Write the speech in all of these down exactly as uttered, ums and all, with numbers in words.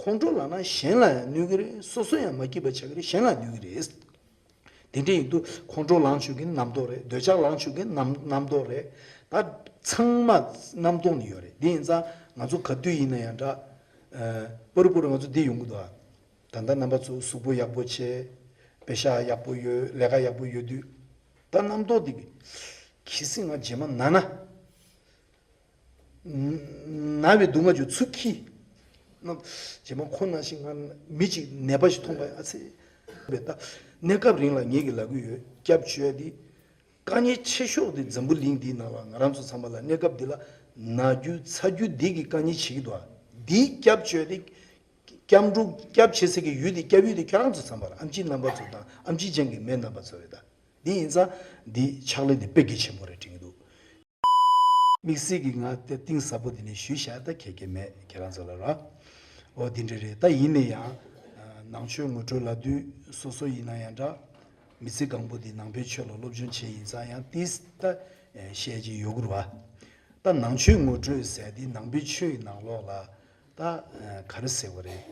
ཁོང་ཁྲོ་ལངས་ན་གཞན་ལ་ཡང་གནོད་ཀྱི་རེད། སོ་སོ་ཡང་མ་སྐྱིད་པ་ཆགས་ཀྱི་རེད། གཞན་ལ་གནོད་ཀྱི་རེད། དེ་འདྲ་ཡིན་དུས་ཁོང་ཁྲོ་ལངས་ཆོག་གི་རྣམ་རྟོག་རེད། འདོད་ཆགས་ལངས་ཆོག་གི་རྣམ་རྣམ་རྟོག་རེད། ད་ཚང་མ་རྣམ་རྟོག་ནི་ཡོད་རེད། དེ་ཡིན་ཙང་ང་ཚོ་ག་དུས་ཡིན་ན་ཡང་འདྲ། ཨ། པར་པར་ང་ཚོ་འདི་ཡོང་གི་འདུག་ཨ། ད་ལྟ་རྣམ་པ་ཚོ་གཟུགས་པོ་ཡག་པོ་བྱས། པེ་ཤག་ཡག་པོ་ཡོད། ལས་ཀ་ཡག་པོ་ཡོད་དུས། ད་རྣམ་རྟོག་འདི་གི། གལ་སྲིད་ང་རྗེས་མ་ན་ན། ན་བའི་སྡུག་བསྔལ་གྱི་ཚུར་འཁྱེར། ན། རྗེས་མ་ཁོ་ན་ཞིག་ང་མི་གཅིག་ནད་པ་ཞིག་མཐོང་པ་ཡིན་ན། ཨ་ཙི། བས་ད། གནས་སྐབས་རིང་ལ་ངེད་ཀྱིས་ལབ་ཀྱི་ཡོད། སྐྱབས་བཅོལ་ཡ་འདི། དཀའ་ངལ་ཆེ་ཤོས་དེ་འཛམ་བུ་གླིང་འདིའི་ནང་ལ་ང་རང་ཚོ་ཚང་མ་ལ་གནས་སྐབས་འདི་ལ་ན་རྒྱུ་ཚ་རྒྱུ་འདི་གི་དཀའ་ངལ་བྱེད་ཀྱི་འདུག་ཨ། འདིའི་སྐྱབས་བཅོལ་ཏེ། སྐྱབས་འགྲོ་སྐྱབས་བྱེད་སའི་གི་ཡུལ་དེ། སྐྱབས་ཡུལ་དེ་ཁྱེད་རང་ཚོ་ཚང་མ་རེད། ཨེམ་ཆི་རྣམ་པ་ཚོ་དང་ཨེམ་ཆི་ཅན་གྱི་མི་རྣམ་པ་ཚོ་རེད། ད་འདི་ཡིན་ཙང་འདི་ཕྱག་ལས་འདི་དཔེ་གལ་ཆེན་པོ་རེད་དྲན་གྱི་འདུག། དམིགས་བསལ་གྱི་ང་དེ་གཏིང་ཟབ་པོ་དེ་ནས་ཞུས་བཞག། ད་ཁྱེད་ཀྱི་མེད། ཁྱེད་རང་ཚོ་ལ་ར། འོ་འདི་འདྲ་རེད། ད་ཡིན་ན་ཡང་། ཨ། ནང་ཆོས་ངོ་སྤྲོད་ལབ་དུས་སོ་སོ་ཡིན་ན་ཡང་འདྲ། མི་ཚེ་གང་པོ་འདི་ནང་པའི་ཆོས་ལ་སློབ་སྦྱོང་བྱས་ཡིན་ཙང་ཡང་ཏིས་ད་བཤད་ཀྱི་ཡོད་དགོས་རེད་བ། ད་ནང་ཆོས་ངོ་སྤྲོད་ཟེར་དེ་ནང་པའི་ཆོས་ཀྱི་ནང་ལོགས་ལ་ད་ག་རེ་ཟེར་བ་རེད།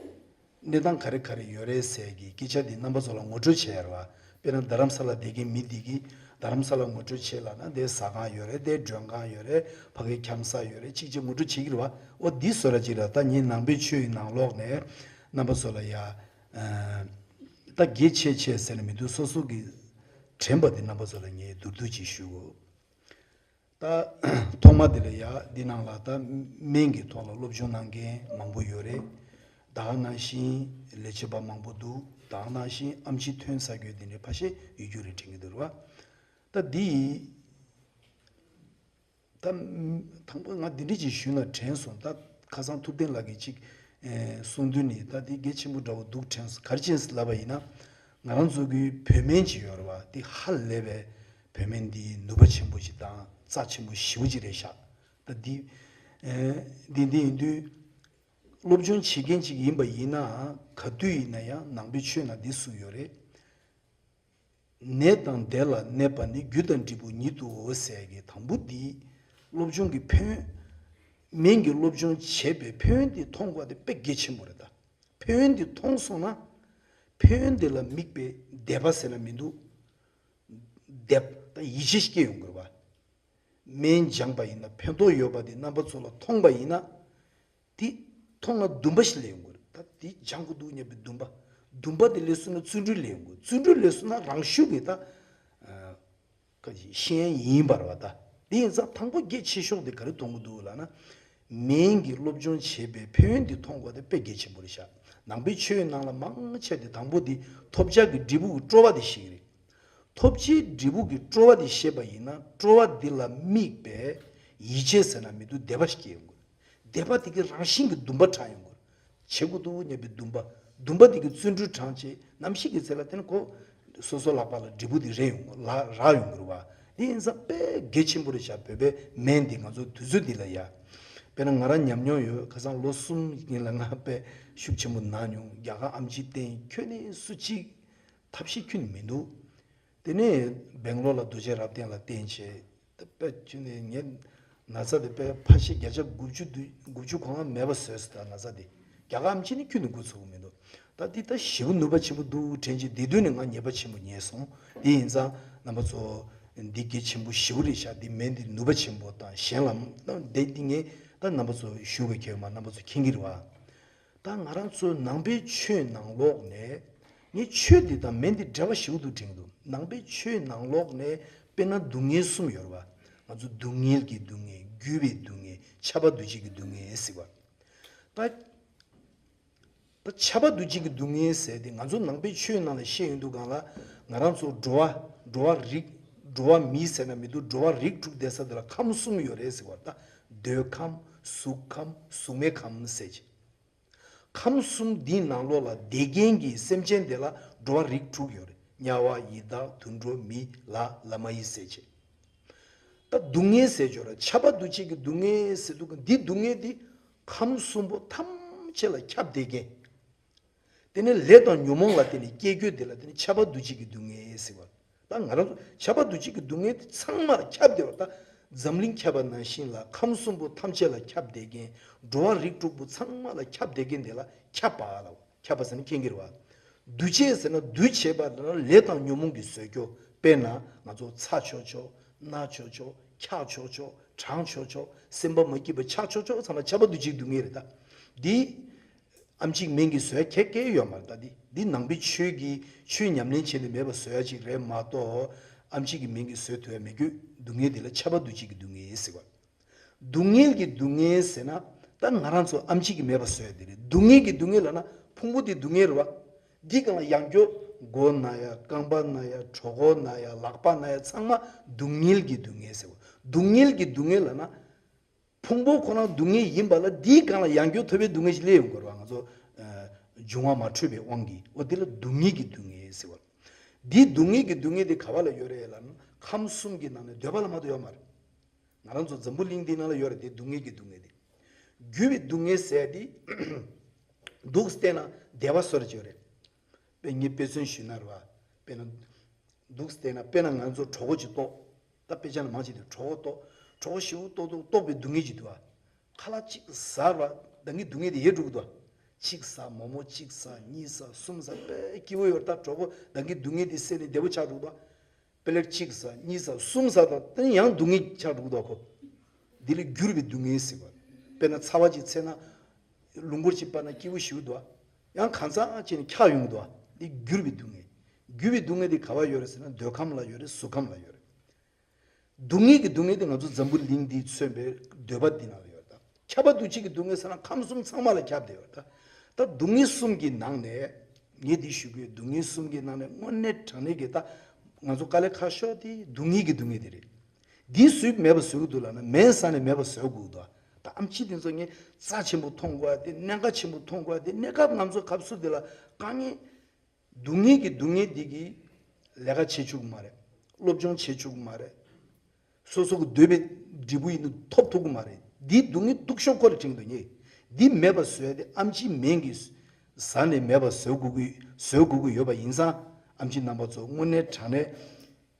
གནས་སྟངས་ག་རེ་ག་རེ་ཡོད་རེད་ཟེར་གྱི་སྐད་ཆ་འདི་རྣམ་པ་ཚོ་ལ་ངོ་སྤྲོད་བྱས་ཡོད་རེད་བ། དཔེར་ན་རྡ་རམ་ས་ལ་བསྡད་མཁན་མི་འདི་གིས་རྡ་རམ་ས་ལ་ངོ་སྤྲོད་བྱས་ལབ་ན། དེ་ཟ་ཁང་ཡོད་རེད། དེ་མགྲོན་ཁང་ཡོད་རེད། ཕ་གི་འཁྱམ་ས་ཡོད་རེད། གཅིག་གཅིག་ངོ་སྤྲོད་བྱེད་ཀྱི་རེད་བ། འོ་འདི་བཟོ་འདྲ་ཅིག་རེད། ད་ངས་ནང་པའི་ཆོས་ཀྱི་ནང་ལོགས་ནས་རྣམ་པ་ཚོ་ལ་ཡ། ཨ། ད་གལ་ཆེ་ཆེ་ཟེར་ནས་མི་འདུག། སོ་སོ་གི་དྲན་པ་དེ་རྣམ་པ་ཚོ་ལ་ངས་མདོར་བསྡུས་ཅིག་ཞུ་གོ། ད་ཐོག་མ་དེ་ལ་ཡ་འདི་ནང་ལ་ད་སྨན་གྱི་ཐོག་ལ་སློབ་སྦྱོང་གནང་མཁན་མང་པོ་ཡོད་རེད། ད་ག་ནང་བཞིན་ལས་བྱེད་པ་མང་པོ་འདུག། ད་ག་ནང་བཞིན་ཨེམ་ཆི་ཐོན་ཚར་རྒྱུ་དེ་འདྲའི་ཕལ་ཆེར་ཡོད་རྒྱུ་རེད་དྲན་གྱི་འདུག་རེད་བ། ད་འདི་ད་དང་པོ་ང་འདི་འདྲ་ཅིག་ཞུས་ན་དྲན་སོང་། ད་ཁ་སང་ཐུབ་བསྟན་ལགས་ཀྱིས་ཅིག་གསུང་དུས་ནས་ད་འདི་གལ་ཆེན་པོ་འདྲ་བོ་འདུག་དྲན་སོང་། ག་རེ་བྱས་ལབ་པ་ཡིན་ན། ང་རང་ཚོ་གི་བོད་སྨན་ཅིག་ཡོད་རེད་བ། འདི་ཧ་ལས་པའི་བོད་སྨན་འདི་ནུས་པ་ཆེན་པོ་ཞིག་དང་རྩ་ཆེན་པོ་ཞེ་པོ་ཅིག་རེད་ཤག། ད་འདི་ཨེ་འདི་འདི་ཡིན་དུས་སློབ་སྦྱོང་བྱེད་མཁན་ཅིག་ཡིན་པ་ཡིན་ན། ག་དུས་ཡིན་ན་ཡང་ནང་པའི་ཆོས་ནང་འདི་གསུངས་ཡོད་རེད། ནད་དང་བདེ་ལ་གནས་པ་ནི། རྒྱུ་དང་འབྲས་བུ་ཉིད་དུའོ་ཟེར་གྱི་དང་པོ་འདི་སློབ་སྦྱོང་གི་ཕན་ཡོན། སྨན་གྱི་སློབ་སྦྱོང་བྱས་པའི་ཕན་ཡོན་འདི་མཐོང་དགོས་པ་དེ་དཔེ་གལ་ཆེན་པོ་རེད། ད་ཕན་ཡོན་འདི་མཐོང་སོང་ན་ཕན་ཡོན་འདི་ལ་དམིགས་པའི་དད་པ་ཟེར་ན་མི་འདུག། དད་པ་དང་ཡིད་ཆེས་སྐྱེ་ཡོང་དགོས་པ། སྨན་སྦྱངས་པ་ཡིན་ན་ཕན་ཐོགས་ཡོད་པ་དེ་རྣམ་པ་ཚོ་ལ་མཐོང་པ་ཡིན་ན། དེ་མཐོང་ན་འདུན་པ་ཞིག་སླེབས་ཡོང་གི་རེད། ད་དེ་སྦྱང་དགོས་འདུག་སྙམ་པའི་འདུན་པ། འདུན་པ་དེ་སླེབས་སོང་ན་བརྩོན་འགྲུས་སླེབས་ཡོང་གི་རེད། བརྩོན་འགྲུས་སླེབས་སོང་ན་རང་ཤུགས་ཀྱིས་ད་ཨ་ཁ་ཅིག་ཤེས་ཡ་ཡིན་པ་རེད་བ། ད་དེ་ཡིན་ཙང་དང་པོ་གལ་ཆེ་ཤོས་དེ་ག་རེ་མཐོང་གི་འདུག་ལབ་ན། སྨན་གྱི་སློབ་སྦྱོང་བྱས་པའི་ཕན་ཡོན་དེ་མཐོང་དགོས་དེ་དཔེ་གལ་ཆེན་པོ་རེད་ཤག། ནང་པའི་ཆོས་ནང་ལ་མང་ཆེ་དེ་དང་པོ་དེ་ཐོབ་བྱ་གི་འབྲས་བུ་གི་སྤྲོ་བ་དེ་ཤེས་ཀྱི་རེད། ཐོབ་བྱའི་འབྲས་བུ་གི་སྤྲོ་བ་དེ་ཤེས་པ་ཡིན་ན་སྤྲོ་བ་འདི་ལ་དམིགས་པའི་ཡིད་ཆེས་ཟེར་ན་མི་འདུག། དད་པ་ཞིག་སྐྱེ་ཡོང་གི་རེད། དད་པ་དེ་གིས་རང་བཞིན་གྱིས་འདུན་པ་དྲངས་ཡོང་གི་རེད། བྱེད་དགོས་འདུག་སྙམ་པའི་འདུན་པ། འདུན་པ་དེ་གིས་བརྩོན་འགྲུས་དྲངས་བྱས་ནམ་ཞིག་གི་ཚེ་ལ་དེ་ནི་ཁོ་སོ་སོ་ལག་པ་ལ་འབྲས་བུ་དེ་རེག་ཡོང་ལ་རག་ཡོང་གི་རེད་བ། དེ་ཡིན་ཙང་དཔེ་གལ་ཆེན་པོ་རེད་ཤག། བོད་པའི་སྨན་འདི་ང་ཚོ་དུས་ཚོད་འདི་ལ་ཡ། དཔེར་ན་ང་རང་ཉམས་མྱོང་ཡོད། ཁ་སང་ལོ་གསུམ་སྔོན་ལ་ང་དཔེ་ཤུགས་ཆེན་པོ་ན་མྱོང་། རྒྱ་གར་ཨེམ་ཆི་བསྟེན། ཁྱོན་ནས་སུ་གཅིག་ཐབས་ཤེས་ཁྱོན་ནས་མི་འདུག། དེ་ནས་སྦེང་ལོར་ལ་རྡོ་རྗེ་རབ་བརྟན་ལ་བསྟེན་བྱས། ད་དཔེ་ཁྱོན་ནས་ངའི་ན་ཚ་དེ་དཔེ་ཕལ་ཆེར་བརྒྱ་ཆ་དགུ་བཅུ་དུ་དགུ་བཅུ་གོ་ལྔ་མེད་པ་བཟོས་སོང་། ད་ན་ཚ་དེ་རྒྱ་གར་ཨེམ་ཆི་ནས་ཁྱོན་ནས་འགོ་ཚུགས་ཀྱི་མི་འདུག། ད་འདི་ད་ཞེ་པོ་ནུས་པ་ཆེན་པོ་འདུག་དྲན་བྱས། དེ་དུས་ནས་ང་ཉེས་པ་ཆེན་པོ་ཉེས་སོང་། དེ་ཡིན་ཙང་རྣམ་པ་ཚོ་འདི་གལ་ཆེན་པོ་ཞེ་པོ་རེད་ཤག། འདི་སྨན་འདི་ནུས་པ་ཆེན་པོ་དང་གཞན་ལ་ད་འདི་འདི་ངས་ད་རྣམ་པ་ཚོ་ཞུ་དགོས་ཁེལ་མ། རྣམ་པ་ཚོ་མཁྱེན་གྱི་རེད་བ། ད་ང་རང་ཚོའི་ནང་པའི་ཆོས་ནང་ལོགས་ནས། ངས་ཆོས་འདི་དང་སྨན་འདི་འབྲེལ་བ་ཞེ་པོ་འདུག་དྲན་གྱི་འདུག། ནང་པའི་ཆོས་ནང་ལོགས་ནས་དཔེར་ན་སྡུག་བསྔལ་གསུམ་ཡོད་རེད་བ། ང་ཚོ་སྡུག་བསྔལ་གྱི་སྡུག་བསྔལ། རྒུད་པའི་སྡུག་བསྔལ། ཁྱབ་པ་འདུ་བྱེད་ཀྱི་སྡུག་བསྔལ་ཟེར་བ། ད་ད་ཁྱབ་པ་འདུ་བྱེད་ཀྱི་སྡུག་བསྔལ་ཟེར་དེ་ང་ཚོ་ནང་པའི་ཆོས་ནང་ལ་བཤད་ཡོང་དུས་སྒང་ལ། ང་རང་ཚོ་འགྲོ་བ་འགྲོ་བ་རིགས་འགྲོ་བ་མི་ཟེར་ན་མི་འདུག། འགྲོ་བ་རིགས་དྲུག་བསྡད་ས་དེ་ལ་ཁམས་གསུམ་ཡོད་རེད་ཟེར་བ། ད་འདོད་ཁམས། གཟུགས་ཁམས། གཟུགས་མེད་ཁམས་ཟེར་བྱས། ཁམས་གསུམ་འདིའི་ནང་ལོགས་ལ་བསྡད་མཁན་གྱི་སེམས་ཅན་དེ་ལ་འགྲོ་བ་རིགས་དྲུག་ཡོད་རེད། དམྱལ་བ། ཡི་དྭགས། དུད་འགྲོ། མི། ལྷ། ལྷ་མ་ཡིན་ཟེར་བྱས། ད་སྡུག་བསྔལ་ཟེར་ཆོག་ར། ཁྱབ་པ་འདུ་བྱེད་ཀྱི་སྡུག་བསྔལ་ཟེར་དུས་འདི་སྡུག་བསྔལ་འདི་ཁམས་གསུམ་པོ་ཐམས་ཅད་ལ་ཁྱབ་བསྡད་མཁན། དེ་ནས་ལས་དང་ཉོན་མོངས་ལ་བརྟེན་ནས་སྐྱེ་རྒྱུ་དེ་ལ་དེ་ནི་ཁྱབ་པ་འདུ་བྱེད་ཀྱི་སྡུག་བསྔལ་ཟེར་བ། ད་ང་རང་ཚོ་ཁྱབ་པ་འདུ་བྱེད་ཀྱི་སྡུག་བསྔལ་དེ་ཚང་མ་ལ་ཁྱབ་བསྡད་པ། ད་ འཛམ་གླིང་ཁྱབ་པ་ནང་བཞིན་ལ་ཁམས་གསུམ་པོ་ཐམས་ཅད་ལ་ཁྱབ་བསྡད་མཁན། འགྲོ་བ་རིགས་དྲུག་པོ་ཚང་མ་ལ་ཁྱབ་བསྡད་མཁན་དེ་ལ་ཁྱབ་པ་ལ་ཁྱབ་པ་ཟེར་ན་མཁྱེན་གྱི་རེད་བ། འདུ་བྱེད་ཟེར་ན་འདུས་བྱས་པ་ལ་ལས་དང་ཉོན་མོངས་ཀྱིས་བཟོས་རྒྱུ། དཔེར་ན་ང་ཚོ་ཚ་ཆོག་ཆོག་ན་ཆོག་ཆོག་འཁྱག་ཆོག་ཆོག་གྲང་ཆོག་ཆོག་སེམས་པ་མ་སྐྱིད་པ་ཆགས་ཆོག་ཆོག་ཚང་མ་ཁྱབ་པ་འདུ་བྱེད་ཀྱི་སྡུག་བསྔལ་རེད་ད། འདི་ཨེམ་ཆིས་སྨན་གྱིས་བཟོ་ཡ་ཁྱད་ཀྱི་ཡོད་མ་རེད་ད། འདི་འདི་ནང་པའི་ཆོས་ཀྱི་ཆོས་ཉམས་ལེན་བྱས་ནས་མེད་པ་བཟོ་ཡ་ཅིག་རེད་མ་གཏོགས། ཨེམ་ཆིས་ཀྱི་སྨན་གྱིས་བཟོ་ཐུབ་ཡ་མེད་རྒྱུ། སྡུག་བསྔལ་འདི་ལ་ཁྱབ་པ་འདུ་བྱེད་ཀྱི་སྡུག་བསྔལ་ཟེར་བ། སྡུག་བསྔལ་གྱི་སྡུག་བསྔལ་ཟེར་ན་ད་ང་རང་ཚོ་ཨེམ་ཆིས་ཀྱིས་མེད་པ་བཟོ་ཡ་དེ་རེད། སྡུག་བསྔལ་གྱི་སྡུག་བསྔལ་ལབ་ན་ཕུང་པོ་དེ་སྡུག་བསྔལ་རེད་བ། འདི་གང་ལ་ཡང་སྐྱོ། མགོ་ན་ཡ། རྐང་པ་ན་ཡ། གྲོད་ཁོག་ན་ཡ། ལག་པ་ན་ཡ། ཚང་མ་སྡུག་བསྔལ་གྱི་སྡུག་བསྔལ་ཟེར་བ། སྡུག་བསྔལ་གྱི་སྡུག་བསྔལ་ལབ་ན། ཕུང་པོ་ཁོ་ན་སྡུག་བསྔལ་ཡིན་པ་ལ་འདིའི་སྒང་ལ་ཡང་སྐྱོ་ཐོབ་པའི་སྡུག་བསྔལ་ཞིག་སླེབས་ཡོང་དགོས་རེད་བ། ང་ཚོ་ཨ་འབྱུང་བ་མ་འཕྲོད་པའི་དབང་གིས། འོ་དེ་ལ་སྡུག་བསྔལ་གྱི་སྡུག་བསྔལ་ཟེར་བ། འདིའི་སྡུག་བསྔལ་གྱི་སྡུག་བསྔལ་དེ་ག་བ་ལ་ཡོད་རེད་ལབ་ན་ཁམས་གསུམ་གྱི་ནང་ནས་འདོད་པ་ལ་མ་གཏོགས་ཡོད་མ་རེད། ང་རང་ཚོ་འཛམ་བུ་གླིང་འདིའི་ནང་ལ་ཡོད་རེད་དེ། སྡུག་བསྔལ་གྱི་སྡུག་བསྔལ་དེ། རྒྱུ་བའི་སྡུག་བསྔལ་ཟེར་དེ་འདུག་བལྟས་ན་བདེ་བ་བཟོ་འདྲ་ཅིག་ཡོད་རེད། དཔེ་ངས་དཔེ་མཚོན་ཞུས་ན་རེད་བ། དཔེར་ན། འདུག་བལྟས་ན། དཔེར་ན་ང་ཚོ་གྲོད་ཁོག་ཅིག་ལྟོགས། ད་དཔེ་ཆ་ནང་མང་ཆེ་དེ་གྲོད་ཁོག་ལྟོགས། གྲོད་ཁོག་ཞེ་པོ་ལྟོགས་ལྟོགས་ལྟོགས་པའི་སྡུག་བསྔལ་ཅིག་འདུག་བ། ཁ་ལག་གཅིག་ཟ་བ་ད་གིན་སྡུག་བསྔལ་དེ་ཡལ་འགྲོ་གི་འདུག་བ། གཅིག་ཟ། མོག་མོག་གཅིག་ཟ། གཉིས་ཟ། གསུམ་ཟ། དཔེ་སྐྱིད་པོ་ཡོད་རེད། ད་གྲོད་ཁོག་ད་གིན་སྡུག་བསྔལ་དེ་སེལ་ནས་བདེ་པོ་ཆགས་འགྲོ་གི་འདུག་བ། པེ་ལེཊ་གཅིག་ཟ། གཉིས་ཟ། གསུམ་ཟ། ད་དེ་ནས་ཡང་སྡུག་བསྔལ་ཆགས་འགྲོ་གི་འདུག་བ་ཁོ། འདི་ལ་འགྱུར་བའི་སྡུག་བསྔལ་ཟེར་བ། དཔེར་ན་ཚ་བ་ཅིག་འཚལ་ན། རླུང་འཁོར་ཅིག་སྤར་ན་སྐྱིད་པོ་ཞེ་པོ་འདུག་བ། ཡང་གང་ཚ་བྱས་ནས་འཁྱག་ཡོང་གི་འདུག་བ། འདི་འགྱུར་བའི་སྡུག་བསྔལ། འགྱུར་བའི་སྡུག་བསྔལ་དེ་ག་བ་ཡོད་རེད་ཟེར་ན་འདོད་ཁམས་ལ་ཡོད་རེད། གཟུགས་ཁམས་ལ་ཡོད་རེད། སྡུག་བསྔལ་གྱི་སྡུག་བསྔལ་དེ་ང་ཚོ་འཛམ་བུ་གླིང་འདིས་མཚོན་པའི་འདོད་པ་འདི་ནང་ལ་ཡོད་རེད་ད། ཁྱབ་པ་འདུ་བྱེད་ཀྱི་སྡུག་བསྔལ་ཟེར་ན་ཁམས་གསུམ་ཚང་མ་ལ་ཁྱབ་བསྡད་ཡོད་རེད་ད། ད་སྡུག་བསྔལ་གསུམ་གྱི་ནང་ནས། ངས་འདི་ཞུ་གི་ཡོད། སྡུག་བསྔལ་གསུམ་གྱི་ནང་ནས་དངོས་གནས་དྲང་གནས་ཀྱི་ད་ང་ཚོ་དཀའ་ལས་ཁག་ཤོས་དེ་སྡུག་བསྔལ་གྱི་སྡུག་བསྔལ་དེ་རེད། འདི་སུས་མེད་པ་བཟོ་གི་འདུག་ལབ་ན་སྨན་ཟ་ནས་མེད་པ་བཟོ་དགོས་འདུག་ད་ཨེམ་ཆི་དེ་ཚོ་ངས་རྩ་ཆེན་པོ་མཐོང་དགོས་ཡ་དེ། གནད་འགག་ཆེན་པོ་མཐོང་དགོས་ཡ་དེ། གནས་སྐབས་ང་ཚོ་སྐབས་སུ་དེ་ལ་དཀའ་ངལ། སྡུག་བསྔལ་གྱི་སྡུག་བསྔལ་འདི་གིས་ལས་ཀ་བྱེད་ཆོག་གི་མ་རེད། སློབ་སྦྱོང་བྱེད་ཆོག་གི་མ་རེད། སོ་སོ་གི་འདོད་པའི་འབྲས་བུ་ཡིན་ན་ཐོབ་ཐུབ་ཀྱི་མ་རེད། འདིའི་སྡུག་བསྔལ་སྡུག་ཤོས་ཁོ་ལ་དྲན་གྱི་འདུག་ངས། འདི་མེད་པ་བཟོ་ཡ་དེ་ཨེམ་ཆིའི་སྨན་གྱིས་ཟ་ནས་མེད་པ་བཟོ་དགོས་ཀྱི་བཟོ་དགོས་ཀྱི་ཡོད་པ་ཡིན་ཙང་། ཨེམ་ཆི་རྣམ་པ་ཚོ་དངོས་གནས་དྲང་གནས།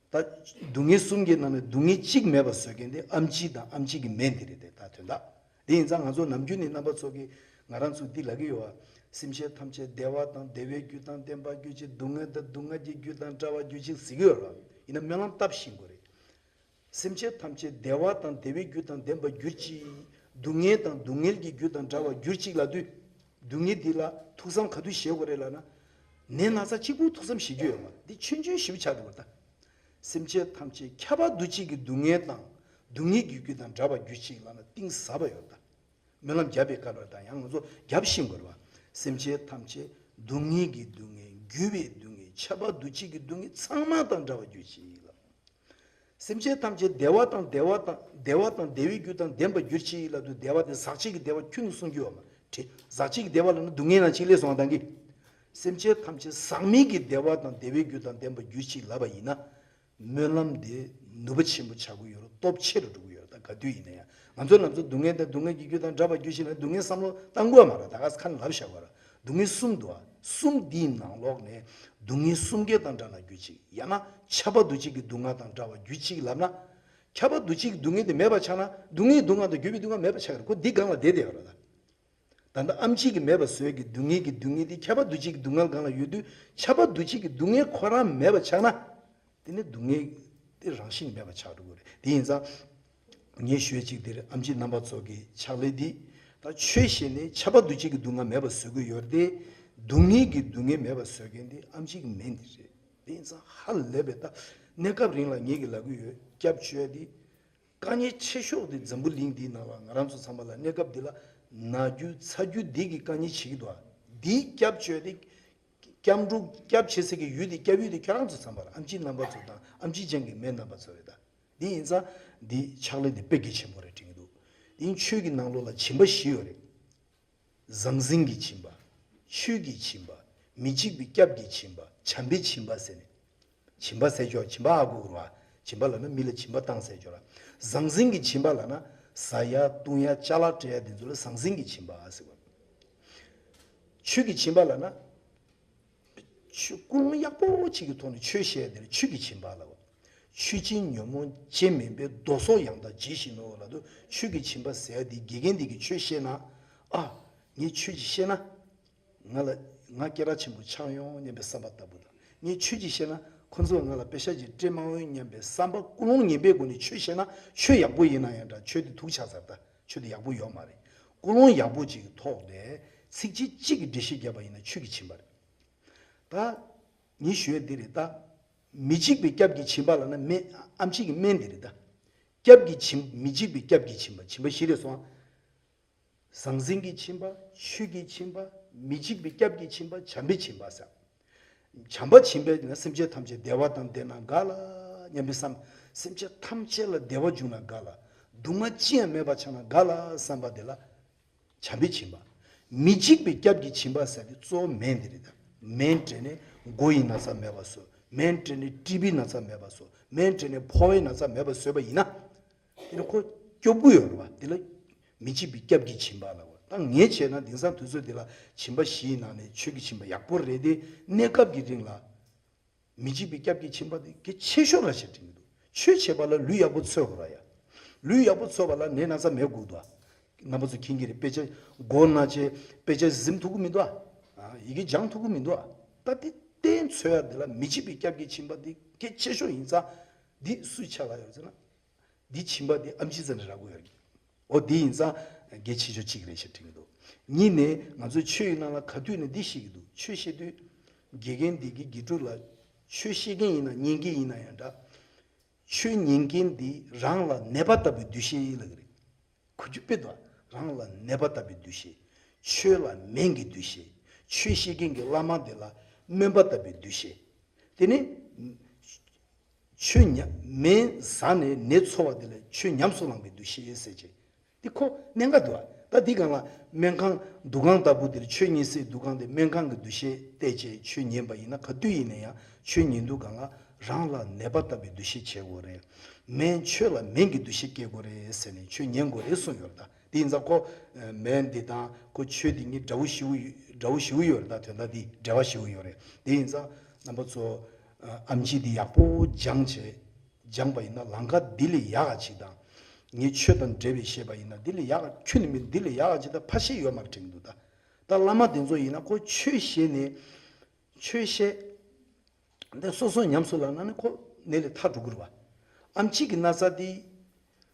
ད་སྡུག་བསྔལ་གསུམ་གྱི་ནང་ནས་སྡུག་བསྔལ་གཅིག་མེད་པ་བཟོ་མཁན་དེ་ཨེམ་ཆི་དང་ཨེམ་ཆི་གི་སྨན་དེ་རེད་དེ། ད་དོན་དག་དེ་ཡིན་ཙང་ང་ཚོ་ནམ་རྒྱུན་ནས་རྣམ་པ་ཚོ་གིས་ང་རང་ཚོ་འདི་ལབ་ཀྱི་ཡོད་བ། སེམས་ཅན་ཐམས་ཅད་བདེ་བ་དང་བདེ་བའི་རྒྱུ་དང་ལྡན་པར་གྱུར་ཅིག་སྡུག་བསྔལ་དང་སྡུག་བསྔལ་གྱི་རྒྱུ་དང་བྲལ་བར་གྱུར་ཅིག་ཟེར་གྱི་ཡོད་རེད་བ། ཡིན་ན་སྨོན་ལམ་བཏབ་ཤེས་དགོས་རེད། སེམས་ཅན་ཐམས་ཅད་བདེ་བ་དང་བདེ་བའི་རྒྱུ་དང་ལྡན་པར་གྱུར་ཅིག་སྡུག་བསྔལ་དང་སྡུག་བསྔལ་གྱི་རྒྱུ་དང་བྲལ་བར་གྱུར་ཅིག་ལབ་དུས། སྡུག་བསྔལ་འདི་ལ་ཐུགས་བསམ་ག་དུས་བཞེས་དགོས་རེད་ལབ་ན། ནད་ན་ཚ་གཅིག་པུ་ཐུགས་བསམ་བཞེས་རྒྱུ་ཡོད་མ་རེད། འདི་ཆུང་ཆུང་ཞིག་ཆགས་འགྲོ་བ་ད། སེམས་ཅན་ཐམས་ཅད་ཁྱབ་པ་འདུ་བྱེད་ཀྱི་སྡུག་བསྔལ་དང་སྡུག་བསྔལ་གྱི་རྒྱུ་དང་བྲལ་བར་གྱུར་ཅིག་ལབ་ན་གཏིང་ཟབ་པ་ཡོད་ད། སྨོན་ལམ་བརྒྱབ་པའི་སྐབས་ལ་ད་ཡང་ང་ཚོ་བརྒྱབ་ཤེས་དགོས་རེད་བ། སེམས་ཅན་ཐམས་ཅད་སྡུག་བསྔལ་གྱི་སྡུག་བསྔལ། རྒྱུ་བའི་སྡུག་བསྔལ། ཁྱབ་པ་འདུ་བྱེད་ཀྱི་སྡུག་བསྔལ་ཚང་མ་དང་བྲལ་བར་གྱུར་ཅིག་ལབ། སེམས་ཅན་ཐམས་ཅད་བདེ་བ་དང་བདེ་བ་དང་བདེ་བ་དང་བདེ་བའི་རྒྱུ་དང་ལྡན་པར་གྱུར་ཅིག་ལབ་དུས། བདེ་བ་དེ་ཟག་བཅས་ཀྱི་བདེ་བ་ཁྱོན་ནས་གསུང་རྒྱུ་ཡོད་མ་རེད། ཟག་བཅས་ཀྱི་བདེ་བ་ལབ་ན་སྡུག་བསྔལ་ནང་གཅིག་སླེབས་སོང་བ་དང་གི། སེམས་ཅན་ཐམས་ཅད་ཟག་མེད་ཀྱི་བདེ་བ་དང་བདེ་བའི་རྒྱུ་དང་ལྡན་པར་གྱུར་ཅིག་ལབ་པ་ཡིན་ན། སྨོན་ལམ་དེ་ནུས་པ་ཆེན་པོ་ཆགས་ཀྱི་ཡོད་རེད། སྟོབས་ཆེ་རུ་འགྲོ་གི་ཡོད་རེད། ད་ག་དུས་ཡིན་ན་ཡང་ང་ཚོ་ལམ་སང་སྡུག་བསྔལ་དང་སྡུག་བསྔལ་གྱི་རྒྱུ་དང་བྲལ་བར་གྱུར་ཅིག་ལབ་ན་སྡུག་བསྔལ་བསམ་བློ་བཏང་དགོས་མ་རེད། ད་ག་ས་ཁ་ནས་ལབ་བཞག་པ་རེད། སྡུག་བསྔལ་གསུམ་འདུག་བ། གསུམ་འདིའི་ནང་ལོགས་ནས་སྡུག་བསྔལ་གསུམ་ཀའི་དང་བྲལ་བར་གྱུར་ཅིག་ཡང་ན་ཁྱབ་པ་འདུ་བྱེད་ཀྱི་སྡུག་བསྔལ་དང་བྲལ་བར་གྱུར་ཅིག་ལབ་ན། ཁྱབ་པ་འདུ་བྱེད་ཀྱི་སྡུག་བསྔལ་དེ་མེད་པ་ཆགས་ན་སྡུག་བསྔལ་གྱི་སྡུག་བསྔལ་དང་རྒྱུ་བའི་སྡུག་བསྔལ་མེད་པ་ཆགས་ཀྱི་རེད། ཁོ་འདི་སྒང་ལ་བསྡད་བསྡད་ཡོད་རེད་ད། ད་ལྟ་ཨེམ་ཆི་གིས་མེད་པ་བཟོས་ཀྱི་སྡུག་བསྔལ་གྱི་སྡུག་བསྔལ་དེ་ཁྱབ་པ་འདུ་བྱེད་ཀྱི་སྡུག་བསྔལ་སྒང་ལ་ཡོད་དུས། ཁྱབ་པ་འདུ་བྱེད་ཀྱི་སྡུག་བསྔལ་ཁོ་རང་མེད་པ་ཆགས་ན། དེ་ནི་སྡུག་བསྔལ་དེ་རང་བཞིན་མེད་པ་ཆགས་འགྲོ་གི་རེད། དེ་ཡིན་ཙང་། ངས་ཞུ་ཡ་གཅིག་དེ་རེད། ཨེམ་ཆི་རྣམ་པ་ཚོ་གི་ཕྱག་ལས་འདི། ད་ཆོས་བཤད་ནས་ཁྱབ་པ་འདུ་བྱེད་ཀྱི་སྡུག་བསྔལ་མེད་པ་བཟོ་གི་ཡོད་རེད་དེ། སྡུག་བསྔལ་གྱི་སྡུག་བསྔལ་མེད་པ་བཟོ་མཁན་དེ་ཨེམ་ཆི་གི་སྨན་འདི་རེད། དེ་ཡིན་ཙང་ཧ་ལས་པའི་ད་གནས་སྐབས་རིང་ལ་ངེད་ཀྱི་ལབ་གི་ཡོད། སྐྱབས་བཅོལ་ཡ་འདི། དཀའ་ངལ་ཆེ་ཤོས་དེ་འཛམ་བུ་གླིང་འདིའི་ནང་ལ་ང་རང་ཚོ་ཚང་མ་ལ་གནས་སྐབས་འདི་ལ་ན་རྒྱུ་ཚ་རྒྱུ་འདི་གི་དཀའ་ངལ་བྱེད་ཀྱི་འདུག་ཨ། འདིའི་སྐྱབས་བཅོལ་ཏེ། སྐྱབས་འགྲོ་སྐྱབས་བྱེད་སའི་གི་ཡུལ་དེ་སྐྱབས་ཡུལ་དེ་ཁྱེད་རང་ཚོ་ཚང་མ་རེད། ཨེམ་ཆི་རྣམ་པ་ཚོ་དང་ཨེམ་ཆི་ཅན་གྱི་སྨན་རྣམ་པ་ཚོ་རེད་ད། འདི་ཡིན་ཙང་འདི་ཕྱག་ལས་འདི་དཔེ་གལ་ཆེན་པོ་རེད་དྲན་གྱི་འདུག་འདི་ཆོས་ཀྱི་ནང་ལོགས་ལ་སྦྱིན་པ་བཞི་ཡོད་རེད། ཟང་ཟིང་གི་སྦྱིན་པ། ཆོས་ཀྱི་སྦྱིན་པ། མི་འཇིགས་པའི་སྐྱབས་ཀྱི་སྦྱིན་པ། བྱམས་པའི་སྦྱིན་པ་ཟེར་ནས། སྦྱིན་པ་ཟེར་ཆོག་སྦྱིན་པ་ཧ་གོ་དགོས་རེད་བ། སྦྱིན་པ་ལབ་ན་མི་ལ་སྦྱིན་པ་བཏང་ཟེར་ཆོག་ར། ཟང་ཟིང་གི་སྦྱིན་པ་ལབ་ན་ཟ་ཡ་བཏུང་ཡ་ཅ་ལག་སྤྲད་ཡ་དེ་ཚོ་ལ་ཟང་ཟིང་གི་སྦྱིན་པ་ཟེར་བ། ཆོས་ཀྱི་སྦྱིན་པ་ལབ་ན། ཆོས་ཀུན་སློང་ཡག་པོ་ཅིག་གི་ཐོག་ནས་ཆོས་བཤད་དེར་ཆོས་ཀྱི་སྦྱིན་པ་ལབ། ཆོས་ཅན་ཉོན་མོངས་ཅན་མིན་པའི་མདོ་སོགས་ཡང་དག་ཇི་བཞིན་ནོ་ལབ་དུས། ཆོས་ཀྱི་སྦྱིན་པ་ཟེར་ཡ་དེ། དགེ་རྒན་དེ་གིས་ཆོས་བཤད་ན། ཨ། ངས་ཆོས་ཅིག་བཤད་ན། ང་ལ། ང་སྐད་གྲགས་ཆེན་པོ་ཆགས་ཡོང་སྙམ་པའི་བསམ་པ་ལྟ་བུ་དང་། ངས་ཆོས་ཅིག་བཤད་ན་ཁོ་ཚོས་ང་ལ་པེ་ཤག་ཅིག་སྤྲད་མ་འོས་སྙམ་པའི་བསམ་པ། ཀུན་སློང་ངན་པའི་སྒོ་ནས་ཆོས་བཤད་ན། ཆོས་ཡག་པོ་ཡིན་ན་ཡང་འདྲ། ཆོས་དེ་དུག་ཆགས་ཚར་ད། ཆོས་དེ་ཡག་པོ་ཡོད་མ་རེད། ཀུན་སློང་ཡག་པོ་ཅིག་གི་ཐོག་ནས་ཚིགས་བཅད་གཅིག་གི་འགྲེལ་བཤད་བརྒྱབ་པ་ཡིན་ན་ཆོས་ཀྱི་སྦྱིན་པ་རེད། ད་ངས་ཞུ་ཡ་འདི་རེད་ད། མི་འཇིགས་པའི་སྐྱབས་ཀྱི་སྦྱིན་པ་ལབ་ན་སྨན། ཨེམ་ཆི་གི་སྨན་འདི་རེད་ད། སྐྱབས་ཀྱི་སྦྱིན། མི་འཇིགས་པའི་སྐྱབས་ཀྱི་སྦྱིན་པ། སྦྱིན་པ་བཞི་རེད་སོང་། ཟང་ཟིང་གི་སྦྱིན་པ། ཆོས་ཀྱི་སྦྱིན་པ། མི་འཇིགས་པའི་སྐྱབས་ཀྱི་སྦྱིན་པ། བྱམས་པའི་སྦྱིན་པ་ཟེར། བྱམས་པ་བྱིན་པས་ན་སེམས་ཅན་ཐམས་ཅད་བདེ་བ་དང་ལྡན་ན་དགའ་ལ་སྙམ་པའི་བསམ། སེམས་ཅན་ཐམས་ཅད་ལ་བདེ་བ་འབྱུང་ན་དགའ་ལ། སྡུག་བསྔལ་ཅི་ཡང་མེད་པ་ཆགས་ན་དགའ་ལ་བསམ་པ་དེ་ལ་བྱམས་པའི་སྦྱིན་པ། མི་འཇིགས་པའི་སྐྱབས་ཀྱི་སྦྱིན་པ་ཟེར་དེ་གཙོ་བོ་སྨན་དེ་རེད་ད། སྨན་སྤྲད་ནས་མགོ་ཡི་ན་ཚ་མེད་པ་བཟོ། སྨན་སྤྲད་ནས་ཀྲི་པི་ན་ཚ་མེད་པ་བཟོ། སྨན་སྤྲད་ནས་ཕོ་བའི་ན་ཚ་མེད་པ་བཟོས་པ་ཡིན་ན། དེ་ནི་ཁོ་སྐྱོབ་གི་ཡོད་རེད་བ། དེ་ལ་མི་འཇིགས་པའི་སྐྱབས་ཀྱི་སྦྱིན་པ་ལབ་པ། ད་ངས་བྱས་ན་དེང་སང་དུས་ཚོད་འདི་ལ་སྦྱིན་པ་བཞིའི་ནང་ནས་ཆོས་ཀྱི་སྦྱིན་པ་ཡག་པོ་རེད་དེ། གནས་སྐབས་ཀྱི་རིང་ལ་མི་འཇིགས་པའི་སྐྱབས་ཀྱི་སྦྱིན་པ་དེ་གལ་ཆེ་ཤོས་རེད་ཟེར་དྲན་གྱི་འདུག་ཆོས་བྱེད་པ་ལ་ལུས་ཡག་པོ་འཚོ་དགོས་ར་ཡ། ལུས་ཡག་པོ་འཚོ་བ་ལ་ནད་ན་ཚ་མེད་དགོས་འདུག་རྣམ་པ་ཚོ་མཁྱེན་གྱི་རེད། དཔེ་ཆ་མགོ་ན་བྱས་དཔེ་ཆ་གཟིམ་ཐུབ་ཀྱི་མི་འདུག་ཨ། ཡི་གེ་སྦྱང་ཐུབ་ཀྱི་མི་འདུག་ཨ། ད་དེ་གཏན་འཚོལ་ཡ་དེ་ལ་མི་འཇིགས་པའི་སྐྱབས་ཀྱི་སྦྱིན་པ་དེ་གལ་ཆེ་ཤོས་ཡིན་ཙང་། འདི་སུའི་ཕྱག་ལ་ཡོད་ཟེར་ན། འདི་སྦྱིན་པ་འདི་ཨེམ་ཆི་རྩ་ནས་རག་གི་ཡོད་རེད། འོ་འདི་ཡིན་ཙང་གལ་ཆེ་ཤོས་གཅིག་རེད་ཞེས་དྲན་གྱི་འདུག་གཉིས་ནས་ང་ཚོས་ཆོས་ཡིན་ན་ལ་ག་དུས་ནས་འདི་ཤེས་ཀྱི་འདུག་ཆོས་བཤད་དུས་དགེ་རྒན་འདི་གི་དགེ་ཕྲུག་ལ། ཆོས་བཤད་མཁན་ཡིན་ན་ཉན་མཁན་ཡིན་ན་ཡང་འདྲ། ཆོས་ཉན་མཁན་འདི་རང་ལ་ནད་པ་ལྟ་བུའི་འདུ་ཤེས་ལབ་ཀྱི་རེད། གོ་རྒྱུ་དཔེ་དང་། རང་ལ་ནད་པ་ལྟ་བུའི་འདུ་ཤེས། ཆོས་ལ་སྨན་གྱི་འདུ་ཤེས། ཆོས་བཤད་མཁན་གྱི་བླ་མ་དེ་ལ་སྨན་པ་ལྟ་བུའི་འདུ་ཤེས། དེ་ནི། ཆོས་ཉམས། སྨན་ཟ་ནས་ནད་ཚོར་བ་དེ་ལ་ཆོས་ཉམས་སུ་བླངས་པའི་འདུ་ཤེས་ཟེར་བྱས། འདི་ཁོ་གནད་འགག་འདུག་ཨ། ད་འདི་སྒང་ལ་སྨན་ཁང་འདུ་ཁང་ལྟ་བུ་དེར། ཆོས་ཉན་སའི་འདུ་ཁང་དེ་སྨན་ཁང་གི་འདུ་ཤེས་བལྟས་བྱས་ཆོས་ཉན་པ་ཡིན་ན། ག་དུས་ཡིན་ན་ཡང་ཆོས་ཉན་དུས་སྒང་ལ་རང་ལ་ནད་པ་ལྟ་བུའི་འདུ་ཤེས་བྱེད་དགོས་རེད། སྨན་ཆོས་ལ་སྨན་གྱི་འདུ་ཤེས་སྐྱེ་དགོས་རེད་ཟེར་ནས་ཆོས་ཉན་དགོས་རེད་གསུངས་ཡོད་རེད་ད། དེ་ཡིན་ཙང་ཁོ་སྨན་འདི་དང་ཁོ་ཆོས་འདི་གཉིས་འདྲ་བོ་ཞེ་པོ་ཡོད། འདྲ་བོ་ཞེ་པོ་ཡོད་རེད་ད། དོན་དག་འདི་འབྲེལ་བ་ཞེ་པོ་ཡོད་རེད། དེ་ཡིན་ཙང་རྣམ་པ་ཚོ་ཨེམ་ཆི་འདི་ཡག་པོ་སྦྱངས་བྱས། སྦྱངས་པ་ཡིན་ན་ལམ་ཁ་འདི་ལས་ཡག་ག་ཅིག་དང་། ངས་ཆོས་དང་འབྲེལ་བའི་བཤད་པ་ཡིན་ན་འདི་ལས་ཡག་ག་ཁྱོན་ནས་མིན། འདི་ལས་ཡག་ག་ཅིག་དང་ཕ་ཤེས་ཡོད་མ་རེད་དྲན་གྱི་འདུག་ད་ད་བླ་མ་དེ་ཚོ་ཡིན་ན་ཁོ་ཆོས་བཤད་ནས། ཆོས་བཤད། འདི་སོ་སོ་ཉམས་སུ་བླངས་ན་ནི་ཁོ་ནད་ལས་ཐར་འགྲོ་གི་རེད་བ། ཨེམ་ཆི་གི་ན་ཚ་འདི།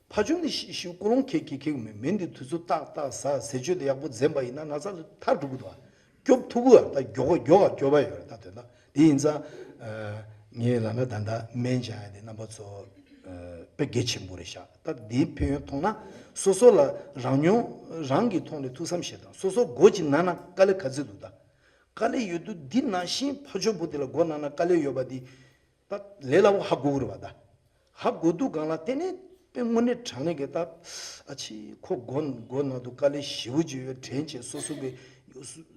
ཕ་ཆུང་ནི་ཤི་ཤི་ཀུན་སློང་ཁེ་ཁེ་ཁེ་མེད། སྨན་འདི་དུས་ཚོད་ཏག་ཏག་ཟ། ཟས་སྤྱོད་དེ་ཡག་པོ་འཛེམ་པ་ཡིན་ན་ན་ཚ་ལས་ཐར་འགྲོ་གི་འདུག་བ། སྐྱོབ་ཐུབ་གི་བ། ད་མགྱོགས་མགྱོགས་སྐྱོབ་པ་ཡོད་རེད་ད། དོན་དག་འདི་ཡིན་ཙང་། ངས་ལབ་ན་ད་ལྟ་སྨན་སྦྱང་ཡ་དེ་རྣམ་པ་ཚོ་དཔེ་གལ་ཆེན་པོ་རེད་ཤག་ད་འདིའི་ཕན་ཡོན་མཐོང་ན་སོ་སོ་ལ་རང་མྱོང་རང་གི་ཐོག་ནས་ཐུགས་བསམ་བཞེས་དང་། སོ་སོ་མགོ་ཅིག་ན་ན་དཀའ་ལས་ག་ཚོད་འདུག་ད། དཀའ་ལས་ཡོད་དུས་འདི་ནང་བཞིན་ཕ་ཆོས་པོ་དེ་ལ་མགོ་ན་ན་དཀའ་ལས་ཡོད་པ་འདི། ད་ལས་སླ་པོ་ཧ་གོ་གི་རེད་བ་ད། ཧ་གོ་དུས་སྒང་ལ་དེ་ནས་དཔེ་དངོས་གནས་དྲང་གནས་ཀྱི་ད། ཨ་ཕྱི་ཁོ་མགོ་མགོ་ན་དུས་དཀའ་ལས་ཞེ་པོ་ཅིག་ཡོད་དྲན་བྱས། སོ་སོ་གི་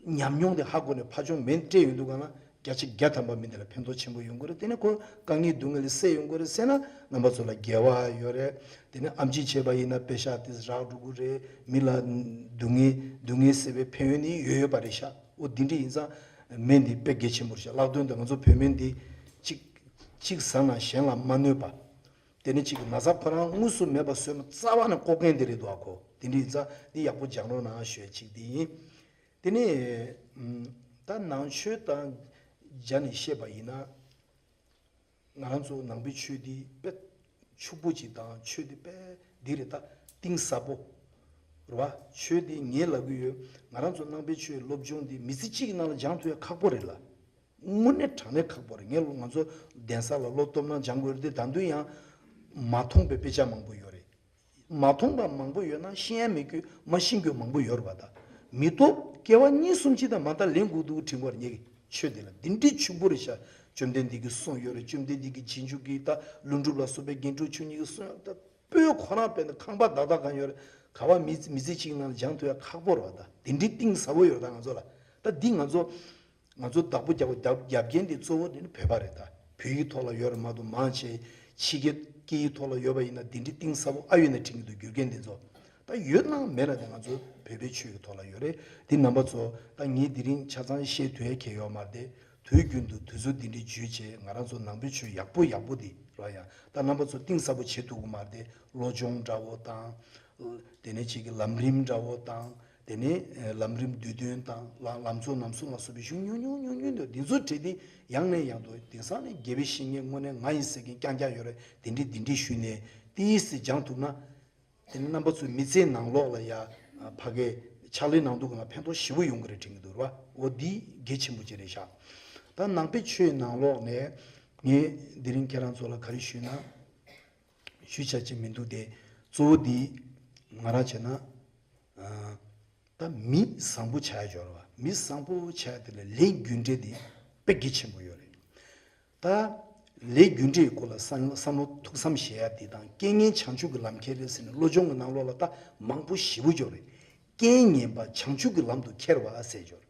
ཉམས་མྱོང་དེ་ཧ་གོ་ནས་ཕ་ཆོས་སྨན་སྤྲད་ཡོང་དུས་སྒང་ལ་བརྒྱ་ཆ་བརྒྱ་ཐམ་པ་མི་འདི་ལ་ཕན་ཐོགས་ཆེན་པོ་ཡོང་གི་རེད། དེ་ནས་ཁོ་དཀའ་ངལ་སྡུག་བསྔལ་ལས་སེལ་ཡོང་གི་རེད་ཟེར་ན་རྣམ་པ་ཚོ་ལ་དགེ་བ་ཡོད་རེད། དེ་ནས་ཨེམ་ཆི་བྱས་པ་ཡིན་ན་པེ་ཤག་དེ་རག་འགྲོ་གི་རེད། མི་ལ་སྡུག་བསྔལ་སྡུག་བསྔལ་སེལ་བའི་ཕན་ཡོན་ནི་ཡོད་ཡོད་པ་རེད་ཤག་འོ་འདི་འདྲ་ཡིན་ཙང་སྨན་འདི་དཔེ་གལ་ཆེན་པོ་རེད་ཤག་ལྷག་དོན་དུ་ང་ཚོ་བོད་སྨན་འདི་གཅིག་གཅིག་ཟ་ན་གཞན་ལ་མ་གནོད་པ། དེ་ནས་གཅིག་ན་ཚ་ཁོ་རང་དངོས་སུ་མེད་པ་བཟོས་ན་རྩ་བ་ནས་ལྐོག་རྐྱེན་དེ་རེད་འདུག་ཨ། ཁོ་དེ་འདྲ་ཡིན་ཙང་འདི་ཡག་པོ་སྦྱང་རོགས་གནང་ཞུ་ཡ་གཅིག་འདི་ཡིན། དེ་ནས་ད་ནང་ཆོས་དང་སྦྱར་ནས་བཤད་པ་ཡིན་ན། ང་རང་ཚོ་ནང་པའི་ཆོས་འདི་དཔེ་ཕྱུག་པོ་ཅིག་དང་ཆོས་འདི་དཔེ་འདི་རེད་ད། གཏིང་ཟབ་པོ་རེད་བ། ཆོས་འདི་ངས་ལབ་གི་ཡོད། ང་རང་ཚོ་ནང་པའི་ཆོས་སློབ་སྦྱོང་འདི་མི་ཚེ་གཅིག་གི་ནང་ལ་སྦྱང་ཐུབ་ཡ་ཁག་པོ་རེད་ལ། དངོས་གནས་དྲང་གནས་ཁག་པོ་རེད། ངས་ང་ཚོ་གདན་ས་ལ་སློབ་སྟོབས་ནང་སྦྱང་དགོས་རེད་དེ། ད་དུང་ཡང་མ་མཐོང་པའི་དཔེ་ཆ་མང་པོ་ཡོད་རེད། མ་མཐོང་པ་མང་པོ་ཡོད་ན་ཤེས་ཡ་མེད་རྒྱུ་མ་ཤེས་རྒྱུ་མང་པོ་ཡོད་རེད་པ། ད་མི་ཐོབ་སྐྱེ་བ་གཉིས་གསུམ་ཅིག་དང་མ་ད་ལན་དགོས་འདུག་དྲན་གྱི་ཡོད་རེད། ངེད་ཀྱི་ཆོས་འདི་ལ་འདི་འདྲའི་ཕྱུག་པོ་རེད་ཤག་བཅོམ་ལྡན་འདས་ཀྱིས་གསུངས་ཡོད་རེད། བཅོམ་ལྡན་འདས་ཀྱིས་རྗེས་འཇུག་གི་ད་ལྷུན་གྲུབ་ལ་སོགས་པའི་རྒྱན་དྲུག་མཆོག་གཉིས་ཀྱིས་གསུངས་ཡོད། ད་སྤོས་ཁོ་རང་དཔེར་ན་ཁང་པ་བདག་བདག་གང་ཡོད་རེད། ག་བ་མི་མི་ཚེ་གཅིག་ནང་ལ་སྦྱང་ཐུབ་ཡ་ཁག་པོ་རེད་པ། ད་འདི་འདྲའི་གཏིང་ཟབ་པོ་ཡོད་རེད། ད་ང་ཚོ་ལ་ད་འདི་ང་ཚོ། ང་ཚོ་བདག་པོ་རྒྱབ་རྒྱབ་རྒྱབ་མཁན་དེ་གཙོ་བོ་དེ་ནི་བོད་པ་རེད་ད། བོད་ཡིག་ཐོག་ལ་ཡོད་རེད་མ་གཏོགས་མང་ཆེ་ཕྱི་རྒྱལ་སྐད་ཡིག་ཐོག་ལ་ཡོད་པ་ཡིན་ན་དེ་འདྲའི་གཏིང་ཟབ་པོ་ཨ་ཡོད་ན་དྲན་གྱི་འདུག་རྒྱུ་རྐྱེན་དེ་ཚོ། ད་ཡོད་ན་མེད་ན་དེ་ང་ཚོ་བོད་པའི་ཆོས་ཀྱི་ཐོག་ལ་ཡོད་རེད། དེ་རྣམ་པ་ཚོ་ད་ངས་དེ་རིང་ཆ་ཚང་བཤད་ཐུབ་ཡ་གང་ཡོད་མ་རེད་དེ། དུས་རྒྱུན་དུ་དུས་ཚོད་འདི་འདྲའི་བརྗོད་བྱས་ང་རང་ཚོ་ནང་པའི་ཆོས་ཡག་པོ་ཡག་པོ་འདི་ར་ཡང་ད་རྣམ་པ་ཚོ་གཏིང་ཟབ་པོ་བྱེད་ཐུབ་ཀྱི་མ་རེད་དེ། བློ་སྦྱོང་འདྲ་བོ་དང་། དེ་ནས་ཅིག་གི་ལམ་རིམ་འདྲ་བོ་དང་། དེ་ནས་ལམ་རིམ་བསྡུས་དོན་དང་ལམ་ལམ་གཙོ་རྣམ་གསུམ་ལ་སོགས་པའི་གཞུང་ཉུང་ཉུང་ཉུང་ཉུང་དུ་འདི་ཚོ་བྲིས་ཏེ་ཡང་ནས་ཡང་དུ་དེང་སང་ནས་དགེ་བའི་བཤེས་གཉེན་དངོས་གནས་ང་ཡིན་ཟེར་མཁན་རྐྱང་རྐྱང་ཡོད་རེད། དེ་འདྲས་འདི་འདྲས་ཞུས་ནས་ཏིས་སི་སྦྱང་ཐུབ་ན། དེ་ནི་རྣམ་པ་ཚོའི་མི་ཚེའི་ནང་ལོགས་ལ་ཡ་ཕ་གའི་ཕྱག་ལས་གནང་འདུག་ག་ལ་ཕན་ཐོགས་ཞེ་པོ་ཡོང་གི་རེད་དྲན་གྱི་འདུག་ར། འོ་འདི་གལ་ཆེན་པོ་ཅིག་རེད་ཤག་ད་ནང་པའི་ཆོས་ནང་ལོགས་ནས་ངས་འདི་རིང་ཁྱེད་རང་ཚོ་ལ་ག་རེ་ཞུས་ན་ཞུ་བྱ་ཅིག་མི་འདུག་སྟེ། གཙོ་བོ་འདི་ང་རང་བྱས་ན་ད་མི་བཟང་པོ་ཆགས་ཡ་སྦྱོར་བ། མི་བཟང་པོ་ཆགས་ཡ་དེ་ལ་ལས་རྒྱུ་འབྲས་འདི་དཔེ་གལ་ཆེན་པོ་ཡོད་རེད། ད་ལས་རྒྱུ་འབྲས་སྐོར་ལ་བསམ་བསམ་བློ་ཐུགས་བསམ་བཞེས་ཡ་འདི་དང་རྐྱེན་ངན་བྱང་ཆུབ་ཀྱི་ལམ་ཁྱེར་རེད་ཟེར་ནས་བློ་སྦྱོང་གི་ནང་ལོགས་ལ་ད་མང་པོ་ཞེ་པོ་སྦྱོར་རེད། རྐྱེན་ངན་པ་བྱང་ཆུབ་ཀྱི་ལམ་དུ་ཁྱེར་བ་ཟེར་སྦྱོར།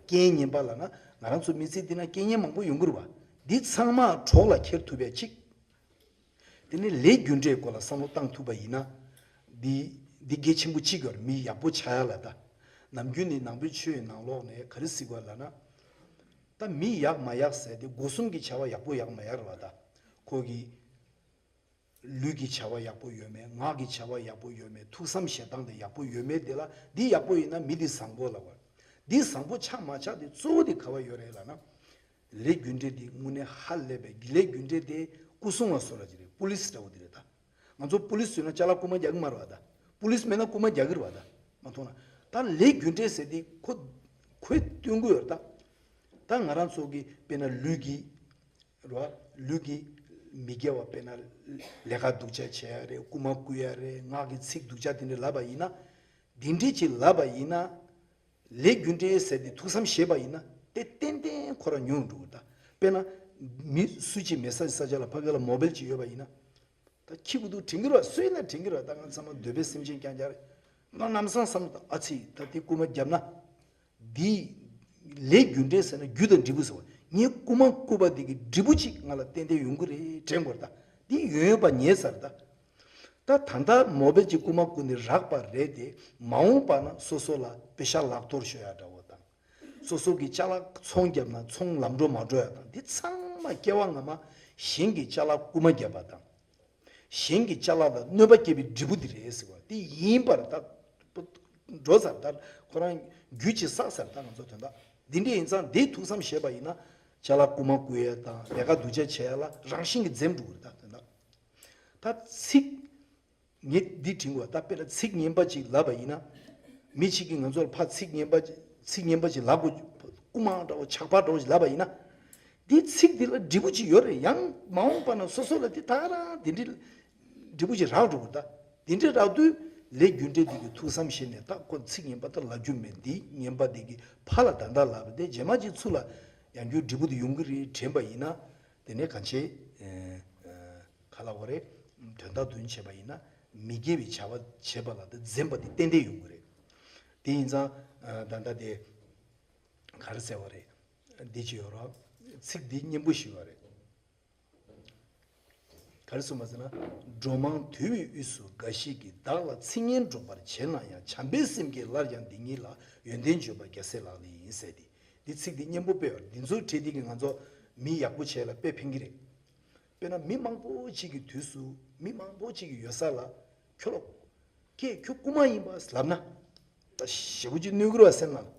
རྐྱེན་ངན་པ་ལབ་ན་ང་རང་ཚོ་མི་ཚེ་འདི་ན་རྐྱེན་ངན་མང་པོ་ཡོང་གི་རེད་བ། འདི་ཚང་མ་གྲོགས་ལ་འཁྱེར་ཐུབ་པའི་ཅིག་དེ་ནས་ལས་རྒྱུ་འབྲས་སྐོར་ལ་བསམ་བློ་བཏང་ཐུབ་པ་ཡིན་ན། འདི་འདི་གལ་ཆེན་པོ་གཅིག་ཡོད་རེད། མི་ཡག་པོ་ཆགས་ཡ་ལ་ད། ནམ་རྒྱུན་ནས་ནང་པའི་ཆོས་ནང་ལོགས་ནས་ག་རེ་ཟེར་དགོས་ལབ་ན། ད་མི་ཡག་མ་ཡག་ཟེར་དེ་སྒོ་གསུམ་གྱི་བྱ་བ་ཡག་པོ་ཡག་མ་ཡག་རེད་བ་ད། ཁོ་གི་ལུས་ཀྱི་བྱ་བ་ཡག་པོ་ཡོད་མེད། ངག་གི་བྱ་བ་ཡག་པོ་ཡོད་མེད། ཐུགས་བསམ་བཞེས་སྟངས་དེ་ཡག་པོ་ཡོད་མེད་དེ་ལ་འདི་ཡག་པོ་ཡིན་ན་མི་འདི་བཟང་པོ་ལབ་པ། འདི་བཟང་པོ་ཆགས་མ་ཆགས་དེ་གཙོ་བོ་དེ་ག་བ་ཡོད་རེད་ལབ་ན། ལས་རྒྱུ་འབྲས་དེ་དངོས་གནས་ཧ་ལས་པའི་ལས་རྒྱུ་འབྲས་དེ་སྐུ་སྲུང་བ་བཟོ་འདྲ་ཅིག་རེད། པུ་ལིས་འདྲ་བོ་དེ་རེད་ད། ང་ཚོ་པུ་ལིས་བཟོས་ན་ཅ་ལག་རྐུ་མ་རྒྱག་གི་མ་རེད་བ་ད། པུ་ལིས་མེད་ན་རྐུ་མ་རྒྱག་གི་རེད་བ་ད། མ་མཐོང་ན། ད་ལས་རྒྱུ་འབྲས་ཟེར་དེ་ཁོ་ཁོས་སྟོན་གི་ཡོད་རེད་ད། ད་ང་རང་ཚོ་གི་དཔེར་ན་ལུས་ཀྱི་རེད་བ། ལུས་ཀྱི་མི་དགེ་བ་དཔེར་ན་ལས་ཀ་སྡུག་ཅག་བྱེད་ཡ་རེད། རྐུ་མ་རྐུ་ཡ་རེད། ངག་གི་ཚིག་སྡུག་ཅག་དེ་འདྲ་ལབ་པ་ཡིན་ན། འདི་འདྲས་ཅིག་ལབ་པ་ཡིན་ན། ལས་རྒྱུ་འབྲས་ཟེར་ཏེ་ཐུགས་བསམ་བཞེས་པ་ཡིན་ན་དེ་ཏན་ཏན་ཁོ་རང་ཉུང་འགྲོ་གི་རེད་ད། དཔེར་ན། མི་སུ་གཅིག་མེད་ས་ས་ཆ་ལ་ཕ་གི་ལ་མོ་བེལ་ཅིག་ཡོད་པ་ཡིན་ན། ད་ཁྱི་གུ་འདུག་དྲན་གི་རེད་བ། སུ་ཡིན་ན་དྲན་གི་རེད་བ། ད་ང་ཚང་མ་འདོད་པའི་སེམས་ཅན་རྐྱང་རྐྱང་རེད། ང་ནམ་སང་བསམ་ད་ཨ་ཙི་ད་དེ་རྐུ་མ་བརྒྱབ་ན། འདི་ལས་རྒྱུ་འབྲས་ཟེར་ན་རྒྱུ་དང་འབྲས་བུ་ཟེར་བ། ངས་རྐུ་མ་རྐུ་བ་འདི་གི་འབྲས་བུ་ཅིག་ང་ལ་ཏན་ཏན་ཡོང་གི་རེད་དྲན་དགོས་རེད་ད། འདི་ཡོང་ཡོང་པ་ཉེ་ས་རེད་ད། ད་ད་ལྟ་མོ་བེལ་གྱི་རྐུ་མ་རྐུ་ནས་རག་པ་རེད་དེ། མ་འོངས་པ་ན་སོ་སོ་ལ་པེ་ཤ་ལག་གཏོར་ཤོར་ཡ་འདྲ་བོ་དང་། སོ་སོ་གི་ཅ་ལག་ཚོང་བརྒྱབ་ན་ཚོང་ལམ་འགྲོ་མ་འགྲོ་ཡ་དང་། འདི་ཚང་མ་སྐྱེ་བ་སྔ་མ་གཞན་གྱི་ཅ་ལག་རྐུ་མ་བརྒྱབ་པ་དང་། གཞན་གྱི་ཅ་ལག་ལ་གནོད་པ་སྐྱེལ་བའི་འབྲས་བུ་འདི་རེད་ཟེར་བ་འདི་ཡིན་པར་ད། འགྲོ་ཚར་ད། ཁོ་རང་རྒྱུད་ཀྱིས་བསགས་ཚར་ད། ང་ཚོ་དོན་དག་འདི་འདྲ་ཡིན་ཙང་འདི་ཐུགས་བསམ་བཞེས་པ་ཡིན་ན། ཅ་ལག་རྐུ་མ་རྐུ་ཡས་དང་ལས་ཀ་སྡུག་ཅག་བྱས་ཡས་ལ་རང་བཞིན་གྱིས་འཛེམ་འགྲོ་གི་རེད་ད། དོན་དག་ད་ཚིག་ངས་འདི་དྲན་དགོས་ད། དཔེར་ན་ཚིག་ངན་པ་ཅིག་ལབ་པ་ཡིན་ན། མི་གཅིག་གིས་ང་ཚོར་ཕར་ཚིག་ངན་པ་ཅིག་ཚིག་ངན་པ་ཅིག་ལབ་དགོས། རྐུ་མ་འདྲ་བོ་ཇག་པ་འདྲ་བོ་ཅིག་ལབ་པ་ཡིན་ན། འདི་ཚིག་འདི་ལ་འབྲས་བུ་ཅིག་ཡོད་རེད། ཡང་མ་འོངས་པ་ན་སོ་སོ་ལ་འདི་ད་ག་རང་འདི་འདྲའི་འབྲས་བུ་ཅིག་རག་འགྲོ་གི་རེད་ད། འདི་འདྲའི་རག་དུས་ལས་རྒྱུ་འབྲས་འདི་གི་ཐུགས་བསམ་བཞེས་ནས་ད་ཁོ་ཚིག་ངན་པ་ད་ལབ་རྒྱུ་མེད། འདི་ངན་པ་འདི་གི་ཕར་ལ་ད་ལྟ་ལབ་པ་དེ་རྗེས་མ་ཅིག་ཚུར་ལ་ཡང་རྒྱུ་འབྲས་བུ་དེ་ཡོང་གི་རེད་དྲན་པ་ཡིན་ན། དེ་ནས་གང་ཆེ། ག་ལ་བ་རེད། དོན་དག་དོན་བྱས་པ་ཡིན་ན་མི་དགེ་བའི་བྱ་བ་བྱེད་པ་ལ་དེ་འཛེམ་པ་དེ་ཏན་ཏན་ཡོང་གི་རེད། དེ་ཡིན་ཙང་ད་ལྟ་དེ་ག་རེ་ཟེར་བ་རེད། འདི་ཅི་ཡོད་རོགས། ཚིག་འདི་སྙན་པོ་ཞིག་ཡོད་རེད། ག་རེ་གསུངས་པ་ཟེར་ན། འགྲོ་མང་དུལ་བའི་དབུས་སུ་འགའ་ཞིག་གིས། བདག་ལ་ཚིག་ངན་སྒྲོག་པར་བྱེད་ན་ཡང་། བྱམས་པའི་སེམས་ཀྱིས་སླར་ཡང་འདི་ཉིད་ལ། ཡོན་ཏན་བརྗོད་པ་རྒྱལ་སྲས་ལག་ལེན་ཡིན་ཟེར་ཏེ། འདི་ཚིག་འདི་སྙན་པོ་དཔེ་ཡོད་རེད། འདི་ཚོ་བྲིས་འདི་གིས་ང་ཚོ་མི་ཡག་པོ་བྱས་ལ་དཔེ་ཕན་གྱི་རེད། དཔེར་ན་མི་མང་པོ་ཅིག་གི་དུས་སུ་མི་མང་པོ་ཅིག་གི་ཡོད་ས་ལ་ཁྱོད་ལ་ཀྱེ་ཁྱོད་རྐུ་མ་ཡིན་པ་ལབ་ན། ད་ཞེ་པོ་ཅིག་གནོད་ཀྱི་རེད་བ་སེམས་ནང་།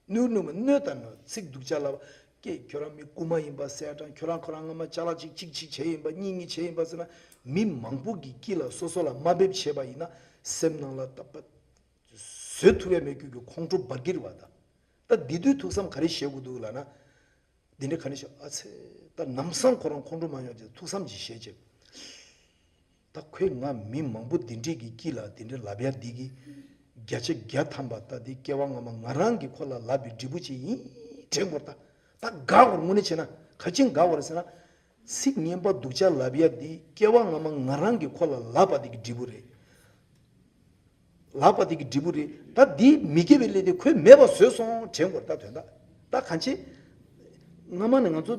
གནོད་གནོད་མ་གནོད་ད་ནོ་ཚིག་སྡུག་ཅག་ལབ་ཀྱེ་ཁྱོད་རང་མི་རྐུ་མ་ཡིན་པ་ཟེར་དང་ཁྱོད་རང་ཁོ་རང་སྔ་མ་ཅ་ལག་ཅིག་ཅིག་ཅིག་བྱས་ཡིན་པ་གཉིས་གཉིས་བྱས་ཡིན་པ་ཟེར་ན་མི་མང་པོ་གི་དཀྱིལ་ལ་སོ་སོ་ལ་དམའ་འབེབས་བྱས་པ་ཡིན་ན་སེམས་ནང་ལ་ད་པ་བཟོད་ཐུབ་ཡ་མེད་རྒྱུ་གི་ཁོང་ཁྲོ་འབར་གྱི་རེད་བ་ད། ད་འདི་དུས་ཐུགས་བསམ་ག་རེ་བཞེས་དགོས་འདུག་ལབ་ན། འདི་འདྲ་ག་ནས་ཤོག་ཨ་ཚེ། ད་ནམ་སང་ཁོ་རང་ཁོང་ཁྲོ་མ་ཡོང་ཅེས་ཐུགས་བསམ་ཅིག་བཞེས་ཅེས། ད་ཁོས་ང་མི་མང་པོ་འདི་འདྲས་ཀྱི་དཀྱིལ་ལ་འདི་འདྲ་ལབ་ཡ་འདི་གི་བརྒྱ་ཆ་བརྒྱ་ཐམ་པ་ད་འདི་སྐྱེ་བ་སྔ་མ་ང་རང་གི་ཁོ་ལ་ལབ་པའི་འབྲས་བུ་ཅིག་ཡིན་དྲན་དགོས་ད། ད་དགའ་བར་དངོས་གནས་བྱས་ན་ག་ཅིན་དགའ་བར་ཟེར་ན། ཚིག་ངན་པ་སྡུག་ཅག་ལབ་ཡ་འདི་སྐྱེ་བ་སྔ་མ་ང་རང་གི་ཁོ་ལ་ལབ་པ་འདི་གི་འབྲས་བུ་རེད། ལབ་པ་དེ་གི་འབྲས་བུ་རེད། ད་འདི་མི་དགེ་བའི་ལས་དེ་ཁོས་མེད་པ་བཟོས་སོང་དྲན་དགོས་ད་དོན་དག་ད་གང་ཆེ། སྔ་མ་ནས་ང་ཚོ་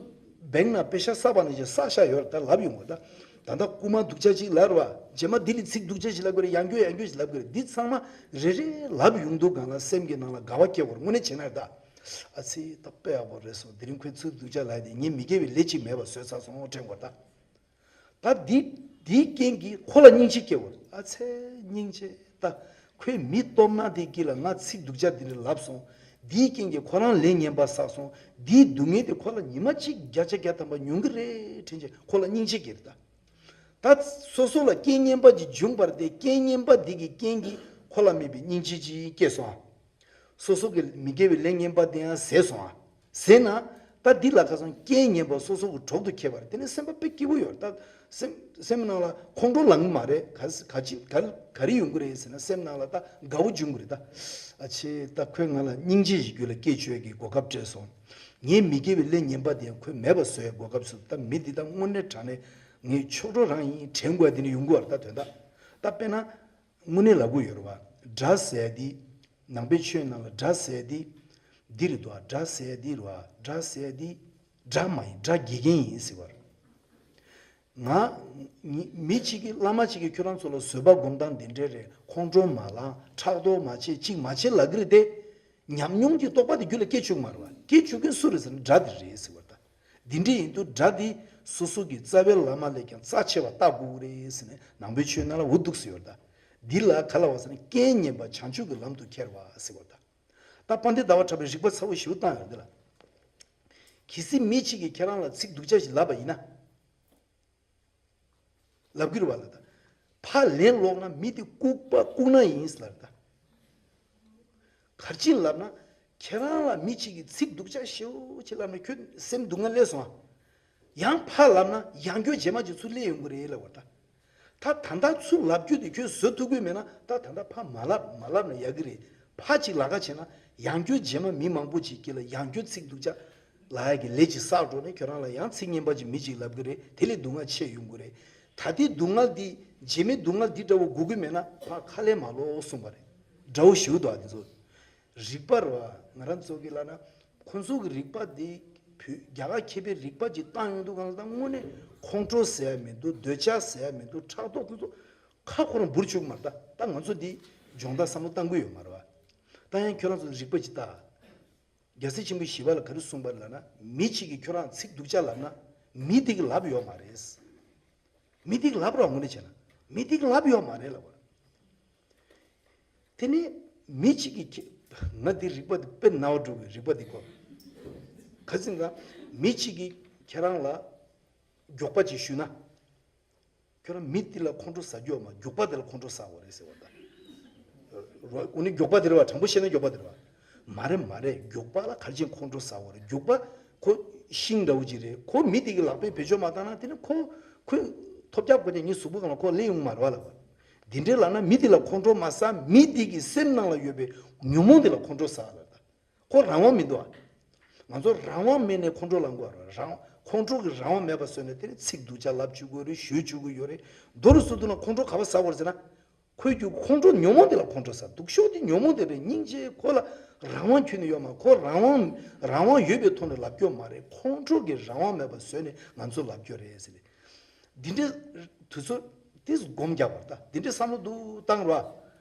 བེང་ན་པེ་ཤ་བསགས་པ་ནས་ཀྱི་བསགས་ཤ་ཡོད་རེད་ད་ལབ་ཡོང་དགོས་ད། ད་ལྟ་རྐུ་མ་སྡུག་ཅག་ཅིག་ལབ་རེད་བ། རྗེས་མ་འདི་ལས་ཚིག་སྡུག་ཅག་ཅིག་ལབ་དགོས་རེད། ཡང་བསྐྱར་ཡང་བསྐྱར་ཅིག་ལབ་དགོས་རེད། འདི་ཚང་མ་རེ་རེ་ལབ་ཡོང་དུས་སྒང་ལ་སེམས་ཀྱི་ནང་ལ་དགའ་བ་སྐྱེ་དགོས་རེད་དངོས་གནས་བྱས་ན་རེད་ད། ཨ་ཙི་ད་དཔེ་ཡག་པོ་རེད་སོང་། དེ་རིང་ཁོས་ཚིག་སྡུག་ཅག་ལབ་དེ་ངས་མི་དགེ་བའི་ལས་གཅིག་མེད་པ་བཟོས་ཚར་སོང་དྲན་དགོས་ད། ད་འདི་འདིའི་རྐྱེན་གྱིས་ཁོ་ལ་སྙིང་རྗེ་སྐྱེ་བ། ཨ་ཚེ་སྙིང་རྗེ་ད། ཁོས་མི་སྟོབས་ན་དེ་གི་ལ་ང་ཚིག་སྡུག་ཅག་འདི་འདྲ་ལབ་སོང་། འདིའི་རྐྱེན་གྱིས་ཁོ་རང་ལས་ངན་པ་བསགས་སོང་། འདིའི་སྡུག་བསྔལ་དེ་ཁོ་ལ་ཉི་མ་གཅིག་བརྒྱ་ཆ་བརྒྱ་ཐམ་པ་མྱོང་གི་རེད་དྲན་བྱས་ཁོ་ལ་སྙིང་རྗེ་སྐྱེ་རེད་ད། ད་སོ་སོ་ལ་རྐྱེན་ངན་པ་ཅིག་བྱུང་བར་དེ་རྐྱེན་ངན་པ་འདི་གི་རྐྱེན་གྱིས་ཁོ་ལ་དམིགས་པའི་སྙིང་རྗེ་ཅིག་སྐྱེས་སོང་། སོ་སོ་གི་མི་དགེ་བའི་ལས་ངན་པ་དེ་ཡང་ཟད་སོང་ཨ། ཟད་ན་ད་འདི་ལ་ཁ་སང་རྐྱེན་ངན་པ་སོ་སོ་གི་གྲོགས་སུ་འཁེལ་བ་རེད། དེ་ནས་སེམས་པ་དཔེ་སྐྱིད་པོ་ཡོད་རེད་ད། སེམས་སེམས་ནང་ལ་ཁོང་ཁྲོ་ལངས་གི་མ་རེད། ག་ག་ཅི་ག་ག་རེ་ཡོང་གི་རེད་ཟེར་ན་སེམས་ནང་ལ་ད་དགའ་བོ་འབྱུང་གི་རེད་ད། ཨ་ཆེ་ད་ཁོས་ང་ལ་སྙིང་རྗེ་ཞིག་རྒྱུད་ལ་སྐྱེ་བཅུག་གི་གོ་སྐབས་སྤྲད་སོང་། ངའི་མི་དགེ་བའི་ལས་ངན་པ་དེ་ཡང་ཁོས་མེད་པ་བཟོ་ཡའི་གོ་སྐབས་སུ་ད་མི་འདི་ད་དངོས་གནས་དྲང་གནས་ངའི་ཆོག་གྲོགས་རང་ཡིན་དྲན་དགོས་པ་དེ་ནི་ཡོང་གི་བ་རེད་ད། དོན་དག་ད་དཔེར་ན། དངོས་གནས་ལབ་དགོས་ཡོད་རེད་བ། དགྲ་ཟེར་ཡ་འདི། ནང་པའི་ཆོས་ནང་ལ་དགྲ་ཟེར་ཡ་འདི། འདི་རེད་འདུག་བ། དགྲ་ཟེར་ཡ་འདི་རེད་བ། དགྲ་ཟེར་ཡ་འདི། དགྲ་མ་ཡིན། དགྲ་དགེ་རྒན་ཡིན་ཟེར་བ་རེད། ང་། མི་གཅིག་གིས་བླ་མ་གཅིག་གིས་ཁྱོད་རང་ཚོ་ལ་བཟོད་པ་སྒོམ་སྟངས་འདི་འདྲས་རེད། ཁོང་ཁྲོ་མ་ལངས། ཕྲག་དོག་མ་བྱེད། གཅིག་མ་བྱེད་ལབ་གི་རེད་དེ། ཉམས་མྱོང་གི་རྟོགས་པ་དེ་རྒྱུད་ལ་སྐྱེ་བཅུག་མ་རེད་བ། སྐྱེ་བཅུག་མཁན་སུ་རེད་ཟེར་ན་དགྲ་དེ་རེད་ཟེར་བ་རེད་ད། འདི་འདྲ་ཡིན་དུས་དགྲ་འདི་སོ་སོ་གི་རྩ་བའི་བླ་མ་ལས་ཀྱང་རྩ་ཆེ་བ་བལྟ་དགོས་ཀྱི་རེད་ཟེར་ནས་ནང་པའི་ཆོས་ནང་ལ་འུ་འདུག་ཟེར་ཡོད་ད། འདི་ལ་ག་ལབ་པ་ཟེར་ན་རྐྱེན་ངན་པ་བྱང་ཆུབ་ཀྱི་ལམ་དུ་ཁྱེར་བ་ཟེར་བ་ད། ད་དཔལ་ལྡན་ཟླ་བ་གྲགས་པའི་རིགས་པ་ཚ་བོ་ཞེ་པོ་བཏང་ཡོད་འདི་ལ། གལ་སྲིད་མི་གཅིག་གིས་ཁྱེད་རང་ལ་ཚིག་སྡུག་ཅག་ཞིག་ལབ་པ་ཡིན་ན། ལབ་ཀྱི་རེད་བ་ལ་ད། ཕར་ལན་སློག་ན་མི་དེ་ལྐུགས་པ་ལྐུགས་ན་ཡིན་ལབ་ད། གར་ཕྱིན་ལབ་ན། ཁྱེད་རང་ལ་མི་གཅིག་གིས་ཚིག་སྡུག་ཅག་ཞེ་པོ་ཅིག་ལབ་ན་ཁྱོད་སེམས་སྡུག་བསྔལ་སླེབས་སོང་ཨ། ཡང་ཕར་ལབ་ན་ཡང་སྐྱར་རྗེས་མ་ཅིག་ཚུར་སླེབས་ཡོང་གི་རེད་ལབ་པ་ད། ད་ད་ལྟ་ཚུར་ལབ་རྒྱུ་དེ་ཁྱོད་བཟོད་ཐུབ་ཀྱི་མེད་ན་ད་ད་ལྟ་ཕར་མ་ལབ་མ་ལབ་ན་ཡག་གི་རེད། ཕར་ཅིག་ལབ་ཁ་བྱས་ན་ཡང་སྐྱར་རྗེས་མ་མི་མང་པོ་ཅིག་གིས་ལ་ཡང་སྐྱར་ཚིག་སྡུག་ཅག་ལབ་ཡ་གི་ལས་ཅིག་བསགས་འགྲོ་ནས་ཁྱོད་རང་ལ་ཡང་ཚིག་ངན་པ་ཅིག་མི་ཅིག་ལབ་གི་རེད། དེ་ལས་སྡུག་བསྔལ་ཆེ་ཡོང་གི་རེད། ད་ལྟའི་སྡུག་བསྔལ་འདི་རྗེས་མའི་སྡུག་བསྔལ་འདི་འདྲ་བོ་དགོས་ཀྱི་མེད་ན་ཕར་ཁ་ལས་མ་ལོག་གསུངས་པ་རེད། དགྲ་བོ་ཞེ་པོ་འདུག་ཨ་དེ་ཚོ། རིགས་པ་རེད་བ། ང་རང་ཚོ་གི་ལབ་ན་ཁོང་ཚོ་གི་རིགས་པ་འདི་བོད་རྒྱ་གར་མཁས་པའི་རིགས་པ་ཅིག་བཏང་ཡོང་དུས་གང་ལ་ད་དངོས་གནས་ཁོང་ཁྲོ་ཟེར་ཡ་མི་འདུག་འདོད་ཆགས་ཟེར་ཡ་མི་འདུག་ཕྲག་དོག་དེ་ཚོ་ཁ་ཁོ་རང་འབུར་བཅུག་མ་རེད་ད། ད་ང་ཚོ་འདི་སྦྱོང་བརྡར་བསམ་བློ་བཏང་གི་ཡོད་མ་རེད་བ། ད་ཡང་ཁྱོད་རང་ཚོ་རིགས་པ་ཅིག་ལྟ། རྒྱལ་སྲས་ཆེན་པོ་ཞི་བ་ལྷས་ག་རེ་གསུངས་པ་རེད་ལབ་ན་མི་གཅིག་གིས་ཁྱོད་རང་ཚིག་སྡུག་ཅག་ལབ་ན་མི་དེ་གིས་ལབ་ཡོད་མ་རེད། མི་དེ་གིས་ལབ་རོགས་དངོས་གནས་བྱས་ན་མི་དེ་གིས་ལབ་ཡོད་མ་རེད་ལབ་པ་རེད། དེ་ནས་མི་གཅིག་གིས་ཁྱེད། ང་འདི་རིགས་པ་འདི་དཔེ་རྣ་བ་འགྲོ་གི་རིགས་པ་འདི་གོ། ག་ཟེར་ན་མི་གཅིག་གིས་ཁྱེད་རང་ལ་མགྱོགས་པ་ཅིག་ཞུས་ན། ཁྱོད་རང་མི་འདི་ལ་ཁོང་ཁྲོ་ཟ་རྒྱུ་ཡོད་མ། མགྱོགས་པ་འདི་ལ་ཁོང་ཁྲོ་ཟ་དགོས་རེད་ཟེར་བ་ད། རོ་ཨུ་ནི་མགྱོགས་པ་འདི་རེད་བ། དྲང་པོ་བཤད་ན་མགྱོགས་པ་འདི་རེད་བ། མ་རེད་མ་རེད། མགྱོགས་པ་ལ་ག་རེ་བྱས་ཁོང་ཁྲོ་ཟ་དགོས་རེད། མགྱོགས་པ་ཁོ་ཤིང་འདྲ་བོ་ཅིག་རེད། ཁོ་མི་དེ་གི་ལག་པས་བེད་སྤྱོད་མ་བཏང་ན་དེ་ནི་ཁོ་ཁོས་ཐོལ་རྒྱག་དགོས་ཀྱང་ངའི་གཟུགས་པོ་སྒང་ལ་ཁོ་སླེབས་ཡོང་མ་རེད་བ་ལབ་པ། འདི་འདྲའི་ལབ་ན་མི་དེ་ལ་ཁོང་ཁྲོ་མ་ཟ། མི་དེ་གི་སེམས་ནང་ལ་ཡོད་པའི་ཉོན་མོངས་དེ་ལ་ཁོང་ཁྲོ་ཟ་ལབ་ད། ཁོ་རང་དབང་མི་འདུག་ཨ། ང་ཚོ་རང་དབང་མེད་ནས་ཁོང་ཁྲོ་ལངས་དགོས་རེད། རང་ཁོང་ཁྲོ་གི་རང་དབང་མེད་པ་བཟོས་ནས་དེ་ནི་ཚིག་སྡུག་ཅག་ལབ་བཅུག་གི་རེད། ཞུ་བཅུག་གི་ཡོད་རེད། མདོར་བསྡུ་ན་ཁོང་ཁྲོ་ག་པར་ཟ་དགོས་རེད་ཟེར་ན། ཁོའི་རྒྱུ་ཁོང་ཁྲོ་ཉོན་མོངས་དེ་ལ་ཁོང་ཁྲོ་ཟ། སྡུག་ཤོས་དེ་ཉོན་མོངས་དེ་རེད། སྙིང་རྗེ་ཁོ་ལ་རང་དབང་ཁྱོན་ནས་ཡོད་མ། ཁོ་རང་དབང་རང་དབང་ཡོད་པའི་ཐོག་ནས་ལབ་རྒྱུ་མ་རེད། ཁོང་ཁྲོ་གི་རང་དབང་མེད་པ་བཟོས་ནས་ང་ཚོ་ལབ་རྒྱུ་རེད་ཟེར་ནས། འདི་འདྲའི་དུས་ཚོད་དེ་སྒོམ་རྒྱག་པར་ད་འདི་འདྲའི་བསམ་བློ་འདུག་བཏང་རོགས།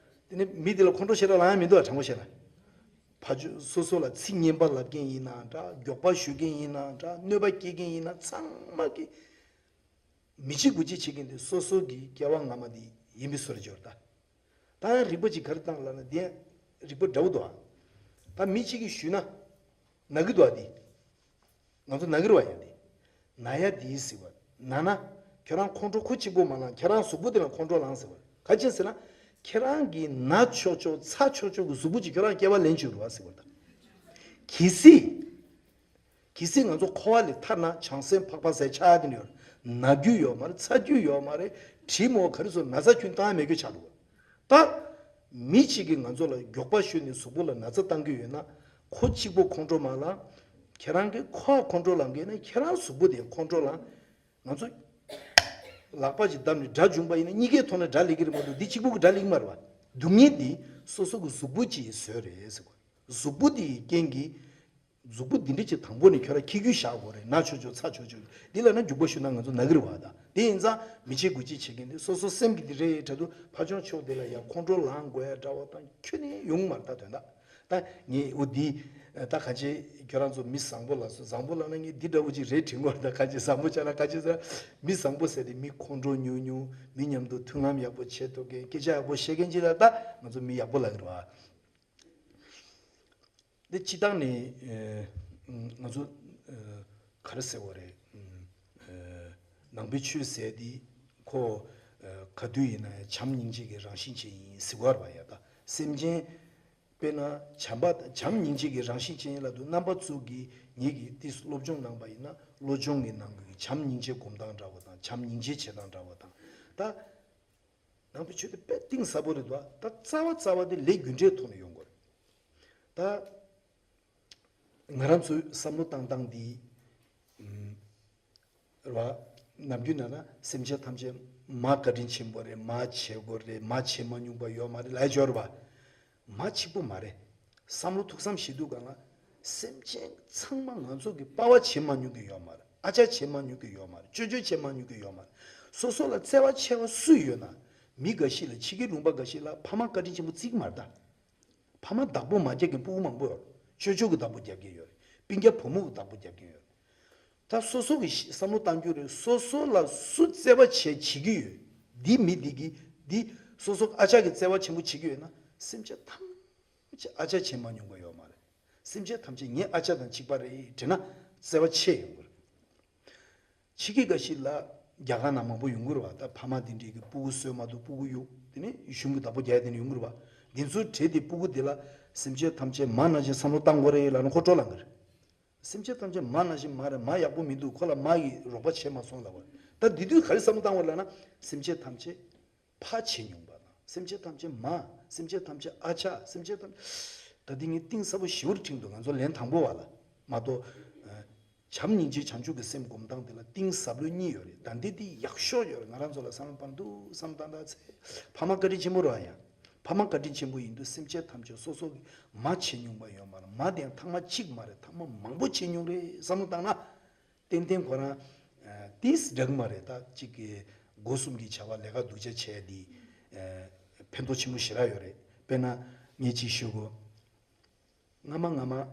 དེ་ནི་མི་དེ་ལ་ཁོང་ཁྲོ་ཞེ་དྲག་ལངས་ཡ་མི་འདུག་ཨ། དྲང་པོ་བཤད་ན། ཕ་ཇོ་སོ་སོ་ལ་ཚིག་ངན་པ་ལབ་མཁན་ཡིན་ན་འདྲ། མགྱོགས་པ་ཞུ་མཁན་ཡིན་ན་འདྲ། གནོད་པ་སྐྱེལ་མཁན་ཡིན་ན་ཚང་མ་གི་མི་གཅིག་དགུ་གཅིག་བྱེད་མཁན་དེ་སོ་སོ་གི་སྐྱེ་བ་སྔ་མ་དེ་ཡིན་པའི་བཟོ་འདྲ་ཅིག་ཡོད་རེད་ད། ད་ཡང་རིགས་པ་ཅིག་ག་རེ་བཏང་ལབ་ན་དེ་ཡང་རིགས་པ་འདྲ་བོ་འདུག་ཨ། ད་མི་གཅིག་གིས་ཞུས་ན་ན་གི་འདུག་ཨ། དེ་ང་ཚོ་ན་གི་རེད་བ། ཡ་དེ་ན་ཡ་དེ་ཟེར་བ་ན་ན། ཁྱེད་རང་ཁོང་ཁྲོ་ཁོ་གཅིག་པོ་མ་ལངས། ཁྱེད་རང་གཟུགས་པོ་དེ་ལ་ཁོང་ཁྲོ་ལངས་ཟེར་བ། ག་ཅི་ཟེར་ན་ཁྱེད་རང་གི་ན་ཆོག་ཆོག་ཚ་ཆོག་ཆོག་གི་གཟུགས་པོ་ཅིག་ཁྱེད་རང་སྐྱེ་བ་ལེན་བཅུག་རེད་བ་ཟེར་བ་ད། གལ་སྲིད། གལ་སྲིད་ང་ཚོ་འཁོར་བ་ལས་ཐར་ན་བྱང་སེམས་འཕགས་པ་ཟེར་ཆགས་ཡ་དེ་འདྲ་ཡོད་རེད། ན་རྒྱུ་ཡོད་མ་རེད། ཚ་རྒྱུ་ཡོད་མ་རེད། དྲི་མོ་ག་རེ་ཟེར་ན་ཚ་ཁྱོན་བཏང་ཡ་མེད་རྒྱུ་ཆགས་འདུག་ད་མི་གཅིག་གིས་ང་ཚོ་ལ་མགྱོགས་པ་ཞུས་ནས་གཟུགས་པོ་ལ་ན་ཚ་བཏང་གི་ཡོད་ན་ཁོ་གཅིག་པོ་ཁོང་ཁྲོ་མ་ལངས། ཁྱེད་རང་གིས་ཁོ་ཁོང་ཁྲོ་ལངས་གི་ཡོད་ན་ཁྱེད་རང་གཟུགས་པོ་དེ་ཁོང་ཁྲོ་ལངས། ང་ཚོ་ལག་པ་ཅིག་བརྡབས་ནས་དགྲ་བྱུང་པ་ཡིན་ན་གཉིས་ཀའི་ཐོག་ནས་དགྲ་སླེབས་ཀྱི་རེད་མ་གཏོགས་འདི་གཅིག་པུ་གི་དགྲ་སླེབས་ཀྱི་མ་རེད་བ། སྡུག་བསྔལ་འདི་སོ་སོ་གི་གཟུགས་པོ་ཅིག་བཟོས་རེད་ཟེར་བ། གཟུགས་པོ་འདི་ཡི་རྐྱེན་གྱིས། གཟུགས་པོ་འདི་འདྲ་ཅིག་དང་པོ་ནས་ཁྱོད་རང་འཁྱེར་རྒྱུ་བཞག་དགོས་རེད། ན་ཆོག་ཆོག་ཚ་ཆོག་ཆོག་འདི་ལབ་ན་མགྱོགས་པོ་ཞུས་ན་ང་ཚོ་ན་གི་རེད་བ། ད་དེ་ཡིན་ཙང་མི་གཅིག་དགུ་གཅིག་བྱེད་མཁན་དེ་སོ་སོ་སེམས་ཀྱི་འདི་རེད་དྲ་དུ་ཕ་ཆུང་ཕྱོགས་དེ་ལ་ཡང་ཁོང་ཁྲོ་ལངས་དགོས་ཡ་འདྲ་བ་དང་ཁྱོན་ནས་ཡོང་མ་རེད། ད་དོན་དག་ ད་ངས་འོ་འདི་ད་ག་ཅི་ཁྱོད་རང་ཚོ་མི་བཟང་པོ་ལ་སོ་བཟང་པོ་ལ་ན་ངས་འདི་འདྲ་བོ་ཅིག་རེད་དྲན་གོ། ད་ག་ཅི་བཟང་པོ་ཆགས་ན་ག་ཅི་ཟེར། མི་བཟང་པོ་ཟེར་དེ་མི་ཁོང་ཁྲོ་ཉུང་ཉུང་། མི་མཉམ་དུ་མཐུན་ལམ་ཡག་པོ་བྱེད་ཐུབ་མཁན། སྐད་ཆ་ཡག་པོ་བཤད་མཁན་ཅིག་ལ་ད་ང་ཚོ་མི་ཡག་པོ་ལབ་ཀྱི་རེད་བ། འདི་སྤྱི་བཏང་ནས་ཨ་ང་ཚོ་ཨ་ག་རེ་ཟེར་བ་རེད། ཨ་ནང་པའི་ཆོས་ཟེར་དེ་ཁོ་ཨ་ག་དུས་ཡིན་ན་ཡང་བྱམས་སྙིང་རྗེ་གི་རང་བཞིན་ཅན་ཡིན་ཟེར་བ་རེད་བ། ཡ་ད་སེམས་ཅན་དཔེར་ན་བྱམས་པ་བྱམས་སྙིང་རྗེ་གི་རང་བཞིན་ཅན་ཡིན་ལབ་དུས་རྣམ་པ་ཚོ་གིས་ངེད་ཀྱིས་དེ་སློབ་སྦྱོང་གནང་པ་ཡིན་ན་བློ་སྦྱོང་གི་ནང་གི་བྱམས་སྙིང་རྗེ་སྒོམ་སྟངས་འདྲ་བོ་དང་། བྱམས་སྙིང་རྗེ་བྱེད་སྟངས་འདྲ་བོ་དང་། ད་ནང་པའི་ཆོས་དེ་དཔེ་གཏིང་ཟབ་པོ་རེད་འདུག་ད་རྩ་བ་རྩ་བ་དེ་ལས་རྒྱུ་འབྲས་ཐོག་ནས་ཡོང་དགོས་རེད། ད་ང་རང་ཚོའི་བསམ་བློ་བཏང་སྟངས་འདི་རེད་བ། ནམ་རྒྱུན་ན་ན་སེམས་ཅན་ཐམས་ཅད་མ་བཀའ་དྲིན་ཆེན་པོ་རེད། མ་བྱེད་དགོས་རེད། མ་བྱེད་མ་མྱོང་པ་ཡོད་མ་རེད་ལབ་ཡོད་རེད་བ། མ་གཅིག་པུ་མ་རེད། བསམ་བློ་ཐུགས་བསམ་ཞིག་འདུག་ག་ལ། སེམས་ཅན་ཚང་མ་ང་ཚོ་གི་དཔའ་བ་བྱེད་མ་མྱོང་གི་ཡོད་མ་རེད། ཨ་ཅག་བྱེད་མ་མྱོང་གི་ཡོད་མ་རེད། ཅོ་ཅོ་བྱེད་མ་མྱོང་གི་ཡོད་མ་རེད། སོ་སོ་ལ་བརྩེ་བ་ཆེ་བ་སུ་ཡོད་ན། མི་འགའ་ཞིག་ལ་ཕྱི་རྒྱལ་ལུང་པ་འགའ་ཞིག་ལ་ཕ་མ་བཀའ་དྲིན་ཆེན་པོ་བརྩི་གི་མ་རེད་ད། ཕ་མ་བདག་པོ་མ་རྒྱག་མཁན་ཕྲུ་གུ་མང་པོ་ཡོད་རེད། ཅོ་ཅོ་གི་བདག་པོ་རྒྱག་མཁན་ཡོད་རེད། སྤུན་ཀྱག་བུ་མོ་གི་བདག་པོ་རྒྱག་མཁན་ཡོད་རེད། ད་སོ་སོ་གི་བསམ་བློ་བཏང་རྒྱུ་རེད། སོ་སོ་ལ་སུ་བརྩེ་བ་བྱེད་བྱེད་ཀྱི་ཡོད། འདི་མི་འདི་གི་འདི་སོ་སོ་ཨ་ཅག་གི་བརྩེ་བ་ཆེན་པོ་བྱེད་ཀྱི་ཡོད་ན་སེམས་ཅན་ཐམས་ཅད་ཨ་ཅག་བྱེད་མ་མྱོང་པ་ཡོད་མ་རེད། སེམས་ཅན་ཐམས་ཅད་ངའི་ཨ་ཅག་དང་གཅིག་པ་རེད་དྲན་ན་བརྩེ་བ་ཆེ་ཡོང་གི་རེད། ཕྱི་རྒྱལ་འགའ་ཞིག་ལ་རྒྱ་གར་ནང་མང་པོ་ཡོང་གི་རེད་བ། ད་ཕ་མ་འདི་འདྲའི་གི་སྤུ་གུ་གསོས་མ་ཐུབ། སྤུ་གུ་གཡུག་དེ་ནས་གཞུང་གི་བདག་པོ་རྒྱག་ཡ་དེ་འདྲ་ཡོང་གི་རེད་བ། འདི་ཚོའི་གྲས་དེ་སྤུ་གུ་དེ་ལ་སེམས་ཅན་ཐམས་ཅད་མ་ནང་བཞིན་བསམ་བློ་བཏང་དགོས་རེད་ལབ་ན་ཁོ་སྤྲོ་ལངས་གི་རེད། སེམས་ཅན་ཐམས་ཅད་མ་ནང་བཞིན་མ་རེད། མ་ཡག་པོ་མི་འདུག་ཁོ་ལ་མ་ཡིས་རོགས་པ་བྱས་མ་སོང་ལབ་བ། ད་འདི་དུས་ག་རེ་བསམ་བློ་བཏང་བ་ལབ་ན་སེམས་ཅན་ཐམས་ཅད་ཕ་བྱེད་མྱོང་པ་དང་། སེམས་ཅན་ཐམས་ཅད་མ། སེམས་ཅན་ཐམས་ཅད་ཨ་ཅག་སེམས་ཅན་ཐམས་ད་འདི་ངས་གཏིང་ཟབ་པོ་ཞེ་པོ་ཅིག་དྲན་འདུག་ང་ཚོ་ལན་དང་པོ་བ་ལ་མ་གཏོགས། བྱམས་སྙིང་རྗེ་བྱང་ཆུབ་ཀྱི་སེམས་སྒོམ་སྟངས་དེ་ལ་གཏིང་ཟབ་ལོས་གཉིས་ཡོད་རེད། ད་འདི་འདི་ཡག་ཤོས་ཡོད་རེད། ང་རང་ཚོ་ལ་བསམ་བློ་བཏང་འདུག་བསམ་བློ་བཏང་ད་ཚེ་ཕ་མ་བཀའ་དྲིན་ཆེན་པོ་རེད་ཡ། ཕ་མ་བཀའ་དྲིན་ཆེན་པོ་ཡིན་དུས་སེམས་ཅན་ཐམས་ཅད་སོ་སོ་གི་མ་བྱེད་མྱོང་པ་ཡོད་མ་རེད། མ་དེ་ཡང་ཐེངས་མ་གཅིག་མ་རེད། ཐེངས་མ་མང་པོ་བྱེད་མྱོང་རེད་བསམ་བློ་བཏང་ན། ཏན་ཏན་ཁོ་རང་ཏིས་འདྲ་གི་མ་རེད། ད་གཅིག་གི་སྒོ་གསུམ་གྱི་བྱ་བ་ལས་ཀ་སྡུག་ཅག་བྱས་འདི་ཕན་ཐོགས་ཆེན་པོ་ཞེ་དྲག་ཡོད་རེད། དཔེར་ན་ངས་གཅིག་ཞུ་གོ། སྔ་མ་སྔ་མ། ཨ་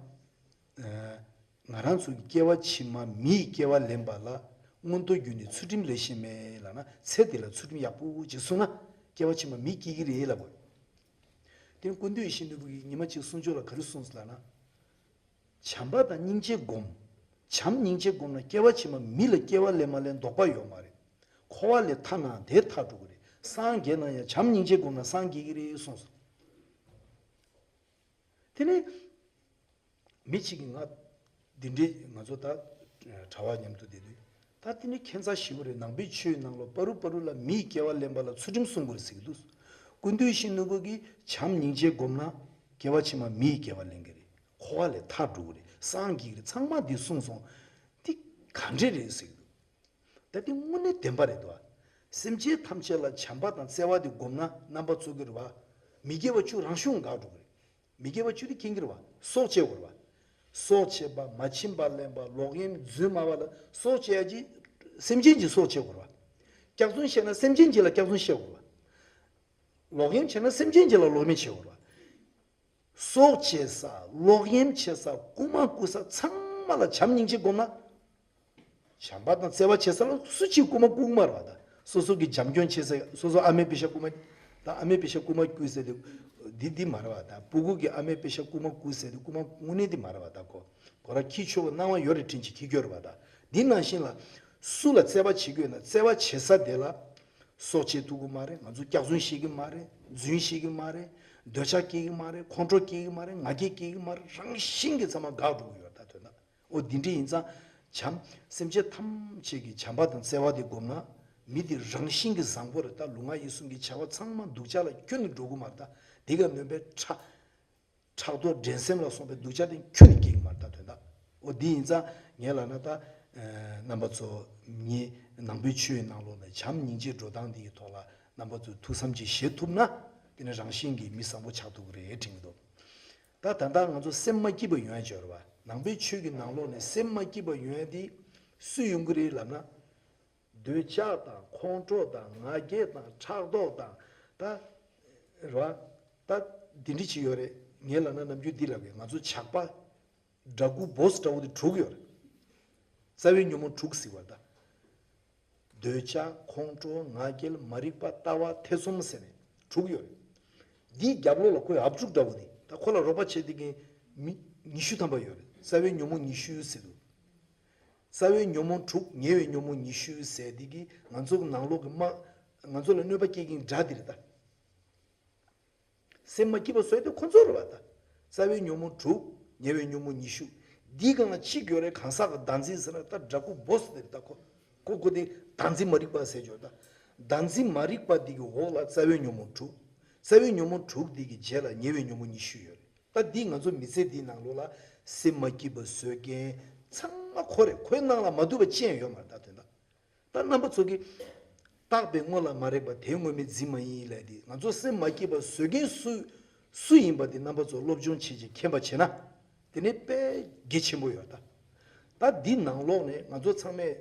ང་རང་ཚོ་གི་སྐྱེ་བ་ཕྱི་མ་མིའི་སྐྱེ་བ་ལེན་པ་ལ་མངོན་རྟོགས་རྒྱུ་ནི་ཚུལ་ཁྲིམས་ལས་གཞན་མེད་ལབ་ན་ཚེ་འདི་ལ་ཚུལ་ཁྲིམས་ཡག་པོ་ཅིག་བསྲུངས་ན་སྐྱེ་བ་ཕྱི་མ་མི་སྐྱེ་གི་རེད་ལབ་དགོས། དེ་ནི་ཀུན་འདུས་ཡིད་བཞིན་ནོར་བུ་གིས་ཉི་མ་གཅིག་གསུང་ཆོས་ལ་ག་རེ་གསུངས་སོང་ལབ་ན། བྱམས་པ་དང་སྙིང་རྗེ་སྒོམ། བྱམས་སྙིང་རྗེ་སྒོམ་ན་སྐྱེ་བ་ཕྱི་མ་མི་ལ་སྐྱེ་བ་ལེན་མ་ལེན་དོགས་པ་ཡོད་མ་རེད། འཁོར་བ་ལས་ཐར་ནའང་དེ་ཐར་འགྲོ་གི་རེད། སངས་རྒྱས་ན་ཡང་བྱམས་སྙིང་རྗེ་སྒོམ་ན་སངས་རྒྱས་ཀྱི་རེད་གསུངས་སོང་། དེ་ནས་མི་གཅིག་གིས་ང་འདི་འདྲའི་ང་ཚོ་ད་གྲྭ་བ་མཉམ་དུ་བསྡད་དུས་ད་དེ་ནི་ཁྱད་མཚར་ཞེ་པོ་རེད། ནང་པའི་ཆོས་ནང་ལོགས་པ་རུ་པ་རུ་ལ་མིའི་སྐྱེ་བ་ལེན་པ་ལ་ཚུལ་ཁྲིམས་སྲུང་དགོས་རེད་ཟེར་གྱི་འདུག་ཀུན་འདུས་ཡིད་བཞིན་ནོར་བུ་གིས་བྱམས་སྙིང་རྗེ་བསྒོམས་ན་སྐྱེ་བ་ཕྱི་མ་མིའི་སྐྱེ་བ་ལེན་གྱི་རེད། འཁོར་བ་ལས་ཐར་འགྲོ་གི་རེད། སངས་རྒྱས་ཀྱི་རེད། ཚང་མ་འདི་གསུངས་སོང་། འདི་ག་འདྲས་རེད་ཟེར་གྱི་འདུག་ད་དེ་དངོས་གནས་བདེན་པ་རེད་དོ། སེམས་ཅན་ཐམས་ཅད་ལ་བྱམས་པ་དང་བརྩེ་བ་དེ་བསྒོམས་ན་རྣམ་པ་ཚོ་གི་རེད་བ། མི་དགེ་བ་བཅུ་རང་བྱུང་འགག་འགྲོ་གི་རེད། མི་དགེ་བ་བཅུ་དེ་མཁྱེན་གྱི་རེད་བ། སྲོག་བཅད་དགོས་རེད་བ། སྲོག་བཅད་པ། མ་བྱིན་པ་ལེན་པ། ལོག་གཡེམ་རྫུན་སྨྲ་བ་ལ་སྲོག་བཅད་ཡ་ཅི། སེམས་ཅན་གྱི་སྲོག་བཅད་དགོས་རེད་བ། སྐྱག་རྫུན་བཤད་ན་སེམས་ཅན་གྱི་ལ་སྐྱག་རྫུན་བཤད་དགོས་རེད་བ། ལོག་གཡེམ་བྱས་ན་སེམས་ཅན་གྱི་ལ་ལོག་གཡེམ་བྱེད་དགོས་རེད་བ། སྲོག་བཅད་ས། ལོག་གཡེམ་བྱེད་ས། རྐུ་མ་རྐུ་ས་ཚང་མ་ལ་བྱམས་སྙིང་རྗེ་བསྒོམས་ན། བྱམས་པ་དང་བརྩེ་བ་བྱེད་ས་ལ་སུ་གཅིག་རྐུ་མ་རྐུ་གི་མ་རེད་བ། ད་སོ་སོ་གི་བྱམས་སྐྱོང་བྱེད་ས། སོ་སོ་ཨ་མའི་པེ་ཤ་རྐུ་མ། ད་ཨ་མའི་པེ་ཤ་རྐུ་མ་རྐུས་ཟེར་དེ་འདི་འདི་མ་རེད་བ། ད་སྤུ་གུ་གི་ཨ་མའི་པེ་ཤ་རྐུ་མ་རྐུས་ཟེར་དེ་རྐུ་མ་དངོས་གནས་འདི་མ་རེད་བ། ད་ཁོ་ཁོ་རང་ཁྱི་ཆོ་གི་སྣང་བ་ཡོད་རེད་དྲན་གྱི་ཁྱི་སྐྱོ་རེད་བ། ད་འདི་ནང་བཞིན་ལ་སུ་ལ་བརྩེ་བ་བྱེད་དགོས་ན་བརྩེ་བ་བྱེད་ས་དེ་ལ་སྲོག་བཅད་ཐུབ་གི་མ་རེད། ང་ཚོ་སྐྱག་རྫུན་བཤད་གི་མ་རེད། རྫུན་བཤད་གི་མ་རེད། འདོད་ཆགས་སྐྱེ་གི་མ་རེད། ཁོང་ཁྲོ་སྐྱེ་གི་མ་རེད། ང་རྒྱལ་སྐྱེ་གི་མ་རེད། རང་བཞིན་གྱི་ཚང་མ་འགག་འགྲོ་གི་ཡོད། ད་དོན་དག་འོ་འདི་འདྲ་ཡིན་ཙང་། བྱམས། སེམས་ཅན་ཐམས་ཅད་ཀྱི་བྱམས་པ་དང་བརྩེ་བ་དེ་བསྒོམས་ན། མི་དེ་རང་བཞིན་གྱི་བཟང་པོ་རེད། ད་ལུས་ངག་ཡིད་གསུམ་གྱི་བྱ་བ་ཚང་མ་སྡུག་ཅག་ལ་ཁྱོན་ནས་འགྲོ་གི་མ་རེད། ད་དེ་ག་ནོན་པའི་ཕྲག་ཕྲག་དོག་འགྲན་སེམས་ལ་སོགས་པའི་སྡུག་ཅག་དེ་ཁྱོན་ནས་སྐྱེ་གི་མ་རེད། ད་དོན་དག་འོ་འདི་ཡིན་ཙང་ངས་ལབ་ན་ད། རྣམ་པ་ཚོ་ངའི་ནང་པའི་ཆོས་ནང་ལོགས་ནས་བྱམས་སྙིང་རྗེ་འགྲོ་སྟངས་འདི་ཡི་ཐོག་ལ་རྣམ་པ་ཚོས་ཐུགས་བསམ་ཅིག་བཞེས་ཐུབ་ན། དེ་ནི་རང་བཞིན་གྱིས་མི་བཟང་པོ་ཆགས་ཐུབ་ཀྱི་རེད་དྲན་གྱི་འདུག་ད་ད་ལྟ་ང་ཚོ་སེམས་མ་སྐྱིད་པ་ཡོང་ཡ་ཅིག་ཡོད་རེད་བ། ནང་པའི་ཆོས་ཀྱི་ནང་ལོགས་ནས་སེམས་མ་སྐྱིད་པ་ཡོང་ཡ་དེ་སུས་ཡོང་གི་རེད་ལབ་ན། འདོད་ཆགས་དང་ཁོང་ཁྲོ་དང་ང་རྒྱལ་དང་ཕྲག་དོག་དང་ད་རེད་བ། ད་འདི་འདྲ་ཅིག་ཡོད་རེད། ངས་ལབ་ན་ནམ་རྒྱུན་འདི་ལབ་གི། ང་ཚོ་ཇག་པ་འདྲ་སྐུ་བོས་འདྲ་བོ་དེ་དྲུག་ཡོད་རེད། རྩ་བའི་ཉོན་མོངས་དྲུག་ཟེར་བ་ད། འདོད་ཆགས། ཁོང་ཁྲོ། ང་རྒྱལ། མ་རིག་པ། ལྟ་བ། ཐེ་ཚོམ་ཟེར་ནས་དྲུག་ཡོད་རེད། འདིའི་རྒྱབ་ལོགས་ལ་ཁོའི་ཨབ་ཕྲུག་འདྲ་བོ་དེ། ད་ཁོ་ལ་རོགས་པ་བྱེད་བསྡད་མཁན་མི་ཉི་ཤུ་ཐམ་པ་ཡོད་རེད། རྩ་བའི་ཉོན་མོངས་ཉི་ཤུ་ཟེར་འདུག་རྩ་བའི་ཉོན་མོངས་དྲུག་ཉེ་བའི་ཉོན་མོངས་ཉི་ཤུ་ཟེར་འདི་གིས་ང་ཚོ་གི་ནང་ལོགས་ཀྱི་དམག་ང་ཚོ་ལ་གནོད་པ་སྐྱེལ་མཁན་དགྲ་འདི་རེད་ད། སེམས་མ་སྐྱིད་པ་བཟོས་དེ་ཁོ་ཚོ་རེད་བ་ད། རྩ་བའི་ཉོན་མོངས་དྲུག་ཉེ་བའི་ཉོན་མོངས་ཉི་ཤུ། འདིའི་སྒང་ལ་གཅིག་ཡོད་རེད། གང་ཟག་གི་བདག་འཛིན་ཟེར་ན་ད་འདྲ་སྐུ་བོས་དེ་རེད་ད། ཁོ་ཁོ་ཁོ་དེ་བདག་འཛིན་མ་རིག་པ་ཟེར་ཆོག་ད། བདག་འཛིན་མ་རིག་པ་འདི་གི་འོག་ལ་རྩ་བའི་ཉོན་མོངས་དྲུག་རྩ་བའི་ཉོན་མོངས་དྲུག་འདི་གི་རྗེས་ལ་ཉེ་བའི་ཉོན་མོངས་ཉི་ཤུ་ཡོད་རེད། ད་འདི་ང་ཚོ་མི་ཚེ་འདིའི་ནང་ལོགས་ལ་སེམས་མ་སྐྱིད་པ་བཟོ་མཁན་ཚང་མ་ཁོ་རེད། ཁོའི་ནང་ལ་མ་འདུས་པ་ཅི་ཡང་ཡོད་མ་རེད་ད། དོན་དག་ད་རྣམ་པ་ཚོ་གིས་བརྟགས་པའི་དངོས་ལ་མ་རེག་པ། དེ་དངོས་མེད་འཛིན་མ་ཡིན་ལབ་དེ། ང་ཚོ་སེམས་མ་སྐྱིད་པ་བཟོ་མཁན་སུ་སུ་ཡིན་པ་དེ་རྣམ་པ་ཚོ་སློབ་སྦྱོང་བྱེད་ཅིང་མཁྱེན་པ་བྱེད་ན། དེ་ནི་དཔེ་གལ་ཆེན་པོ་ཡོད་ད། ད་འདི་ནང་ལོགས་ནས་ང་ཚོ་ཚང་མས་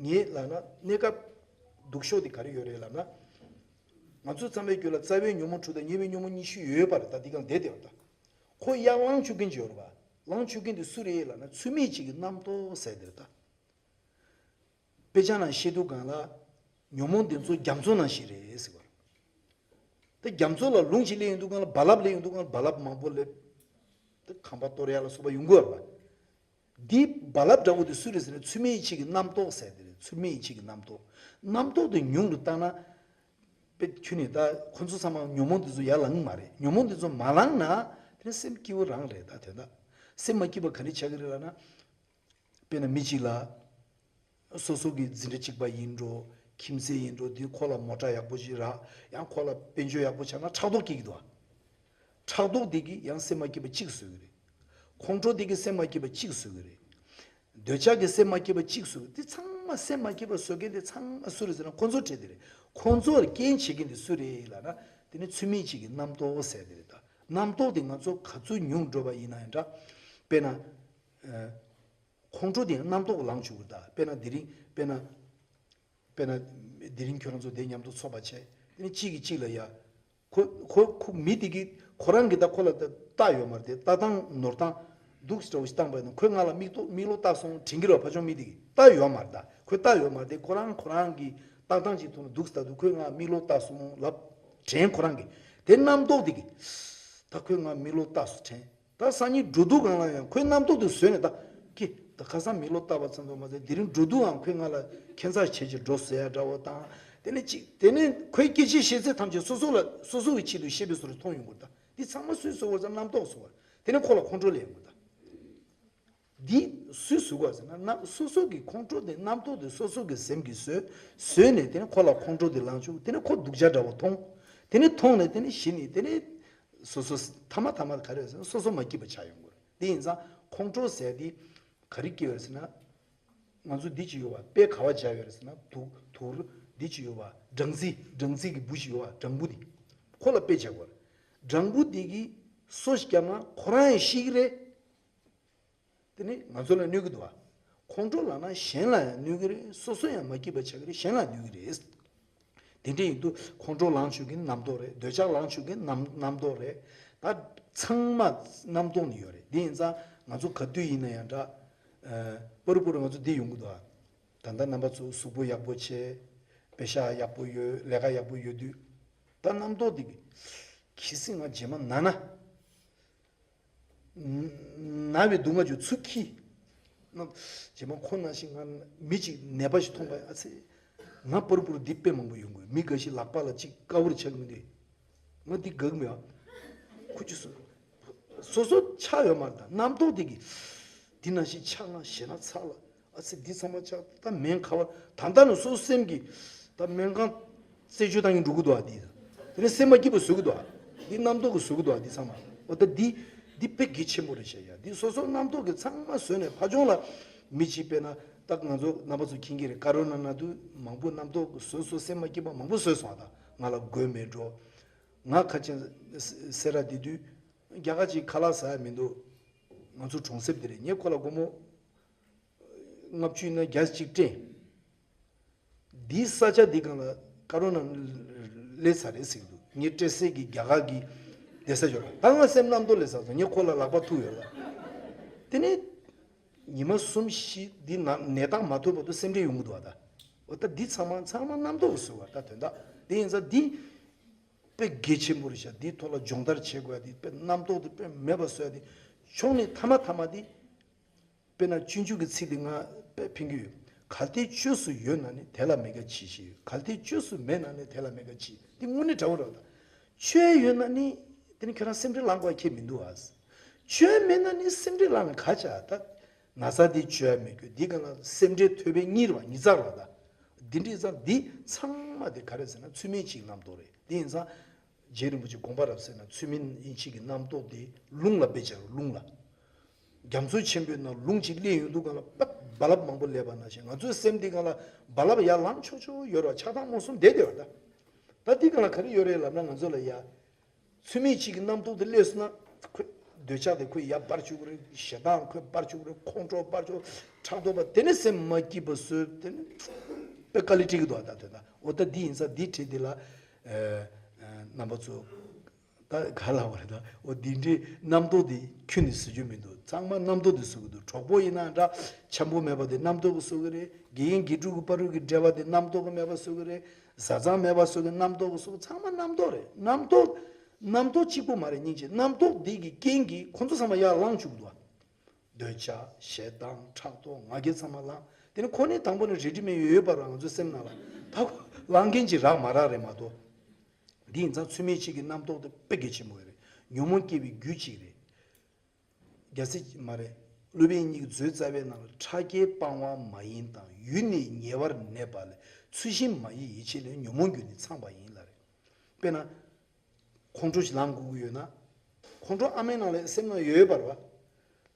ངས་ལབ་ན་གནས་སྐབས་སྡུག་ཤོས་དེ་ག་རེ་ཡོད་རེད་ལབ་ན། ང་ཚོ་ཚང་མའི་རྒྱུད་ལ་རྩ་བའི་ཉོན་མོངས་དྲུག་དང་ཉེ་བའི་ཉོན་མོངས་ཉི་ཤུ་ཡོད་པ་རེད་ད། འདི་གང་བསྡད་དེ་ཡོད་ད། ཁོ་ཡར་ལངས་བཅུག་མཁན་ཅིག་ཡོད་རེད་པ། ལངས་བཅུག་མཁན་དེ་སུ་རེད་ལབ་ན་ཚུལ་མིན་གཅིག་གི་རྣམ་རྟོག་ཟེར་དེ་རེད་ད། དཔེ་ཆ་ནང་བཤད་དུས་སྒང་ལ་ཉོན་མོངས་འདི་ཚོ་རྒྱ་མཚོ་ནང་བཞིན་རེད་ཟེར་བ། ད་རྒྱ་མཚོ་ལ་རླུང་ཞིག་སླེབས་ཡོང་དུས་སྒང་ལ་རྦ་རླབས་སླེབས་ཡོང་དུས་སྒང་ལ་རྦ་རླབས་མང་པོ་སླེབས། ད་ཁང་པ་གཏོར་ཡ་ལ་སོགས་པ་ཡོང་གི་ཡོད་རེད་པ། འདི་རྦ་རླབས་འདྲ་བོ་དེ་སུ་རེད་ཟེར་ན་ཚུལ་མིན་གཅིག་གི་རྣམ་རྟོག་ཟེར་དེ་རེད། ཚུལ་མིན་གཅིག་གི་རྣམ་རྟོག་རྣམ་རྟོག་དེ་ཉུང་རུ་བཏང་ན། དཔེ་ཁྱོད་ནི་ད་ཁོ་ཚོ་ཚང་མ་ཉོན་མོངས་དེ་ཚོ་ཡར་ལངས་མ་རེད། ཉོན་མོངས་དེ་ཚོ་མ་ལངས་ན་དེ་ནི་སེམས་སྐྱིད་པོ་རང་རེད་ད། དོན་དག་སེམས་མ་སྐྱིད་པ་ག་རེ་ཆགས་ཀྱི་རེད་ལབ་ན། དཔེར་ན་མི་གཅིག་ལ་སོ་སོ་གི་འཛིན་གྲྭ་གཅིག་པ་ཡིན་འགྲོ། ཁྱིམ་མཚེས་ཡིན་འགྲོ། དེ་ཁོ་ལ་མོ་ཊ་ཡག་པོ་ཞིག་རག་ཡང་ཁོ་ལ་དཔལ་འབྱོར་ཡག་པོ་ཆགས་ན་ཕྲག་དོག་སྐྱེ་གི་འདུག་ཕྲག་དོག་དེ་གིས་ཡང་སེམས་མ་སྐྱིད་པ་གཅིག་བཟོ་གི་རེད། ཁོང་ཁྲོ་དེ་གིས་སེམས་མ་སྐྱིད་པ་གཅིག་བཟོ་གི་རེད། འདོད་ཆགས་ཀྱིས་སེམས་མ་སྐྱིད་པ་གཅིག་བཟོ་གི། དེ་ཚང་མ་སེམས་མ་སྐྱིད་པ་བཟོ་མཁན་དེ་ཚང་མ་སུ་རེད་ཟེར་ན་ཁོང་ཚོ་བྲལ་དེ་རེད། ཁོང་ཚོར་རྐྱེན་བྱེད་མཁན་དེ་སུ་རེད་ལབ་ན། དེ་ནི་ཚུལ་མིན་གཅིག་གི་རྣམ་རྟོག་ཟེར་དེ་རེད་ད། རྣམ་རྟོག་དེ་ང་ཚོ་ག་ཚོད་ཉུང་འགྲོ་བ་ཡིན་ན་ཡང་འདྲ། དཔེར་ན། ཁོང་ཁྲོ་དེ་རྣམ་རྟོག་ལངས་བཅུག་གི་རེད་ད། དཔེར་ན་དེ་རིང་དཔེར་ན། དཔེར་ན། དེ་རིང་ཁྱོད་རང་ཚོ་དེ་མཉམ་དུ་ཚོགས་པ་བྱས། དེ་ནི་གཅིག་གིས་གཅིག་ལ་ཡ། ཁོ་ཁོ་ཁོ་མི་དེ་གིས་ཁོ་རང་གིས་ད་ཁོ་ལ་ད་ལྟ་ཡོད་མ་རེད་དེ། ལྟ་སྟངས་ནོར་སྟངས་འདུག་སེ་འདྲ་བོ་ཞིག་བཏང་པ་ཡིན་ན་ཁོས་ང་ལ་མིག་ཏོ་མིག་ལོག་ལྟ་སོང་དྲན་གྱི་རེད་བ། ཕར་ཕྱོགས་མི་དེ་གིས་ལྟ་ཡོད་མ་རེད་ད། ཁོས་ལྟ་ཡོད་མ་རེད་དེ། ཁོ་རང་ཁོ་རང་གི་ལྟ་སྟངས་ཅིག་ཐོག་ནས་འདུག་སེ་ལྟ་དུས་ཁོས་ང་མིག་ལོག་ལྟ་སོང་ལབ་དྲན་ཁོ་རང་གིས། དེ་རྣམ་རྟོག་དེ་གིས་ད་ཁོས་ང་མིག་ལོག་ལྟ་སོང་དྲན། ད་སང་ཉིན་འགྲོ་དུས་སྒང་ལ་ཡང་ཁོའི་རྣམ་རྟོག་དེ་བཟོས་ནས་ད་ཀི་ད་ཁ་སང་མིག་ལོག་ལྟ་བ་ཙམ་དུ་མ་ཟད་དེ་རིང་འགྲོ་དུས་ཡང་ཁོས་ང་ལ་ཁྱད་མཚར་བྱས་ཀྱི་འགྲོ་ཟེར་ཡ་འདྲ་བོ་དང་། དེ་ནས་ཅིག་དེ་ནས་ཁོའི་སྐད་ཆའི་བཤད་ཚད་ཐམས་ཅད་སོ་སོ་ལ་སོ་སོ་གི་ཆེད་དུ་བཤད་པའི་བཟོ་འདྲ་མཐོང་ཡོང་གི་རེད་ད། འདི་ཚང་མ་སུས་བཟོས་པ་ཟེར་ན་རྣམ་རྟོག་བཟོས་པ་རེད། དེ་ནས་ཁོ་ལ་ཁོང་ཁྲོ་སླེབས་ཡོང་གི་རེད་ད། འདི་སུས་བཟོས་པ་ཟེར་ན་རྣམ་སོ་སོ་གི་ཁོང་ཁྲོ་དེ་རྣམ་རྟོག་དེ་སོ་སོ་གི་སེམས་ཀྱིས་བཟོས་བཟོས་ནས་དེ་ནས་ཁོ་ལ་ཁོང་ཁྲོ་དེ་ལངས་བྱུང་། དེ་ནས་ཁོ་སྡུག་ཅག་འདྲ་བོ་མཐོང་། དེ་ནས་མཐོང་ནས་དེ་ནས་གཞི་ནས་དེ་ནས་སོ་སོ་མཐའ་མ་མཐའ་མ་ག་རེ་ཟེར་ན་སོ་སོ་མ་སྐྱིད་པ་ཆགས་ཡོང་གི་རེད། དེ་ཡིན་ཙང་ཁོང་ཁྲོ་ཟེར་དེ་ག་རེ་སྐྱེ་བ་རེད་ཟེར་ན། ང་ཚོ་འདི་ཅིག་ཡོད་པ་དཔེ་ག་བ་བྱ་ཡོད་རེད་ཟེར་ན། དུག་དུག་འདི་ཅིག་ཡོད་པ་སྦྲང་རྩི། སྦྲང་རྩི་གི་འབུ་ཞིག་ཡོད་པ། སྦྲང་བུ་འདི་ཁོ་ལ་དཔེ་བྱ་དགོས་རེད། སྦྲང་བུ་འདི་གིས་སོ་ཞིག་བརྒྱབ་ན་ཁོ་རང་ཡང་ཤི་གི་རེད། དེ་ནི་ང་ཚོ་ལ་གནོད་ཀྱི་འདུག་བ། ཁོང་ཁྲོ་ལངས་ན་གཞན་ལ་ཡང་གནོད་ཀྱི་རེད། སོ་སོ་ཡང་མ་སྐྱིད་པ་ཆགས་ཀྱི་རེད། གཞན་ལ་གནོད་ཀྱི་རེད། དེ་འདྲ་ཡིན་དུས་ཁོང་ཁྲོ་ལངས་བཅུག་གིན་རྣམ་རྟོག་རེད། འདོད་ཆགས་ལངས་བཅུག་གིན་རྣམ་རྣམ་རྟོག་རེད། ད་ཚང་མ་རྣམ་རྟོག་ནི་ཡོད་རེད། དེ་ཡིན་ཙང་ང་ཚོ་ག་དུས་ཡིན་ན་ཡང་འདྲ། ཨ། པ་རུ་པ་རུ་ང་ཚོ་འདི་ཡོང་གི་འདུག་ཨ། ད་ལྟ་རྣམ་པ་ཚོ་གཟུགས་པོ་ཡག་པོ་བྱས། པེ་ཤ་ཡག་པོ་ཡོད། ལས་ཀ་ཡག་པོ་ཡོད་དུས། ད་རྣམ་རྟོག་འདི་གི་གལ་སྲིད་ང་རྗེས་མ་ན་ན། ན་བའི་སྡུག་བསྔལ་ཅིག་ཚུར་འཁྱེར། རྗེས་མ་ཁོ་ན་ཞིག་ང་མི་གཅིག་ནད་པ་ཞིག་མཐོང་པ་ཡིན། ཨ་ཙི། ང་པུར་པུར་འདི་དཔེ་མང་པོ་ཡོང་གི་ཡོད། མི་འགའ་ཞིག་ལག་པ་ལ་གཅིག་དཀར་པོར་ཆགས་ཀྱི་མི་འདུག་ང་འདི་དགའ་གི་མེད་ཨ། ཁོ་ཅི་སོ་སོ་སོ་ཆགས་ཡོད་མ་རེད། ད་རྣམ་རྟོག་དེ་གིས་འདི་ན་ཞིག་ཆགས་ན་ཞེད་སྣང་ཚ་ལ། ཨ་ཙི། འདི་ཚང་མ་ཆགས་ད་སྨན་ཁ་བ་ད་ལྟ་ནས་སོ་སོ་སེམས་ཀྱིས་ད་སྨན་ཁང་རྩད་གཅོད་བཏང་གིན་འགྲོ་གི་འདུག་ཨ། འདི་དེ་ནས་སེམས་མ་སྐྱིད་པ་བཟོ་གི་འདུག་ཨ། འདི་རྣམ་རྟོག་གིས་བཟོ་གི་འདུག་ཨ། འདི་ཚང་མ་འོ་ད་འདི་འདི་དཔེ་གལ་ཆེན་པོ་རེད་ཤག་ཡ། འདི་སོ་སོ་རྣམ་རྟོག་གིས་ཚང་མ་བཟོས་ནས་ཕར་ཕྱོགས་ལ་མི་གཅིག་དཔེར་ན་ད་ང་ཚོ་རྣམ་པ་ཚོ་མཁྱེན་གྱི་རེད། ཀ་རོ་ན་ན་དུས་མང་པོ་རྣམ་རྟོག་གིས་བཟོས་སོ་སེམས་མ་སྐྱིད་པ་མང་པོ་བཟོས་སོང་ཨ། ད་ང་ལ་དགོས་མེད་འགྲོ། ང་ཁ་ཆེ་སེ་ར་དེ་དུས་རྒྱ་གར་གྱི་ཁ་ལག་ཟ་ཡ་མི་འདུག་ང་ཚོ་གྲོང་གསེབ་དེ་རེད། ངས་ཁོ་ལ་སྒོར་མོ་ལྔ་བཅུ་ཡིན་ན་བརྒྱ་གཅིག་སྤྲད། འདིའི་ས་ཆ་འདི་སྒང་ལ་ཀ་རོ་ན་སླེབས་ཚར་རེད་ཟེར་གྱི་འདུག་ངས་སྤྲད་སའི་གི་རྒྱ་གར་གྱི་ བསྡད་ས་ཡོད་ར། ད་ང་སེམས་རྣམ་རྟོག་ལས་ས་སོང་། ངས་ཁོ་ལ་ལག་པ་ཐུག་ཡོད་ར། དེ་ནས་ཉི་མ་གསུམ་བཞི་འདི་ནང་ནད་རྟགས་མ་ཐོན་བར་དུ་སེམས་ཁྲལ་ཡོང་གི་འདུག་ཨ། ད་འོ་ད་འདི་ཚང་མ་ཚང་མ་རྣམ་རྟོག་གི་བཟོ་བ་ད་དོན་དག་དེ་ཡིན་ཙང་འདི་དཔེ་གལ་ཆེན་པོ་རེད་ཤག་འདིའི་ཐོག་ལ་སྦྱོང་བརྡར་བྱེད་དགོས་ཡ་འདི་དཔེ་རྣམ་རྟོག་འདི་དཔེ་མེད་པ་བཟོ་ཡ་འདི་ཕྱོགས་ནས་མཐའ་མ་མཐའ་མ་འདི། དཔེར་ན་སྤྱོད་འཇུག་གི་ཚིག་འདི་ང་དཔེ་ཕན་གྱི་ཡོད། གལ་ཏེ་བཅོས་སུ་ཡོད་ན་ནི་དེ་ལ་མེད་དགག་གྱིས་ཞེས། གལ་ཏེ་བཅོས་སུ་མེད་ན་ནི་དེ་ལ་མེད་དགག་གྱིས། འདི་དངོས་གནས་དྲང་པོ་རེད་ད། བཅོས་ཡོད་ན་ནི་དེ་ནི་ཁྱོད་རང་སེམས་ཁྲལ་ལངས་དགོས་ཁྱད་མི་འདུག་ཨ། བཅོས་མེད་ན་ནི་སེམས་ཁྲལ་ལངས་ནས་ག་བྱ་ད། ན་ཚ་འདི་བཅོས་ཡ་མེད་རྒྱུ་འདི་ག་ལ་སེམས་ཁྲལ་ཐོད་པའི་གཉིས་རེད་བ། ཉིས་རྩ་རེད་བ་ད། འདི་འདྲའི་ཙང་འདི་ཚང་མ་དེ་ག་རེ་ཟེར་ན་ཚུལ་མིན་གྱི་རྣམ་རྟོག་རེད། དེ་ཡིན་ཙང་། རྗེ་རིན་པོ་ཆེ་དགོངས་པ་རབ་གསལ་ན་ཚུལ་མིན་ཡིན་གཅིག་གི་རྣམ་རྟོག་དེ་རླུང་ལ་དཔེ་བྱ་རུ་རླུང་ལ། རྒྱ་མཚོ་ཆེན་པོའི་ནང་རླུང་གཅིག་སླེབས་ཡོང་དུས་སྒང་ལ་པག་རྦ་རླབས་མང་པོ་སླེབས་པ་ནང་བཞིན་ང་ཚོའི་སེམས་འདི་སྒང་ལ་རྦ་རླབས་ཡར་ལངས་ཆོག་ཆོག་ཡོད་རེད་བ། ཆགས་སྡང་རྨོངས་གསུམ་བསྡད་བསྡད་ཡོད་རེད་ད། ད་འདི་སྒང་ལ་ག་རེ་ཡོད་རེད་ལབ་ན་ང་ཚོ་ལ་ཡ། ཚུལ་མིན་གཅིག་གི་རྣམ་རྟོག་དེ་སླེབས་སོང་ན། ཁོས་འདོད་ཆགས་དེ་ཁོས་ཡར་འབར་བཅུག་གི་རེད། ཞེ་སྡང་ཁོས་འབར་བཅུག་གི་རེད། ཁོང་ཁྲོ་འབར་བཅུག་ཕྲག་དོག་པ་དེ་ནི་སེམས་མ་སྐྱིད་པ་བཟོས་དེ་ནི་དཔེ་དཀའ་ལས་འཕྲད་ཀྱི་འདུག་ད་དོན་དག་འོ་ད་འདི་ཡིན་ཙང་འདི་བྲིས་འདི་ལ་རྣམ་པ་ཚོ་ད་ག་ལ་བ་རེད་ད། འོ་འདི་འདྲའི་རྣམ་རྟོག་འདི་ཁྱོན་ནས་བཟོ་རྒྱུ་མི་འདུག་ཚང་མ་རྣམ་རྟོག་འདི་བཟོ་གི་འདུག་གྲོགས་པོ་ཡིན་ན་འདྲ་འཆམ་པོ་མེད་པ་དེ་རྣམ་རྟོག་གི་བཟོ་གི་རེད། དགེ་རྒན་དགེ་ཕྲུག་གི་བར་དུ་གི་འབྲེལ་བ་དེ་རྣམ་རྟོག་གི་མེད་པ་བཟོ་གི་རེད། བཟའ་ཚང་མེད་པ་བཟོ་གི་རྣམ་རྟོག་གི་བཟོ་གི་ཚང་མ་རྣམ་རྟོག་རེད། རྣམ་རྟོག་རྣམ་རྟོག་གཅིག་པོ་མ་རེད་སྙིང་རྗེ། རྣམ་རྟོག་འདི་གི་རྐྱེན་གྱིས་ཁོ་ཚོ་ཚང་མ་ཡར་ལངས་བཅུག་འདུག་འདོད་ཆགས་ཞེ་སྡང་ཕྲག་དོག་ང་རྒྱལ་ཚང་མ་ལངས། དེ་ནི་ཁོ་ནི་དང་པོ་ནས་རེ་ཌི་མེད་ཡོད་པ་རང་ང་ཚོའི་སེམས་ནང་ལ་ད་ཁོ་ལངས་མཁན་གྱི་རག་མ་རག་རེད་མ་གཏོགས། འདི་ཡིན་ཙང་ཚུལ་མིན་གཅིག་གི་རྣམ་རྟོག་དེ་དཔེ་གལ་ཆེན་པོ་རེད། ཉོན་མོངས་སྐྱེ་བའི་རྒྱུ་གཅིག་རེད། རྒྱལ་སྲས་མ་རེད། སློབ་དཔོན་གཉིས་ཀྱི་མཛོད་རྩ་བའི་ནང་ལ་ཕྲ་རྒྱས་སྤང་བ་མ་ཡིན་དང་ཡུལ་ནི་ཉེ་བར་གནས་པ་ལས་ཚུལ་བཞིན་མ་ཡིན་ཡིད་བྱེད་ལས་ཉོན་མོངས་རྒྱུ་ནི་ཚངས་པ་ཡིན་ལ་རེད། དཔེར་ན། ཁོང་ཁྲོ་ཞིག་ལངས་དགོས་ཀྱི་ཡོད་ན། ཁོང་ཁྲོ་ཨ་མའི་ནང་ལ་སེམས་ནང་ཡོད་པ་རེད་བ།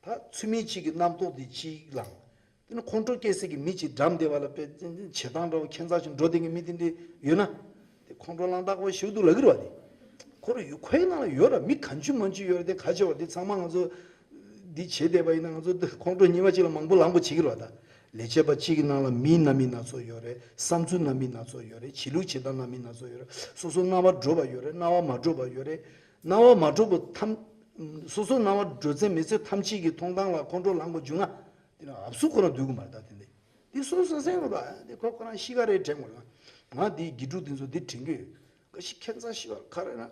ད་ཚུལ་མིན་གཅིག་གི་རྣམ་རྟོག་དེ་གཅིག་ལངས། དེ་ནི་ཁོང་ཁྲོ་སྐྱེ་སའི་གི་མི་གཅིག་འགྲམ་བསྡད་པ་ལ་དཔེ་བྱེད་སྟངས་འདྲ་བོ་ཁྱད་མཚར་ཞིག་འགྲོ་བསྡད་མཁན་མི་དེ་འདྲ་ཡོད་ན། དེ་ཁོང་ཁྲོ་ལངས་སྟག་པོ་ཞིག་འདུག་ལབ་ཀྱི་རེད་བ་དེ། ཁོ་རང་ཡོད་ཁོའི་ནང་ལ་ཡོད་ར། མི་གང་བྱུང་མང་བྱུང་ཡོད་ར། དེ་ག་བྱེད་བ་དེ་ཚང་མ་ང་ཚོ་འདི་བྱེད་བསྡད་པ་ཡིན་ན་ང་ཚོ་ཁོང་ཁྲོ་ཉི་མ་གཅིག་ལ་མང་པོ་ལངས་པོ་བྱེད་ཀྱི་རེད་བ་ད། ལས་བྱེད་པ་གཅིག་གི་ནང་ལ་མིའི་རྣམ་སྨིན་སྣ་ཚོགས་ཡོད་རེད། བསམ་ཚུལ་རྣམ་སྨིན་སྣ་ཚོགས་ཡོད་རེད། བྱེད་ལུགས་བྱེད་སྟངས་རྣམ་སྨིན་སྣ་ཚོགས་ཡོད་རེད། སོ་སོ་སྣང་བ་འགྲོ་བ་ཡོད་རེད། སྣང་བ་མ་འགྲོ་བ་ཡོད་རེད། སྣང་བ་མ་འགྲོ་བ་ཐམས། སོ་སོ་སྣང་བ་འགྲོ་ཚད་མེད་ཚད་ཐམས་ཅད་ཀྱི་མཐོང་སྟངས་ལ་ཁོང་ཁྲོ་ལངས་པ་བྱུང་ན། དེ་ནི་ཨབ་སུ་ཁོ་རང་སྡུག་གི་མ་རེད་ད་དེ་འདི། དེ་སོ་སོ་སེམས་ལ་དེ་ཁོ་ཁོ་རང་གཤིས་ཀ་རེད་དྲན་དགོས་ལ། ང་འདི་དགེ་ཕྲུག་འདི་ཚོ་འདི་དྲན་གི་ཡོད། ཀ་ཤི་ཁྱད་མཚར་ཤི་བ་ག་རེ་ན།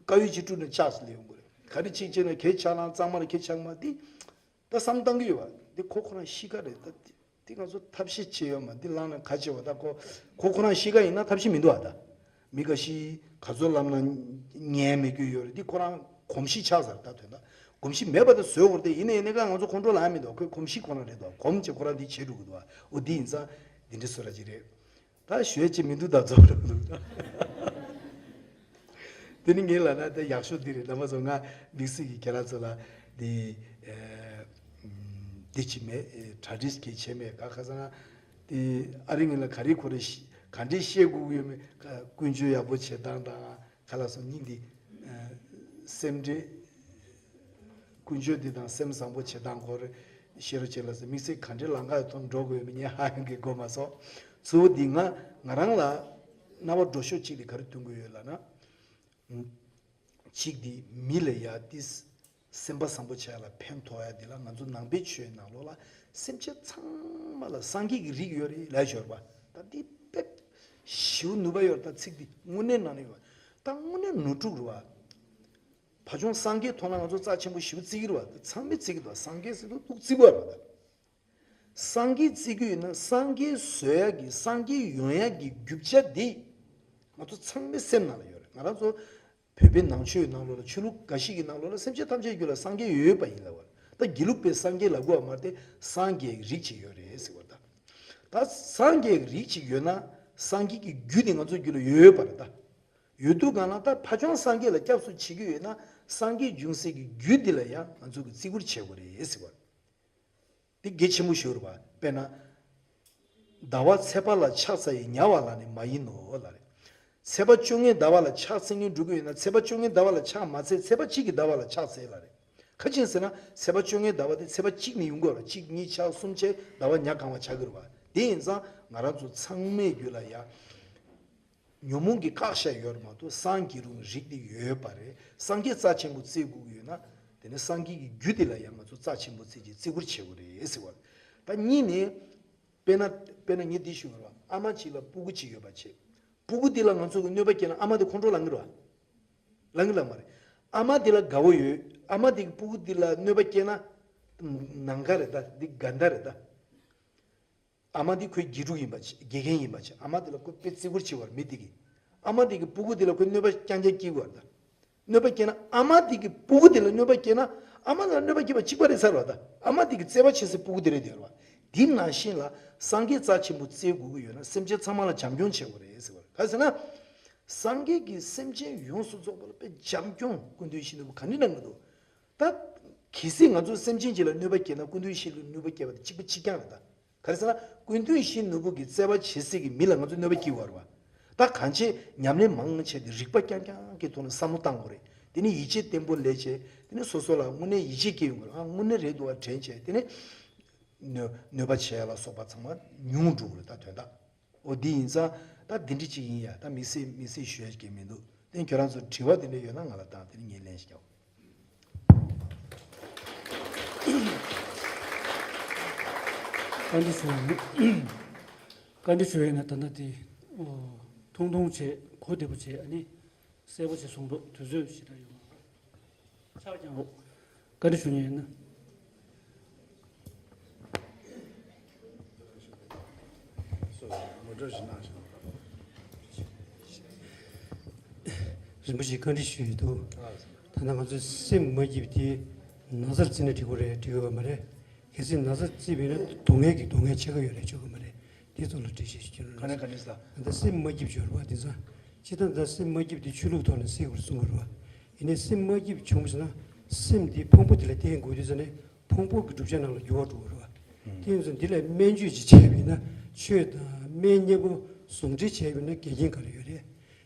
དཀར་ཡོལ་གྱི་ཕྲུ་ནས་ལྕགས་སུ་ལེན་དགོས་རེད། ག་རེ་ཅིག་བྱས་ན་གད་ཆག་ན་གཙང་མ་རེད། གད་ཆག་མ་འདི། ད་བསམ་བཏང་གི་ཡོད་པ་འདི་ཁོ་ཁོ་རང་གཤིས་ཀ་རེད་ད། འདི་ང་ཚོ་ཐབས་ཤེས་བྱེད་ཡོད་མ་འདི་བླངས་ན་ག་བྱེད་བ་ད་ཁོ་ཁོ་ཁོ་རང་གཤིས་ཀ་ཡིན་ན་ཐབས་ཤེས་མི་འདུག་ཨ་ད། མི་འགའ་ཤས་ག་ཚོད་ལབ་ན་ཉན་མི་དགོས་ཡོད་རེད། འདི་ཁོ་རང་གོམས་གཤིས་ཆགས་ཚར་ད་དོན་དག་གོམས་གཤིས་མེད་པ་ད་བཟོས་འོར་ཏེ་ཡིན་ན་ཡིན་ན་ག་ང་ཚོ་ཁོང་ཁྲོ་ལངས་མི་འདུག་ཁོས་གོམས་གཤིས་ཁོ་རང་རེད་འདུག་གོམས་ཀྱི་ཁོ་རང་འདི་བྱེད་འགྲོ་གི་འདུག་འོ་འདི་ཡིན་ཙང་འདི་འདྲ་བཟོ་ར་ཅིག་རེད། ད་ཞོལ་གྱི་མི་འདུག་ད་རྫོགས་འགྲོ་གི་འདུག་དེ་ནི་ངས་ལབ་ན་དེ་ཡག་ཤོས་འདི་རེད། རྣམ་པ་ཚོ་ང་དམིགས་བསལ་གྱི་ཁྱེད་རང་ཚོ་ལ་འདི་ཨ་འདི་ཅི་མེད། གྲ་སྒྲིག་གི་བྱས་མེད་ག་ཁ་སང་དེ་ཨ་རི་ངོས་ལ་ག་རེ་གོ་རེ་ག་འདྲས་བཤད་དགོས་ཀྱི་ཡོད་མེད། ཀུན་སྤྱོད་ཡག་པོ་བྱེད་སྟངས་དང་ག་ལ་སོང་སྙིང་འདི་སེམས་འདྲེ། ཀུན་སྤྱོད་འདི་དང་སེམས་བཟང་པོ་བྱེད་སྟངས་སྐོར་ཤེས་རོགས་བྱེད་ལ་ཟེར། དམིགས་བསལ་ག་འདྲའི་ལམ་ཁ་ཐོག་འགྲོ་དགོས་མིན་ངས་ཧ་ཡང་གི་གོ་མ་སོང་། གཙོ་བོ་འདི་ང་ང་རང་ལ་རྣ་བ་འགྲོ་ཤོག་གཅིག་འདི་ག་རེ་སྟོན་དགོས་ཡོད་ལབ་ན། གཅིག་འདི་མི་ལ་ཡ་ཏིས་སེམས་པ་བཟང་པོ་བྱས་ལ་ཕན་ཐོགས་ཡ་འདི་ལ་ང་ཚོ་ནང་པའི་ཆོས་ནང་ལོགས་ལ་སེམས་ཅན་ཚང་མ་ལ་སངས་རྒྱས་ཀྱི་རིགས་ཡོད་རེད་ལབ་ཡོད་རེད་པ། ད་འདི་དཔེ་ཞེ་པོ་ནུས་པ་ཡོད་རེད། ད་ཚིག་འདི་དངོས་གནས་ནང་ནས་ཡོད་པ། ད་དངོས་གནས་ནོར་འཁྲུལ་རེད་པ། ཕ་ཆུང་སངས་རྒྱས་མཐོང་ན་ང་ཚོ་རྩ་ཆེན་པོ་ཞེ་པོ་བརྩི་གི་རེད་པ། ཚང་མས་བརྩི་གི་འདུག་སངས་རྒྱས་ཟེར་དུས་སྡུག་བརྩི་དགོས་རེད་པ། ད་སངས་རྒྱས་བརྩི་གི་ཡོད་ན་སངས་རྒྱས་བཟོ་ཡ་གི་སངས་རྒྱས་ཡོང་ཡ་གི་རྒྱུ་ཆ་འདི་ང་ཚོ་ཚང་མའི་སེམས་ནང་ལ་ཡོད་རེད། ང་རང་ཚོ་བོད་པའི་ནང་ཆོས་ནང་ལོགས་ལ་ཆོས་ལུགས་འགའ་ཞིག་གི་ནང་ལོགས་ལ་སེམས་ཅན་ཐམས་ཅད་རྒྱུད་ལ་སངས་རྒྱས་ཡོད་པ་ཡིན་ལབ་པ། ད་དགེ་ལུགས་པའི་སངས་རྒྱས་ལབ་དགོས་པ་མ་རེད་དེ་སངས་རྒྱས་ཀྱི་རིགས་ཅིག་ཡོད་རེད་ཟེར་བ། ད་ད་སངས་རྒྱས་ཀྱི་རིགས་ཅིག་ཡོད་ན་སངས་རྒྱས་ཀྱི་རྒྱུ་དེ་ང་ཚོའི་རྒྱུད་ལ་ཡོད་པ་རེད་ད། ཡོད་དུས་གང་ལ་ད་ཕ་ཆུང་སངས་རྒྱས་ལ་སྐྱབས་སུ་མཆི་གི་ཡོད་ན་སངས་རྒྱས་འབྱུང་སའི་གི་རྒྱུ་འདི་ལ་ཡང་ང་ཚོ་གི་བརྩི་བཀུར་བྱེད་དགོས་རེད་ཟེར་བ། འདི་གལ་ཆེན་པོ་ཞིག་རེད་པ། དཔེར་ན། ཟླ་བ་ཚེས་པ་ལ་ཕྱག་འཚལ་ཡི་ཉ་བ་ལ་ནི་མ་ཡིན་ནོ་ལབ་རེད། ཚེས་པ་བཅོ་ལྔའི་ཟླ་བ་ལ་ཕྱག་འཚལ་མཁན་འགྲོ་གི་ཡོད་ན་ཚེས་པ་བཅོ་ལྔའི་ཟླ་བ་ལ་ཕྱག་མ་འཚལ། ཚེས་པ་གཅིག་གི་ཟླ་བ་ལ་ཕྱག་འཚལ་ལབ་རེད། ག་ཅི་ཡིན་ཟེར་ན་ཚེས་པ་བཅོ་ལྔའི་ཟླ་བ་དེ་ཚེས་པ་གཅིག་ནས་ཡོང་དགོས་རེད་པ། གཅིག་གཉིས་ཆགས་གསུམ་ཆགས་ཟླ་བ་ཉ་གང་བ་ཆགས་ཀྱི་རེད་པ། དེ་ཡིན་ཙང་ང་རང་ཚོ་ཚང་མའི་རྒྱུད་ལ་ཡ། ཉོན་མོངས་ཀྱིས་བཀག་བཞག་ཡོད་རེད་མ་གཏོགས། སངས་རྒྱས་རུང་རིགས་དེ་ཡོད་པ་རེད། སངས་རྒྱས་རྩ་ཆེན་པོ་བརྩི་དགོས་ཀྱི་ཡོད་ན། དེ་ནི་སངས་རྒྱས་ཀྱི་རྒྱུ་དེ་ལ་ཡང་ང་ཚོ་རྩ་ཆེན་པོ་བརྩི་ཅིག་བརྩི་བཀུར་བྱེད་དགོས་རེད་ཟེར་བ་རེད། ད་གཉིས་ནི། དཔེར་ན། དཔེར་ན་ངས་འདི་ཞུ་བ་རེད་བ། ཨ་མ་གཅིག་ལ་སྤུ་གུ་གཅིག་ཡོད་པ་བྱས། སྤུ་གུ་དེ་ལ་ང་ཚོ་གི་གནོད་པ་སྐྱེལ་ན་ཨ་མ་དེ་ཁོང་ཁྲོ་ལངས་གི་རེད་བ། ལངས་གི་ལངས་མ་རེད། ཨ་མ་དེ་ལ་དགའ་བོ་ཡོད། ཨ་མ་དེ་གི་སྤུ་གུ་དེ་ལ་གནོད་པ་སྐྱེལ་ན། ནམ་མཁའ་རེད་ད། འདི་དགའ་ཟླ་རེད་ད། ཨ་མ་འདི་ཁོའི་དགེ་ཕྲུག་ཡིན་པ་བྱས། དགེ་རྒན་ཡིན་པ་བྱས། ཨ་མ་འདི་ལ་ཁོ་དཔེ་བརྩི་བཀུར་བྱེད་པར་མི་འདི་གིས། ཨ་མ་འདི་གི་སྤུ་གུ་འདི་ལ་ཁོས་གནོད་པ་རྐྱང་རྐྱང་སྐྱེལ་དགོས་པ་རེད་ད། གནོད་པ་སྐྱེལ་ན་ཨ་མ་འདི་གི་སྤུ་གུ་འདི་ལ་གནོད་པ་སྐྱེལ་ན། ཨ་མ་ལ་གནོད་པ་སྐྱེལ་བ་གཅིག་པ་རེད་ཟེར་བ་ད། ཨ་མ་འདི་གི་བརྩེ་བ་ཆེ་སའི་སྤུ་གུ་འདི་རེད་ཟེར་བ། འདི་ནང་བཞིན་ལ་སངས་རྒྱས་རྩ་ཆེན་པོ་བརྩི་དགོས་ཀྱི་ཡོད་ན། སེམས་ཅན་ཚང་མ་ལ་བྱམས་སྐྱོང་བྱེད་དགོས་རེད་ཟེར་བ་རེད། ག་རེ་ཟེར་ན། སངས་རྒྱས་ཀྱིས་སེམས་ཅན་ཡོངས་སུ་རྫོགས་པ་ལ་དཔེ་བྱམས་སྐྱོང་སྐུ་མདུན་ཞལ་ནོར་བུ་ག་འདྲ་གནང་གི་འདུག་ད། གལ་སྲིད་ང་ཚོ་སེམས་ཅན་གཅིག་ལ་གནོད་པ་སྐྱེལ་ན་སྐུ་མདུན་ཞལ་ནོར་བུ་གནོད་པ་སྐྱེལ་བ་དང་གཅིག་པ་གཅིག་རྐྱང་རེད་ད། ག་རེ་ཟེར་ན། སྐུ་མདུན་ཞལ་ནོར་བུ་གི་བརྩེ་བ་བྱེད་སའི་གི་མི་ལ་ང་ཚོ་གནོད་པ་སྐྱེལ་བ་རེད་བ། ད་གང་བྱེད་ཉམས་ལེན་མང་བྱས་ཏེ་རིག་པ་རྐྱང་རྐྱང་གི་ཐོག་ནས་བསམ་བློ་བཏང་དགོས་རེད། དེ་ནས་ཡིད་ཆེས་བརྟན་པོ་སླེབས་བྱས། དེ་ནས་སོ་སོ་ལ་དངོས་གནས་ཡིད་ཆེས་སྐྱེ་ཡོང་གི་རེད། ཨ། དངོས་གནས་རེད་འདུག་བ་དྲན་བྱས། དེ་ནས་གནོད་གནོད་པ་བྱས་ལ་སོགས་པ་ཚང་མ་ཉུང་འགྲོ་གི་རེད་ད། དོན་དག་འོ་འདི་ཡིན་ཙང་ད་འདི་འདྲ་ཅིག་ཡིན་ཡ། ད་དམིགས་བསལ་དམིགས་བསལ་ཞུ་ཡ་ཅིག་མི་འདུག་དེ་ཁྱོད་རང་ཚོ་དྲི་བ་དེ་འདྲ་ཡོད་ན་ང་ལ་བཏང་། དེ་ནས་ངས་ལན་ཞིག་རྒྱག་བཀའ་འདྲི་ཞུ་ཡ་ཡིན། བཀའ་འདྲི་ཞུ་ཡ་ཡིན་ན་ད་ལྟ་དེ། ཨོ། ཐུང་ཐུང་བྱས། གོ་བདེ་པོ་བྱས། ཨ་ནི་གསལ་པོ་བྱས་གསུངས་འདུག་དུས་ཚོད་ཞེ་དྲག་ཡོད་མ་རེད། ཕྱག་བརྐྱངས་རོགས། བཀའ་འདྲི་ཞུ་མཁན་ཡིན་ན། རིན་པོ་ཆེ་བཀའ་འདྲི་ཞུ་ཡི་འདུག་ད་ལྟ་ང་ཚོས་སེམས་མ་སྐྱིད་པ་དེ་ན་ཚ་རྩིས་ན་འགྲིག་གི་རེད། འགྲིག་གི་ཡོད་མ་རེད། གལ་སྲིད་ན་ཚ་རྩིས་པ་ཡིན་ན་སྡུག་བསྔལ་གྱི་སྡུག་བསྔལ་ཆེ་ག་ཡོད་རེད། ཆོག་གི་མ་རེད། དེ་ཚོ་ལ་འགྲེལ་བཤད་ཞུ་རྒྱུ་ན། ག་ནས་ག་ནས་ཟ། ད་ལྟ་སེམས་མ་སྐྱིད་པ་ཅིག་ཡོད་རེད་པ། དེང་སང་སྤྱིར་བཏང་ད་སེམས་མ་སྐྱིད་པ་དེ་ཆོས་ལུགས་ཐོག་ནས་སེལ་དགོས་རེད་གསུང་གི་རེད་པ། ཡིན་ནའི་སེམས་མ་སྐྱིད་པ་བྱུང་བ་ཟེར་ན་སེམས་དེ་ཕུང་པོ་དེ་ལ་བརྟེན་དགོས་དུས་ཙ་ནས་ཕུང་པོ་གི་བསྒྲུབ་བྱ་རྣམས་ལ་འགྱུར་བ་འགྲོ་གི་རེད་པ། དེ་ཡིན་ཙང་འདི་ལ་སྨན་བཅོས་ཅིག་བྱས་པ་ཡིན་ན། ཆོས་དང་སྨན་མཉམ་པོ་ཟུང་འབྲེལ་བྱས་པ་ཡིན་ན་འགལ་རྐྱེན་ག་རེ་ཡོད་རེད།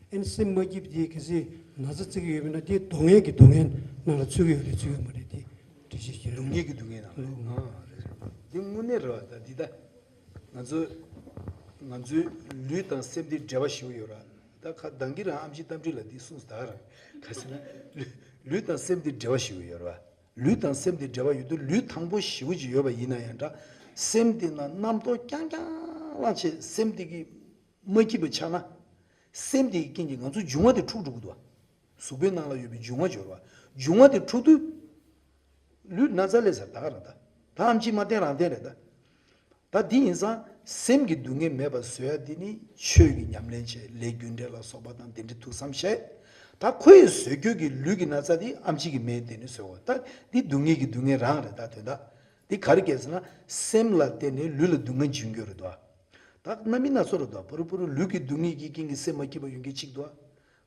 ཨ་ནི་སེམས་མ་སྐྱིད་པ་དེ་གལ་སྲིད་ན་ཚ་རྩི་གི་ཡོད་པ་ཡིན་ན་དེ་སྡུག་བསྔལ་གྱི་སྡུག་བསྔལ་ནང་ལ་ཚུད་ཀྱི་ཡོད་རེད་ཚུད་ཡོད་མ་རེད། དེ་འགྲེལ་བཤད་ཞུ། སྡུག་བསྔལ་གྱི་སྡུག་བསྔལ་ནང་ལ། ཨང་། རེད་རེད། འདི་དངོས་གནས་རེད་པ། ད་འདི་ད། ང་ཚོ། ང་ཚོའི་ལུས་དང་སེམས་དེ་འབྲེལ་བ་ཞེ་པོ་ཡོད་རེད་པ། ད་ཁ་གདང་གི་རང་ཨེམ་ཆི་རྟ་མགྲིན་ལགས་འདི་གསུངས་ད་རང་། ག་ཟེར་ན། ལུས་ལུས་དང་སེམས་དེ་འབྲེལ་བ་ཞེ་པོ་ཡོད་རེད་པ། ལུས་དང་སེམས་དེ་འབྲེལ་བ་ཡོད་དུས་ལུས་ཐང་པོ་ཞེ་པོ་ཅིག་ཡོད་པ་ཡིན་ན་ཡང་འདྲ། སེམས་དེ་ན་རྣམ་རྟོག་རྐྱང་རྐྱང་ལངས་བྱས་སེམས་དེ་གི་མ་སྐྱིད་པ་ཆགས་ན། སེམས་དེ་གི་རྐྱེན་གྱིས་ང་ཚོ་འབྱུང་བ་དེ་འཁྲུགས་འགྲོ་གི་འདུག་པ། གཟུགས་པོའི་ནང་ལ་ཡོད་པའི་འབྱུང་བ་འབྱོར་བ། འབྱུང་བ་དེ་འཁྲུགས་དུས། ལུས་ན་ཚ་ལས་ཟེར་ད་ག་རང་ད། ད་ཨེམ་ཆི་མ་བསྟེན་རང་བསྟེན་རེད་ད། ད་འདི་ཡིན་ཙང་སེམས་ཀྱི་སྡུག་བསྔལ་མེད་པ་བཟོ་ཡ་དེ་ནི་ཆོས་ཀྱི་ཉམས་ལེན་བྱས། ལས་རྒྱུ་འབྲས་ལ་སོགས་པ་དང་དེ་འདྲའི་ཐུགས་བསམ་བཞེས། ད་ཁོ་ཡིས་བཟོས་རྒྱུ་གི་ལུས་ཀྱི་ན་ཚ་དེ་ཨེམ་ཆི་གི་སྨན་དེ་ནི་བཟོས་པ། ད་འདི་སྡུག་བསྔལ་གྱི་སྡུག་བསྔལ་རང་རེད་ད། དོན་དག་འདི་ག་རེ་སྐྱེལ་ཟེར་ན། སེམས་ལ་བརྟེན་ནས་ལུས་ལ་སྡུག་བསྔལ་འབྱུང་རྒྱུ་རེད་དོ། ད་རྣམ་སྨིན་སྣ་ཚོགས་རེད་དོ། ཕ་རུ་ཕ་རུ་ལུས་ཀྱི་སྡུག་བསྔལ་གྱི་རྐྱེན་གྱིས་སེམས་མ་སྐྱིད་པ་ཡོང་མཁན་གཅིག་དོ།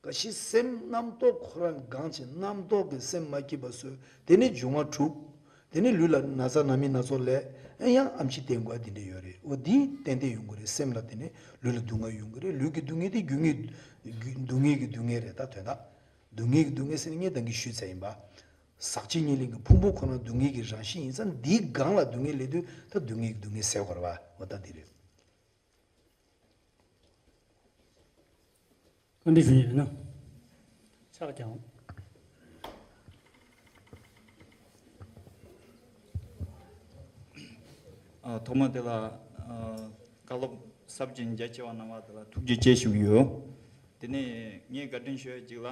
ག་ཤེད་སེམས་རྣམ་རྟོག་ཁོ་རང་གང་བྱེད། རྣམ་རྟོག་གིས་སེམས་མ་སྐྱིད་པ་བཟོས། དེ་ནས་འབྱུང་བ་འཁྲུགས། དེ་ནས་ལུས་ལ་ན་ཚ་རྣམ་སྨིན་སྣ་ཚོགས་སླེབས། ཨེ་ཡང་ཨེམ་ཆི་བསྟེན་དགོས་པ་འདི་འདྲ་ཡོད་རེད། འོ་འདི་ཏན་ཏན་ཡོང་གི་རེད། སེམས་ལ་དེ་ནས་ལུས་ལ་སྡུག་བསྔལ་ཡོང་གི་རེད། ལུས་ཀྱི་སྡུག་བསྔལ་དེ་རྒྱུ་དངོས་རྒྱུ་སྡུག་བསྔལ་གྱི་སྡུག་བསྔལ་རེད། ད་དོན་དག་སྡུག་བསྔལ་གྱི་སྡུག་བསྔལ་ཟེར་ནས་ངས་ད་གིན་ཞུས་ཚར་ཡིན་པ། ཟག་བཅས་གཉིས་ལེན་གྱི་ཕུང་པོ་ཁོ་ན་སྡུག་བསྔལ་གྱི་རང་བཞིན་ཡིན་ཙང་འདིའི་སྒང་ལ་སྡུག་བསྔལ་སླེབས་དུས་ད་སྡུག་བསྔལ་གྱི་སྡུག་བསྔལ་སེལ་དགོས་རེད་པ། འོ་ད་འདི་རེད། བཀའ་འདྲི་ཞུ་ཡས་ཡོད་ན། ཕྱག་བརྐྱངས། ཨ། ཐོག་མ་དེ་ལ། ཨ། བཀའ་སློབ་ཟབ་ཅིང་རྒྱ་ཆེ་བ་གནང་བ་དེ་ལ་ཐུགས་རྗེ་ཆེ་ཞུ་གི་ཡོད། དེ་ནས་ངས་བཀའ་དྲིན་ཞུ་ཡ་གཅིག་ལ།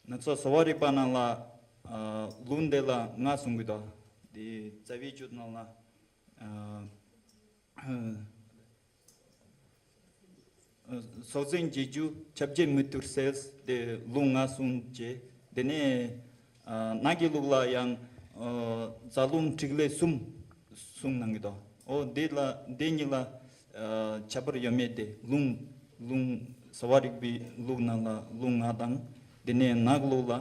ང་ཚོ་གསོ་བ་རིག་པ་ནང་ལ། ཨ། ལུང་དེ་ལ་ལྔ་གསུང་གི་འདུག་དེ་རྩ་བའི་བཅུད་ནང་ལ། ཨ། སྲོག་འཛིན་བྱེད་རྒྱུ་ཁྱབ་བྱེད་མི་བཏུབ་ཟེར་ཏེ་ལུང་ལྔ་གསུངས་རྗེས། དེ་ནས། ཨ། ནགས་ཀྱི་ལུགས་ལ་ཡང་། ཨ། རྫ་ལུང་ཐིག་ལེ་གསུམ་གསུངས་གནང་གི་འདུག་འོ་འདི་ལ་འདི་གཉིས་ལ། ཨ། ཁྱད་པར་ཡོད་མེད་དེ། ལུང་ལུང་གསོ་བ་རིག་པའི་ལུགས་ནང་ལ་ལུང་ལྔ་དང་། དེ་ནས་ནགས་ལུགས་ལ།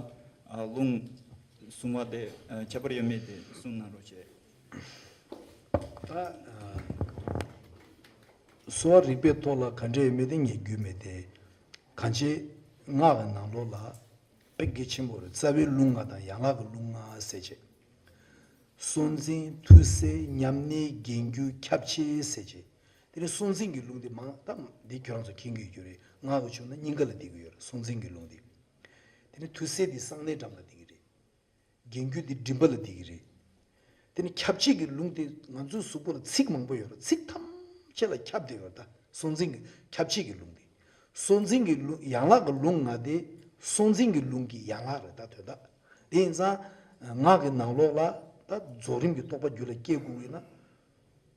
ཨ། ལུང་གསུང་བ་དེ། ཨ། ཁྱད་པར་ཡོད་མེད་དེ་གསུངས་གནང་རོགས་བྱེད། ད། ཨ། གསོ་བ་རིག་པའི་ཐོག་ལ་ག་འདྲ་ཡོད་མེད་དེ་ངས་རྒྱུས་མེད་དེ། གང་ཅི་སྔགས་ཀྱི་ནང་ལོགས་ལ་དཔེ་གལ་ཆེན་པོ་རེད། རྩ་བའི་ལུང་ལྔ་དང་ཡན་ལག་གི་ལུང་ལྔ་ཟེར་བྱས། སྲོག་འཛིན། མཐུ་གསད། ཉམས་ནི། གྱེན་རྒྱུ། ཁྱབ་བྱེད་ཟེར་བྱས། དེ་ནས་སྲོག་འཛིན་གྱི་ལུང་དེ་མང་དང་འདི་ཁྱོད་རང་ཚོ་མཁྱེན་གྱི་ཡོད་རྒྱུ་རེད། སྔགས་ཀྱི་ཆོས་ན་སྙིང་ག་ལ་བསྡད་ཀྱི་ཡོད་རེད། སྲོག་འཛིན་གྱི་ལུང་དེ། དེ་ནས་ཐུགས་སྲས་དེ་གསང་གནས་འགྲམ་ལ་བསྡད་ཀྱི་རེད། རྒྱན་རྒྱུད་དེ་མགྲིན་པ་ལ་བསྡད་ཀྱི་རེད། དེ་ནས་ཁྱབ་བྱེད་ཀྱི་ལུང་དེ་ང་ཚོའི་གཟུགས་པོ་ལ་ཚིགས་མང་པོ་ཡོད་རེད། ཚིགས་ཐམས་ཅད་ལ་ཁྱབ་བསྡད་ཡོད་རེད། ད་སྲོག་འཛིན་གྱི་ཁྱབ་བྱེད་ཀྱི་ལུང་དེ། སྲོག་འཛིན་གྱི་ལུང་ཡན་ལག་གི་ལུང་ལྔ་དེ་སྲོག་འཛིན་གྱི་ལུང་གི་ཡན་ལག་རེད། ད་དོན་དག་དེ་ཡིན་ཙང་སྔགས་ཀྱི་ནང་ལོགས་ལ་ད་རྫོགས་རིམ་གྱི་རྟོགས་པ་རྒྱུད་ལ་སྐྱེ་དགོས་ཀྱི་ན།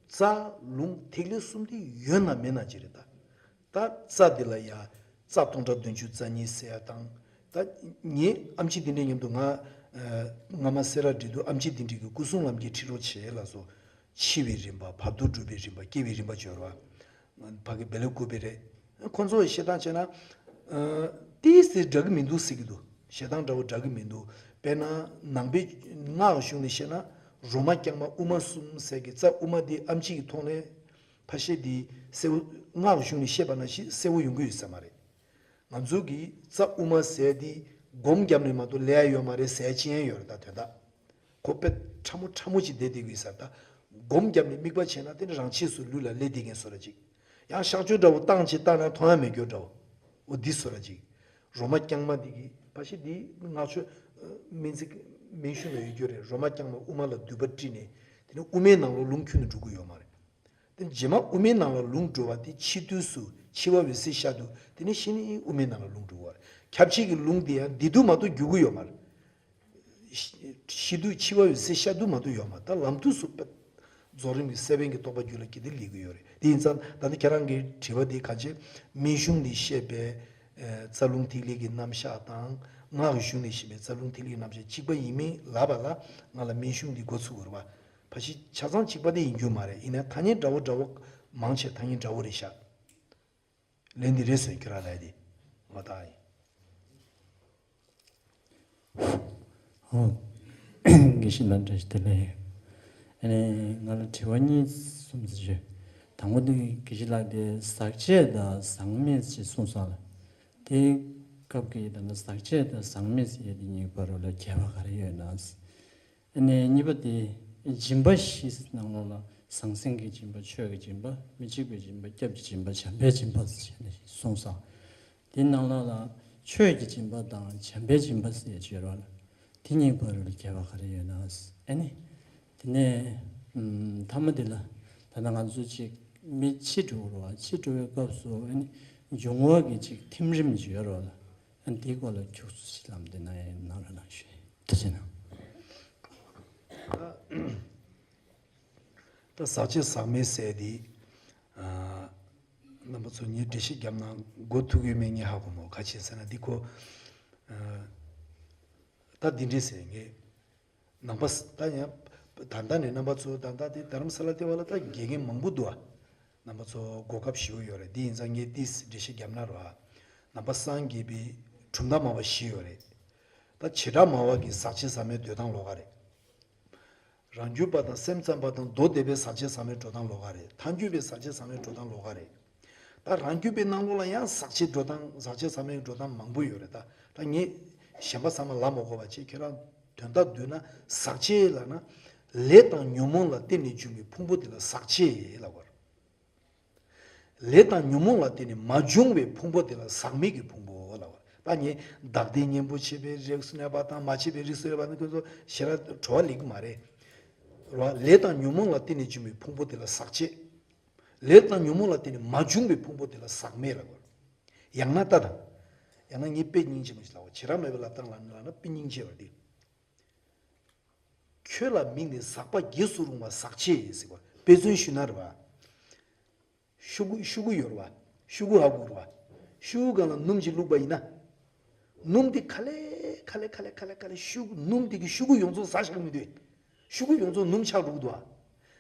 རྩ་རླུང་ཐིག་ལེ་གསུམ་དེ་ཡོད་ན་མེད་ན་ཅི་རེད་ད། ད་རྩ་འདི་ལ་ཡ་རྩ་སྟོང་ཕྲག་བདུན་ཅུ་རྩ་གཉིས་ཟེར་ཡ་དང་། ད་ངས་ཨེམ་ཆི་འདི་འདྲའི་མཉམ་དུ་ང་ཨ་སྔ་མ་སེ་ར་འབྲི་དུས་ཨེམ་ཆི་འདི་འདྲའི་གི་སྐུ་གསུང་ལམ་གྱི་ཁྲིད་རོགས་བྱེད་ལ་སོགས། འཆི་བའི་རིམ་པ། བར་དོ་སྒྲུབ་པའི་རིམ་པ། སྐྱེ་བའི་རིམ་པ་སྦྱོར་བ། ཕ་གི་བེ་ལེ་ཀུ་པེ་རེད། ཁོང་ཚོ་བཤད་སྟངས་བྱས་ན། ཨ་ཏིས་དེ་འདྲ་གི་མི་འདུག་ཟེར་གི་འདུག་བཤད་སྟངས་འདྲ་བོ་འདྲ་གི་མི་འདུག་དཔེར་ན་ནང་པའི་སྔགས་གཞུང་ནས་བཤད་ན། རོ་མ་རྐྱང་མ་དབུ་མ་གསུམ་ཟེར་གི་རྩ་དབུ་མ་དེ་ཨེམ་ཆི་གི་ཐོག་ནས་ཕ་ཤེ་དེ་གསལ་བོ། སྔགས་གཞུང་ནས་བཤད་པ་ནང་བཞིན་གསལ་བོ་ཡོང་གི་ཡོད་ས་མ་རེད། ང་ཚོ་གི་རྩ་དབུ་མ་ཟེར་དེ་སྒོམ་བརྒྱབ་ནས་མ་གཏོགས་ལས་ཡ་ཡོད་མ་རེད་ཟེར་ཅི་ཡང་ཡོད་རེད། ད་དོན་དག་ཁོ་དཔེ་ཕྲ་མོ་ཕྲ་མོ་ཅིག་བསྡད་བསྡད་གི་ཡོད་ས་རེད། ད་སྒོམ་བརྒྱབ་ནས་དམིགས་པ་བྱས་ན་དེ་ནི་རང་ཆས་སུ་ལུས་ལ་ལས་བསྡད་མཁན་བཟོ་འདྲ་ཅིག་ཡང་གཤག་བཅོས་འདྲ་བོ་བཏང་ཅིག་བཏང་ན་མཐོང་ཡ་མེད་རྒྱུ་འདྲ་བོ། འོ་འདི་བཟོ་འདྲ་ཅིག་རོ་མ་རྐྱང་མ་འདི་གི་ཕ་ཤེ་འདི་སྔགས་ཆོས་སྨན་རྩིས་སྨན་གཞུང་ལ་ཡོད་རྒྱུ་རེད། རོ་མ་རྐྱང་མ་དབུ་མ་ལ་མདུད་པ་དཀྲིས་ནས་དེ་ནི་དབུ་མའི་ནང་ལོགས་ལུང་ཁྱོན་ནས་འགྲོ་གི་ཡོད་མ་རེད། དེ་རྗེས་མ་དབུ་མའི་ནང་ལ་ལུང་འགྲོ་བ་དེ་ཕྱི་དུས་སུ་འཆི་བ་འོད་གསལ་ཤར་དུས་དེ་ནས་ཤི་ནས་དབུ་མའི་ནང་ལ་ལུང་འགྲོ་བ་རེད། ཁྱབ་བྱེད་ཀྱི་ལུང་དེ་ཡང་འདི་དུས་མ་གཏོགས་འགྱུར་གི་ཡོད་མ་རེད། ཤི་དུས་འཆི་བ་འོད་གསལ་ཤར་དུས་མ་གཏོགས་ཡོད་མ་རེད། ད་ལམ་དུས་སུ་རྫོགས་རིམ་གྱི་སད་པན་གྱི་རྟོགས་པ་རྒྱུད་ལ་སྐྱེ་དེ་ལས་གི་ཡོད་རེད། དེ་ཡིན་ཙང་ད་ནི་ཁྱེད་རང་གི་དྲི་བ་དེ་གང་བྱས་སྨན་གཞུང་ནས་བཤད་པའི་རྩ་རླུང་ཐིག་ལེ་གི་རྣམ་གཞག་དང་སྔགས་གཞུང་ནས་བཤད་པའི་རྩ་རླུང་ཐིག་ལེ་གི་རྣམ་གཞག་གཅིག་པ་ཡིན་མིན་ལབ་པ་ལ་ང་ལ་སྨན་གཞུང་འདི་འགོ་ཚུགས་དགོས་རེད་པ། ཕ་ཤི་ཆ་ཚང་གཅིག་པ་དེ་ཡིན་རྒྱུ་མ་རེད། ཡིན་ན་ཐ་སྙད་འདྲ་བོ་འདྲ་བོ་མང་ཆེ་ཐ་སྙད་འདྲ་བོ་རེད་ཤག་ལན་འདི་རེད་ཟེར་ཁྱོད་རང་ལ་དེ་ང་ད་ཡིན། ཨོ། དགེ་བཤེས་ལགས་བཀྲ་ཤིས་བདེ་ལེགས། ཨ་ནི་ང་ལ་དྲི་བ་གཉིས་གསུམ་ཙམ་ཡོད། དང་པོ་དེ་དགེ་བཤེས་ལགས་དེ་ཟག་བཅས་དང་ཟག་མེད་ཅེས་གསུངས་སོང་ལ། དེ་སྐབས་ཀྱི་ད་ནི་ཟག་བཅས་དང་ཟག་མེད་ཟེར་ཡས་དེ་གཉིས་བར་ལ་ཁྱད་པར་ག་རེ་ཡོད་ན། ཨ་ནི་གཉིས་པ་དེ་སྦྱིན་པ་བཞི་ནང་ལོགས་ལ་ཟང་ཟིང་གི་སྦྱིན་པ། ཆོས་ཀྱི་སྦྱིན་པ། མི་འཇིགས་པའི་སྦྱིན་པ། སྐྱབས་ཀྱི་སྦྱིན་པ། བྱམས་པའི་སྦྱིན་པ་ཞེས་ནས་གསུངས་སོང་། དེའི་ནང་ལོགས་ལ་ཆོས་ཀྱི་སྦྱིན་པ་དང་བྱམས་པའི་སྦྱིན་པ་ཟེར་ཡས་ཡོད་རེད་པ། དེ་གཉིས་བར་ལ་ཁྱད་པར་ག་རེ་ཡོད་ན། ཨ་ནི་དེ་ནས་ཨམ་མཐའ་མ་དེ་ལ་ད་ལྟ་ང་ཚོ་ཅིག་མི་འཆི་འགྲོ་གི་རེད་པ། འཆི་འགྲོ་བའི་སྐབས་སུ་ཨ་ནི་འབྱུང་བ་གི་ཅིག་ཐིམ་རིམ་ཅིག་ཡོད་རེད་པ། ཨ་ནི་དེའི་སྐོར་ལ་ཁྱུག་ཙམ་ཞིག་ལམ་དེ་ན་ཡང་གནང་རོགས་གནང་ཞུ། ཐུགས་རྗེ་གནང་། ད་ཟག་བཅས་ཟག་མེད་ཟེར་དེ། ཨ་རྣམ་པ་ཚོ་ངས་འགྲེལ་བཤད་བརྒྱབ་ན་མགོ་ཐུག་ཡོད་མེད་ངས་ཧ་གོ་མོ། ག་ཅི་ཟེར་ན་འདི་ཁོ། ཨ་ད་འདི་འདྲས་ཟེར་ངས། ནང་པ་ད་ཡང་ད་ལྟ་ནས་རྣམ་པ་ཚོ་ད་ལྟ་དེ་རྡ་རམ་ས་ལ་ལྟེ་བ་ལ་ད་དགེ་རྒན་མང་པོ་འདུག་ཨ། རྣམ་པ་ཚོ་གོ་སྐབས་ཞེ་པོ་ཡོད་རེད། འདི་ཡིན་ཙང་ངས་ཏིས་འགྲེལ་བཤད་བརྒྱབ་ན་རོ་ཨ། ནང་པ་སངས་རྒྱས་པའི་གྲུབ་མཐའ་སྨྲ་བ་བཞི་ཡོད་རེད། ད་བྱེ་བྲག་སྨྲ་བ་གི་ཟག་བཅས་ཟག་མེད་འདོད་སྟངས་ལོགས་ཀ་རེད། རང་རྒྱུད་པ་དང་སེམས་ཙམ་པ་དང་མདོ་སྡེ་པའི་ཟག་བཅས་ཟག་མེད་འགྲོ་སྟངས་ལོགས་ཀ་རེད། ཐལ་འགྱུར་བའི་ཟག་བཅས་ཟག་མེད་འགྲོ་སྟངས་ལོགས་ཀ་རེད། ད་རང་རྒྱུད་པའི་ནང་ལོགས་ལ་ཡང་ཟག་བཅས་འགྲོ་སྟངས། ཟག་བཅས་ཟག་མེད་འགྲོ་སྟངས་མང་པོ་ཡོད་རེད། ད་ད་ངས་གཞན་པ་ཚང་མ་ལབ་མ་དགོས་པ་བྱས། ཁྱེད་རང་དོན་དག་བསྡུས་ན་ཟག་བཅས་ལབ་ན་ལས་དང་ཉོན་མོངས་ལ་བརྟེན་ནས་བྱུང་བའི་ཕུང་པོ་དེ་ལ་ཟག་བཅས་ལབ་པ་རེད། ལས་དང་ཉོན་མོངས་ལ་བརྟེན་ནས་མ་བྱུང་བའི་ཕུང་པོ་དེ་ལ་ཟག་མེད་ཀྱི་ཕུང་པོ་ལབ་པ་རེད། ད་ངས་བདག་ལྟའི་གཉེན་པོ་བྱས་པའི་རིགས་སུ་གནས་པ་དང་མ་བྱས་པའི་རིགས་སུ་གནས་པ་ནི་ཁོ་ཚོ་ཞེ་དྲག་བྲོ་བ་ལེན་གྱི་མ་རེད། རེད་བ། ལས་དང་ཉོན་མོངས་ལ་བརྟེན་ནས་བྱུང་བའི་ཕུང་པོ་དེ་ལ་ཟག་བཅས། ལས་དང་ཉོན་མོངས་ལ་བརྟེན་ནས་མ་བྱུང་བའི་ཕུང་པོ་དེ་ལ་ཟག་མེད་ལབ་པ་རེད། ཡང་ན་ལྟ་དང་། ཡང་ན་ངས་དཔེ་སྙིང་རྗེ་མོ་ཞིག་ལབ་པ། བྱེ་བྲག་སྨྲ་བའི་ལབ་སྟངས་ལ་ལབ་ན་དཔེ་སྙིང་རྗེ་བ་དེ། ཁྱོད་ལ་དམིགས་ནས་ཟག་པ་རྒྱས་སུ་རུང་བ་ཟག་བཅས་ཟེར་བ། དཔེ་མཚོན་ཞུས་ན་རེད་བ། ཤོག་གུ་ཤོག་གུ་ཡོད་རེད་བ། ཤོག་གུ་ཧ་གོ་རེད་བ། ཤོག་གུ་སྒང་ལ་སྣུམ་ཅིག་བླུགས་པ་ཡིན་ན། སྣུམ་དེ་ག་ལེ་ག་ལེ་ག་ལེ་ག་ལེ་ག་ལེ་ཤོག་གུ་སྣུམ་དེ་གི་ཤོག་གུ་ཡོངས་རྫོགས་ཟག་བཞག་མི་འདུག་ཤོག་གུ་ཡོངས་རྫོགས་སྣུམ་ཆགས་འགྲོ་གི་འདུག་བ།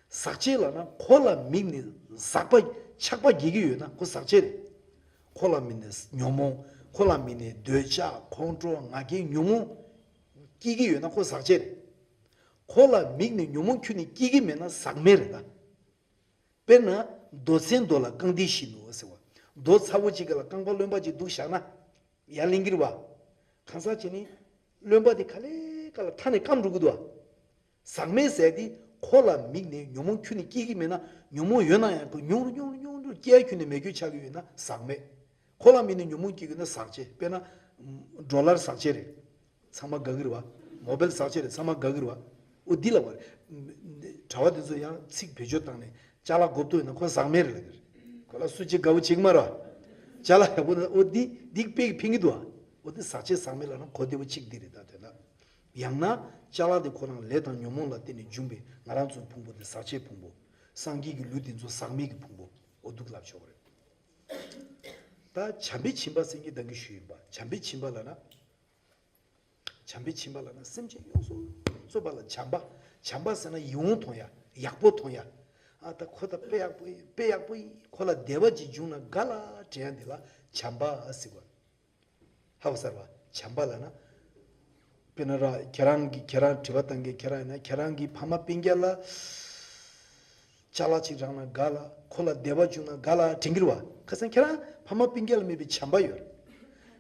ཟག་བཅས་ལབ་ན་ཁོ་ལ་དམིགས་ནས་ཟག་པ་ཆགས་པ་སྐྱེ་གི་ཡོད་ན་ཁོ་ཟག་བཅས་རེད། ཁོ་ལ་དམིགས་ནས་ཉོན་མོངས། ཁོ་ལ་དམིགས་ནས་འདོད་ཆགས་ཁོང་ཁྲོ་ང་རྒྱལ་ཉོན་མོངས་སྐྱེ་གི་ཡོད་ན་ཁོ་ཟག་བཅས་རེད། ཁོ་ལ་དམིགས་ནས་ཉོན་མོངས་ཁྱོན་ནས་སྐྱེ་གི་མེད་ན་ཟག་མེད་རེད་ད། དཔེར་ན་རྡོ་ཚོན་རྡོ་ལ་རྐང་མཐིལ་བཞིན་དུ་ཟེར་བ། རྡོ་ཚ་བོ་གཅིག་ག་ལ་རྐང་པ་རློན་པ་གཅིག་བླུགས་བཞག་ན་ཡར་ལེན་གི་རེད་བ། གང་ཟག་བྱས་ནི་རློན་པ་དེ་ག་ལེ་ག་ལ་མཐའ་ནས་སྐམ་འགྲོ་གི་འདུག་བ། ཟག་མེད་ཟེར་དེ་ ཁོ་ལ་དམིགས་ནས་ཉོན་མོངས་ཁྱོན་ནས་སྐྱེ་གི་མེད་ན། ཉོན་མོངས་ཡོད་ན་ཡང་ཁོ་ཉུང་རུ་ཉུང་རུ་ཉུང་རུ་སྐྱེ་ཡ་ཁྱོན་ནས་མེད་རྒྱུ་ཆགས་ཀྱི་ཡོད་ན་ཟག་མེད། ཁོ་ལ་དམིགས་ནས་ཉོན་མོངས་སྐྱེ་གི་ན་ཟག་བཅས། དཔེར་ན་ཌོ་ལར་ཟག་བཅས་རེད། ཚང་མ་དགའ་གི་རེད་བ། མོ་བེལ་ཟག་བཅས་རེད། ཚང་མ་དགའ་གི་རེད་བ། འོ་འདི་ལ་བ་རེད། གྲྭ་པ་དེ་ཚོ་ཡང་ཚིག་བེད་སྤྱོད་བཏང་ནས་ཅ་ལག་དགོས་འདུག་ཡིན་ན་ཁོ་ཟག་མེད་རེད་ལབ་ཀྱི་རེད། ཁོ་ལ་སུ་གཅིག་དགའ་པོ་བྱེད་ཀྱི་མ་རེད་བ། ཅ་ལག་ཡག་པོ་ན་འོ་འདི་འདི་དཔེ་གི་ཕན་གི་འདུག་བ། འོ་འདི་ཟག་བཅས་ཟག་མེད་ལབ་ན་གོ་བདེ་པོ་གཅིག་འདི་རེད། ད་དོན་དག་ཡང་ན་ཅ་ལག་དེ་ཁོ་རང་ལས་དང་ཉོན་མོངས་ལ་བརྟེན་ནས་འབྱུང་བའི་ང་རང་ཚོའི་ཕུང་པོ་དེ་ཟག་བཅས་ཕུང་པོ། སངས་རྒྱས་ཀྱི་ལུས་དེ་ཚོ་ཟག་མེད་ཀྱི་ཕུང་པོ། འོ་འདུག་ལབ་ཆོག་གི་རེད། ད་བྱམས་པའི་སྦྱིན་པ་ཟེར་མཁན་ད་གིན་ཞུས་ཡིན་པ། བྱམས་པའི་སྦྱིན་པ་ལབ་ན། བྱམས་པའི་སྦྱིན་པ་ལབ་ན་སེམས་ཅན་ཡོངས་སུ་རྫོགས་པ་ལ་བྱམས་པ། བྱམས་པ་ཟེར་ན་ཡིད་འོང་མཐོང་ཡ། ཡག་པོ་མཐོང་ཡ། ཨ་ད་ཁོ་ད་དཔེ་ཡག་པོ་ཡིན། དཔེ་ཡག་པོ་ཡིན། ཁོ་ལ་བདེ་བ་ཅིག་བྱུང་ན་དགའ་ལ་དྲན་ཡ་འདི་ལ་བྱམས་པ་ཟེར་བ། ཧ་གོ་སོང་བ། བྱམས་པ་ལབ་ན། དཔེར་ན་ར་ཁྱེད་རང་གི་ཁྱེད་རང་དྲི་བ་བཏང་མཁན་ཁྱེད་རང་ཡིན་ན་ཁྱེད་རང་གི་ཕ་མ་སྤུན་ཀྱག་ལ་ཅ་ལག་ཅིག་རག་ན་དགའ་ལ། ཁོ་ལ་བདེ་བ་བྱུང་ན་དགའ་ལ་དྲན་གྱི་རེད་བ། ཁ་སང་ཁྱེད་རང་ཕ་མ་སྤུན་ཀྱག་ལ་དམིགས་པའི་བྱམས་པ་ཡོད་རེད།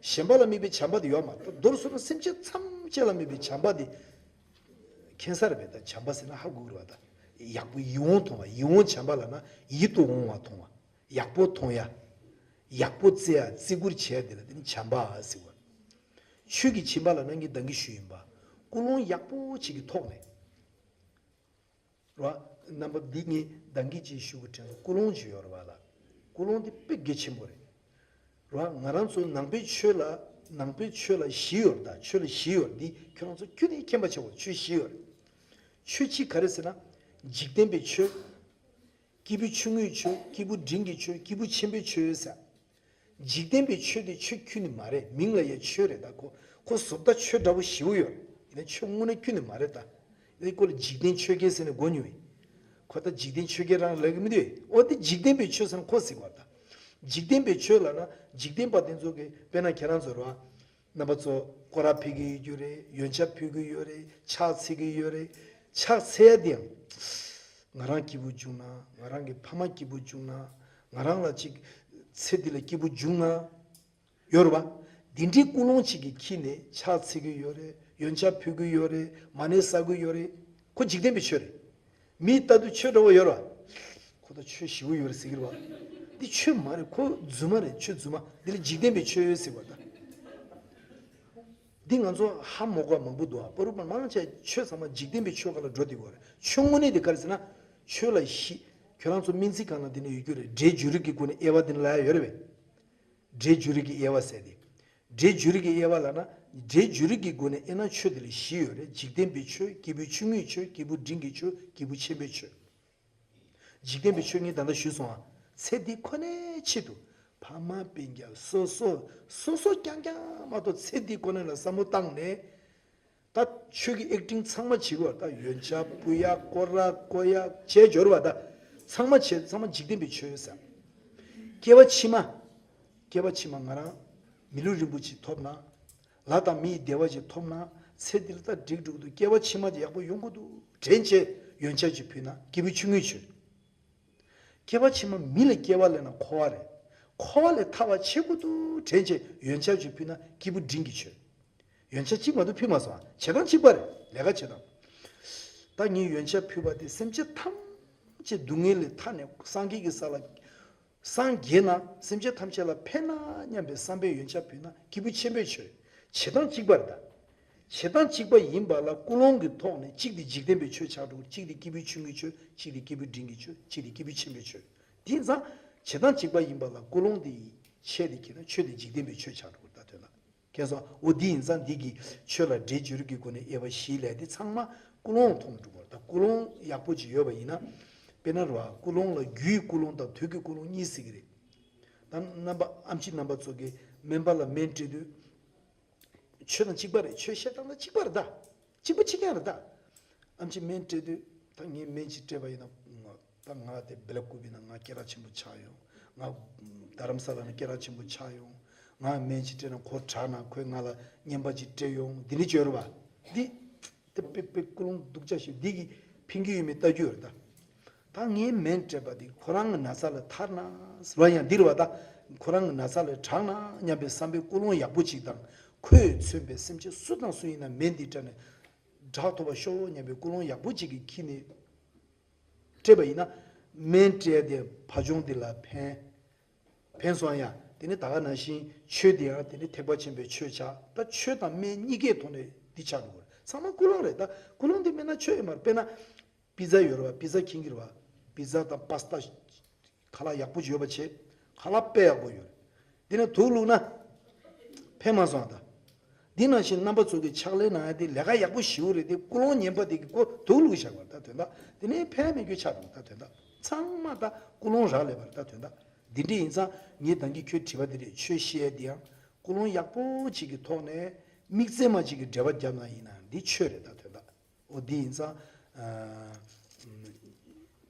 གཞན་པ་ལ་དམིགས་པའི་བྱམས་པ་དེ་ཡོད་མ་རེད། མདོར་བསྡུས་ན་སེམས་ཅན་ཐམས་ཅད་ལ་དམིགས་པའི་བྱམས་པ་དེ་མཁྱེན་ས་རེད་པས། ད་བྱམས་པ་ཟེར་ན་ཧ་གོ་གི་རེད་བ། ད་ཡག་པོ་ཡིད་འོང་མཐོང་བ། ཡིད་འོང་བྱམས་པ་ལབ་ན་ཡིད་དུ་འོང་བ་མཐོང་བ། ཡག་པོ་མཐོང་ཡ། ཡག་པོ་བརྩི་ཡ། བརྩི་བཀུར་བྱེད་ཡ་དེ་ལ་དེ་ནི་བྱམས་པ་ཟེར་བ། ཆོས་ཀྱི་སྦྱིན་པ་ལབ་ན་ངས་ད་གིན་ཞུས་ཡིན་པ། ཀུན་སློང་ཡག་པོ་ཅིག་གི་ཐོག་ནས། རོ། རྣམ་པ་འདི་ངས་ད་གིན་ཅིག་ཞུ་གི་དྲན་སོང་། ཀུན་སློང་ཅིག་ཡོད་རེད་བ་ལ། ཀུན་སློང་དེ་དཔེ་གལ་ཆེན་པོ་རེད། རོ། ང་རང་ཚོ་ནང་པའི་ཆོས་ལ། ནང་པའི་ཆོས་ལ་བཞི་ཡོད་རེད། ད་ཆོས་ལ་བཞི་ཡོད་རེད། འདི་ཁྱོད་རང་ཚོ་ཁྱོན་ནས་མཁྱེན་པ་བྱེད་དགོས། ཆོས་བཞི་ཡོད་རེད། ཆོས་གཅིག་ག་རེ་ཟེར་ན། འཇིག་རྟེན་པའི་ཆོས། སྐྱེས་བུ་ཆུང་ངུའི་ཆོས། སྐྱེས་བུ་འབྲིང་གི་ཆོས། སྐྱེས་བུ་ཆེན་པོའི་ཆོས་ཟེར། འཇིག་རྟེན་པའི་ཆོས་དེ་ཆོས་ཁྱོན་ནས་མ་རེད། མིང་ལ་ཡང་ཆོས་རེད། ད་ཁོ་ཁོ་བཟོ་ལྟ་ཆོས་འདྲ་བོ་ཞེ་པོ་ཡོད་རེད། ཡིན་ན་ཆོས་དངོས་གནས་ཁྱོན་ནས་མ་རེད། ད་འདི་ཁོ་ལ་འཇིག་རྟེན་ཆོས་རྒྱལ་ཟེར་ནས་གོ་མྱོང་བས། ཁོ་ད་འཇིག་རྟེན་ཆོས་རྒྱལ་རང་ལབ་ཀྱི་མི་འདུག་འོ་དེ་འཇིག་རྟེན་པའི་ཆོས་ཟེར་ན་ཁོ་ཟེར་བ། ད་འཇིག་རྟེན་པའི་ཆོས་ལབ་ན་འཇིག་རྟེན་པ་དེ་ཚོ་གི། དཔེར་ན་ཁྱེད་རང་ཚོ་རོ། རྣམ་པ་ཚོ་སྐོར་ར་ཕེབས་ཀྱི་ཡོད་རྒྱུ་རེད། ཡོན་ཆབ་ཕུལ་གྱི་ཡོད་རེད། ཕྱག་འཚལ་གྱི་ཡོད་རེད། ཕྱག་འཚལ་ཡ་དེ་ཡང་། ང་རང་སྐྱིད་པོ་བྱུང་ན། ང་རང་གི་ཕ་མ་སྐྱིད་པོ་བྱུང་ན། ང་རང་ལ་ཅིག་ཚེ་འདི་ལ་སྐྱིད་པོ་བྱུང་ན། ཡོད་རེད་བ། འདི་འདྲའི་ཀུན་སློང་ཅིག་གི་འཁྱེར་ནས་ཕྱག་འཚལ་གྱི་ཡོད་རེད། ཡོན་ཆབ་ཕུལ་གྱི་ཡོད་རེད། མ་ཎི་བསག་གི་ཡོད་རེད། ཁོ་འཇིག་རྟེན་པའི་ཆོས་རེད། མི་ལྟ་དུས་ཆོས་འདྲ་བོ་ཡོད་རེད་བ། ཁོ་ད་ཆོས་ཞེ་པོ་ཡོད་རེད་ཟེར་གྱི་རེད་བ། འདི་ཆོས་མ་རེད། ཁོ་རྫུན་མ་རེད། ཆོས་རྫུན་མ། འདི་ལ་འཇིག་རྟེན་པའི་ཆོས་ཟེར་བ་ད། འདི་ང་ཚོ་ཧ་མ་གོ་བ་མང་པོ་འདུག་ཨ། བར་དུ་མང་ཆེ་ཆོས་ཚང་མ་འཇིག་རྟེན་པའི་ཆོས་སྒང་ལ་འགྲོ་བསྡད་ཡོད་རེད། ཆོས་དངོས་གནས་དེ་ག་རེ་ཟེར་ན། ཆོས་ལ་བཞི། ཁྱོད་རང་ཚོ་སྨན་རྩིས་ཁང་ནང་དེ་ནས་ཡོད་རྒྱུ་རེད། སྒྲའི་འཇུག་རིགས་ཀྱི་སྒོ་ནས་དབྱེ་བ་དེ་ནས་ལབ་ཡ་ཡོད་རེད་པས། སྒྲའི་འཇུག་རིགས་ཀྱི་དབྱེ་བ་ཟེར་ཏེ། སྒྲའི་འཇུག་རིགས་ཀྱི་དབྱེ་བ་ལབ་ན། སྒྲའི་འཇུག་རིགས་ཀྱི་སྒོ་ནས་དབྱེ་ན་ཆོས་དེ་ལ་བཞི་ཡོད་རེད། འཇིག་རྟེན་པའི་ཆོས། སྐྱེས་བུ་ཆུང་ངུའི་ཆོས། སྐྱེས་བུ་འབྲིང་གི་ཆོས། སྐྱེས་བུ་ཆེན་པོའི་ཆོས། འཇིག་རྟེན་པའི་ཆོས་ངས་ད་ལྟ་ཞུས་སོང་ཨ། ཚེ་འདི་ཁོ་ནའི་ཆེད་དུ། ཕ་མ་སྤུན་ཀྱག་སོ་སོ། སོ་སོ་རྐྱང་རྐྱང་མ་གཏོགས་ཚེ་འདི་ཁོ་ན་ལ་བསམ་བློ་བཏང་ནས། ད་ཆོས་ཀྱི་ཨེག་ཊིང་ཚང་མ་བྱེད་དགོས། ད་ཡོན་ཆབ་ཕུལ་ཡ། སྐོར་ར་བསྐོར་ཡ། བྱས་འབྱོར་བ་ད། ཚང་མ་བྱས། ཚང་མ་འཇིག་རྟེན་པའི་ཆོས་ཟེར། སྐྱེ་བ་ཕྱི་མ། སྐྱེ་བ་ཕྱི་མ་ང་རང་མི་ལུས་རིན་པོ་ཆེ་ཐོབ་ན། ལྷ་དང་མི་ཡི་བདེ་བ་ཅིག་ཐོབ་ན། ཚེ་འདི་ལ་ད་འགྲིག་འགྲོ་གི་འདུག་སྐྱེ་བ་ཕྱི་མ་ཅིག་ཡག་པོ་ཡོང་གི་འདུག་དྲན་བྱས་ཡོན་ཆབ་ཅིག་ཕུལ་ན་སྐྱེས་བུ་ཆུང་ངུའི་ཆོས། སྐྱེ་བ་ཕྱི་མ་མི་ལ་སྐྱེ་བ་ལེན་ན་འཁོར་བ་རེད། འཁོར་བ་ལས་ཐར་བ་བྱེད་དགོས་འདུག་དྲན་བྱས་ཡོན་ཆབ་ཅིག་ཕུལ་ན་སྐྱེས་བུ་འབྲིང་གི་ཆོས། ཡོན་ཆབ་གཅིག་མ་གཏོགས་ཕུལ་མ་སོང་། བྱེད་སྟངས་གཅིག་པ་རེད། ལས་ཀ་བྱེད་སྟངས། ད་ངས་ཡོན་ཆབ་ཕུལ་བ་དེ་སེམས་ཅན་ཐམས་ཅད་སྡུག་བསྔལ་ལས་ཐར་ནས་སངས་རྒྱས་ཀྱི་ས་ལ། སངས་རྒྱས་ན་སེམས་ཅན་ཐམས་ཅད་ལ་ཕན་ན་སྙམ་པའི་བསམ་པའི་ཡོན་ཆབ་ཕུལ་ན་སྐྱེས་བུ་ཆེན་པོའི་ཆོས། བྱེད་སྟངས་གཅིག་པ་རེད་ད། བྱེད་སྟངས་གཅིག་པ་ཡིན་པ་ལ་ཀུན་སློང་གི་ཐོག་ནས་གཅིག་དེ་འཇིག་རྟེན་པའི་ཆོས་ཆགས་འགྲོ། གཅིག་དེ་སྐྱེས་བུ་ཆུང་ངུའི་ཆོས། གཅིག་དེ་སྐྱེས་བུ་འབྲིང་གི་ཆོས། གཅིག་དེ་སྐྱེས་བུ་ཆེན་པོའི་ཆོས། དེ་ཡིན་ཙང་བྱེད་སྟངས་གཅིག་པ་ཡིན་པ་ལ་ཀུན་སློང་དེ་ཡིས་ཆད་དེ་ཁྱེད་ན་ཆོས་དེ་འཇིག་རྟེན་པའི་ཆོས་ཆགས་འགྲོ་གི་རེད་ད། དོན་ལ། མཁྱེན་སོང་། འོ་འདི་ཡིན་ཙང་འདི་གི་ཆོས་ལ་སྒྲའི་འཇུག་རིགས་ཀྱི་སྒོ་ནས་དབྱེ་བ་བཞི་ལས་དེ་ཚང་མ་ཀུན་སློང་མཐོང་འགྲོ་བར། ད་ཀུན་སློང་ཡག་པོ་ཅིག་ཡོད་པ་ཡིན་ན། དཔེར་ན་རེད་བ། ཀུན་སློང་ལ་རྒྱུའི་ཀུན་སློང་དང་དུས་ཀྱི་ཀུན་སློང་གཉིས་ཟེར་གི་རེད། ད་རྣམ་པ་ཨེམ་ཆི་རྣམ་པ་ཚོ་གིས་སྨན་པ་ལ་སྨན་སྤྲད་དུས། ཆོས་དང་གཅིག་པ་རེད། ཆོས་བཤད་སྟངས་དང་གཅིག་པ་རེད་ད། གཅིག་པ་གཅིག་རྐྱང་རེད་ད། ཨེམ་ཆི་སྨན་སྤྲད་དུས། ད་ངས་སྨན་ཅིག་སྤྲད་པ་ཡིན་ན། ད་ང་དེ་སྦེལ་ཀོབ་ཡིན་ན་ང་སྐད་གྲགས་ཆེན་པོ་ཆགས་ཡོང་། ང་རྡ་རམ་ས་ལ་ན་སྐད་གྲགས་ཆེན་པོ་ཆགས་ཡོང་། ང་སྨན་ཅིག་སྤྲད་ན་ཁོ་དྲག་ན་ཁོས་ང་ལ་རྔན་པ་ཅིག་སྤྲད་ཡོང་། འདི་འདྲ་བྱོས་རེད་བ། འདི་དེ་དཔེ་དཔེ་ཀུན་སློང་སྡུག་ཅག་ཞིག་འདི་གི་ཕན་གྱི་ཡོད་མེད་ལྟ་རྒྱུ་ཡོད་རེད་ད། ད་ངའི་སྨན་སྤྲད་པ་འདི་ཁོ་རང་གི་ན་ཚ་ལ་ཐར་ན་ཟེར་བ་ཡང་འདི་རེད་བ་ད། ཁོ་རང་གི་ན་ཚ་ལ་དྲག་ན་སྙམ་པའི་བསམ་པའི་ཀུན་སློང་ཡག་པོ་ཅིག་དང་། ཁོས་མཚོན་པའི་སེམས་ཅན་སུ་དང་སུ་ཡིན་ན་སྨན་འདི་སྤྲད་ནས་དྲག་ཐུབ་པ་ཤོག་སྙམ་པའི་ཀུན་སློང་ཡག་པོ་ཅིག་གིས་འཁྱེར་ནས། སྤྲད་པ་ཡིན་ན། སྨན་སྤྲད་དེ་བ་ལྗོངས་འདི་ལ་ཕན། ཕན་སོང་ཡ། དེ་ནི་ད་ག་ནང་བཞིན་ཆོས་འདི་ཡང་དེ་ནི་ཐེག་པ་ཆེན་པོའི་ཆོས་ཆགས། ད་ཆོས་དང་སྨན་གཉིས་ཀའི་ཐོག་ནས་འདི་ཆགས་འགྲོ་གི་རེད། ཚང་མ་ཀུན་སློང་རེད། ད་ཀུན་སློང་འདི་མེད་ན་ཆོས་ཡོད་མ་རེད། དཔེར་ན། པི་ཛ་ཡོད་རེད་བ། པི་ཛ་མཁྱེན་གྱི་རེད་བ། པི་ཛ་དང་པ་སི་ཏ། ཁ་ལག་ཡག་པོ་ཡོད་པ་བྱས། ཁ་ལག་དཔེ་ཡག་པོ་ཡོད་རེད། འདི་ནས་དུག་བླུགས་ན། ཕན་མ་སོང་ད། འདི་ནང་བཞིན་རྣམ་པ་ཚོ་གི་ཕྱག་ལས་གནང་ཡ་དེ་ལས་ཀ་ཡག་པོ་ཞེ་པོ་རེད་དེ། ཀུན་སློང་ངན་པ་དེ་གི་ཁོ་དུག་བླུགས་བཞག་པ་ད་དོན་དག་དེ་ནས་ཕན་མེད་རྒྱུ་ཆགས་འདུག་ད་དོན་དག་ཚང་མ་ད་ཀུན་སློང་རག་ལས་པ་རེད། ད་དོན་དག་འདི་འདྲ་ཡིན་ཙང་ངས་ད་གིན་ཁྱོད་དྲི་བ་འདི་རེད། ཆོས་བཤད་ཡ་དེ་ཡང་ཀུན་སློང་ཡག་པོ་ཅིག་གི་ཐོག་ནས་དམིགས་བརྩེ་མ་ཅིག་གི་འབྲེལ་བ་བརྒྱབ་ན་ཡིན་ན་འདི་ཆོས་རེད། ད་དོན་དག་འོ་འདི་ཡིན་ཙང་། ཨ།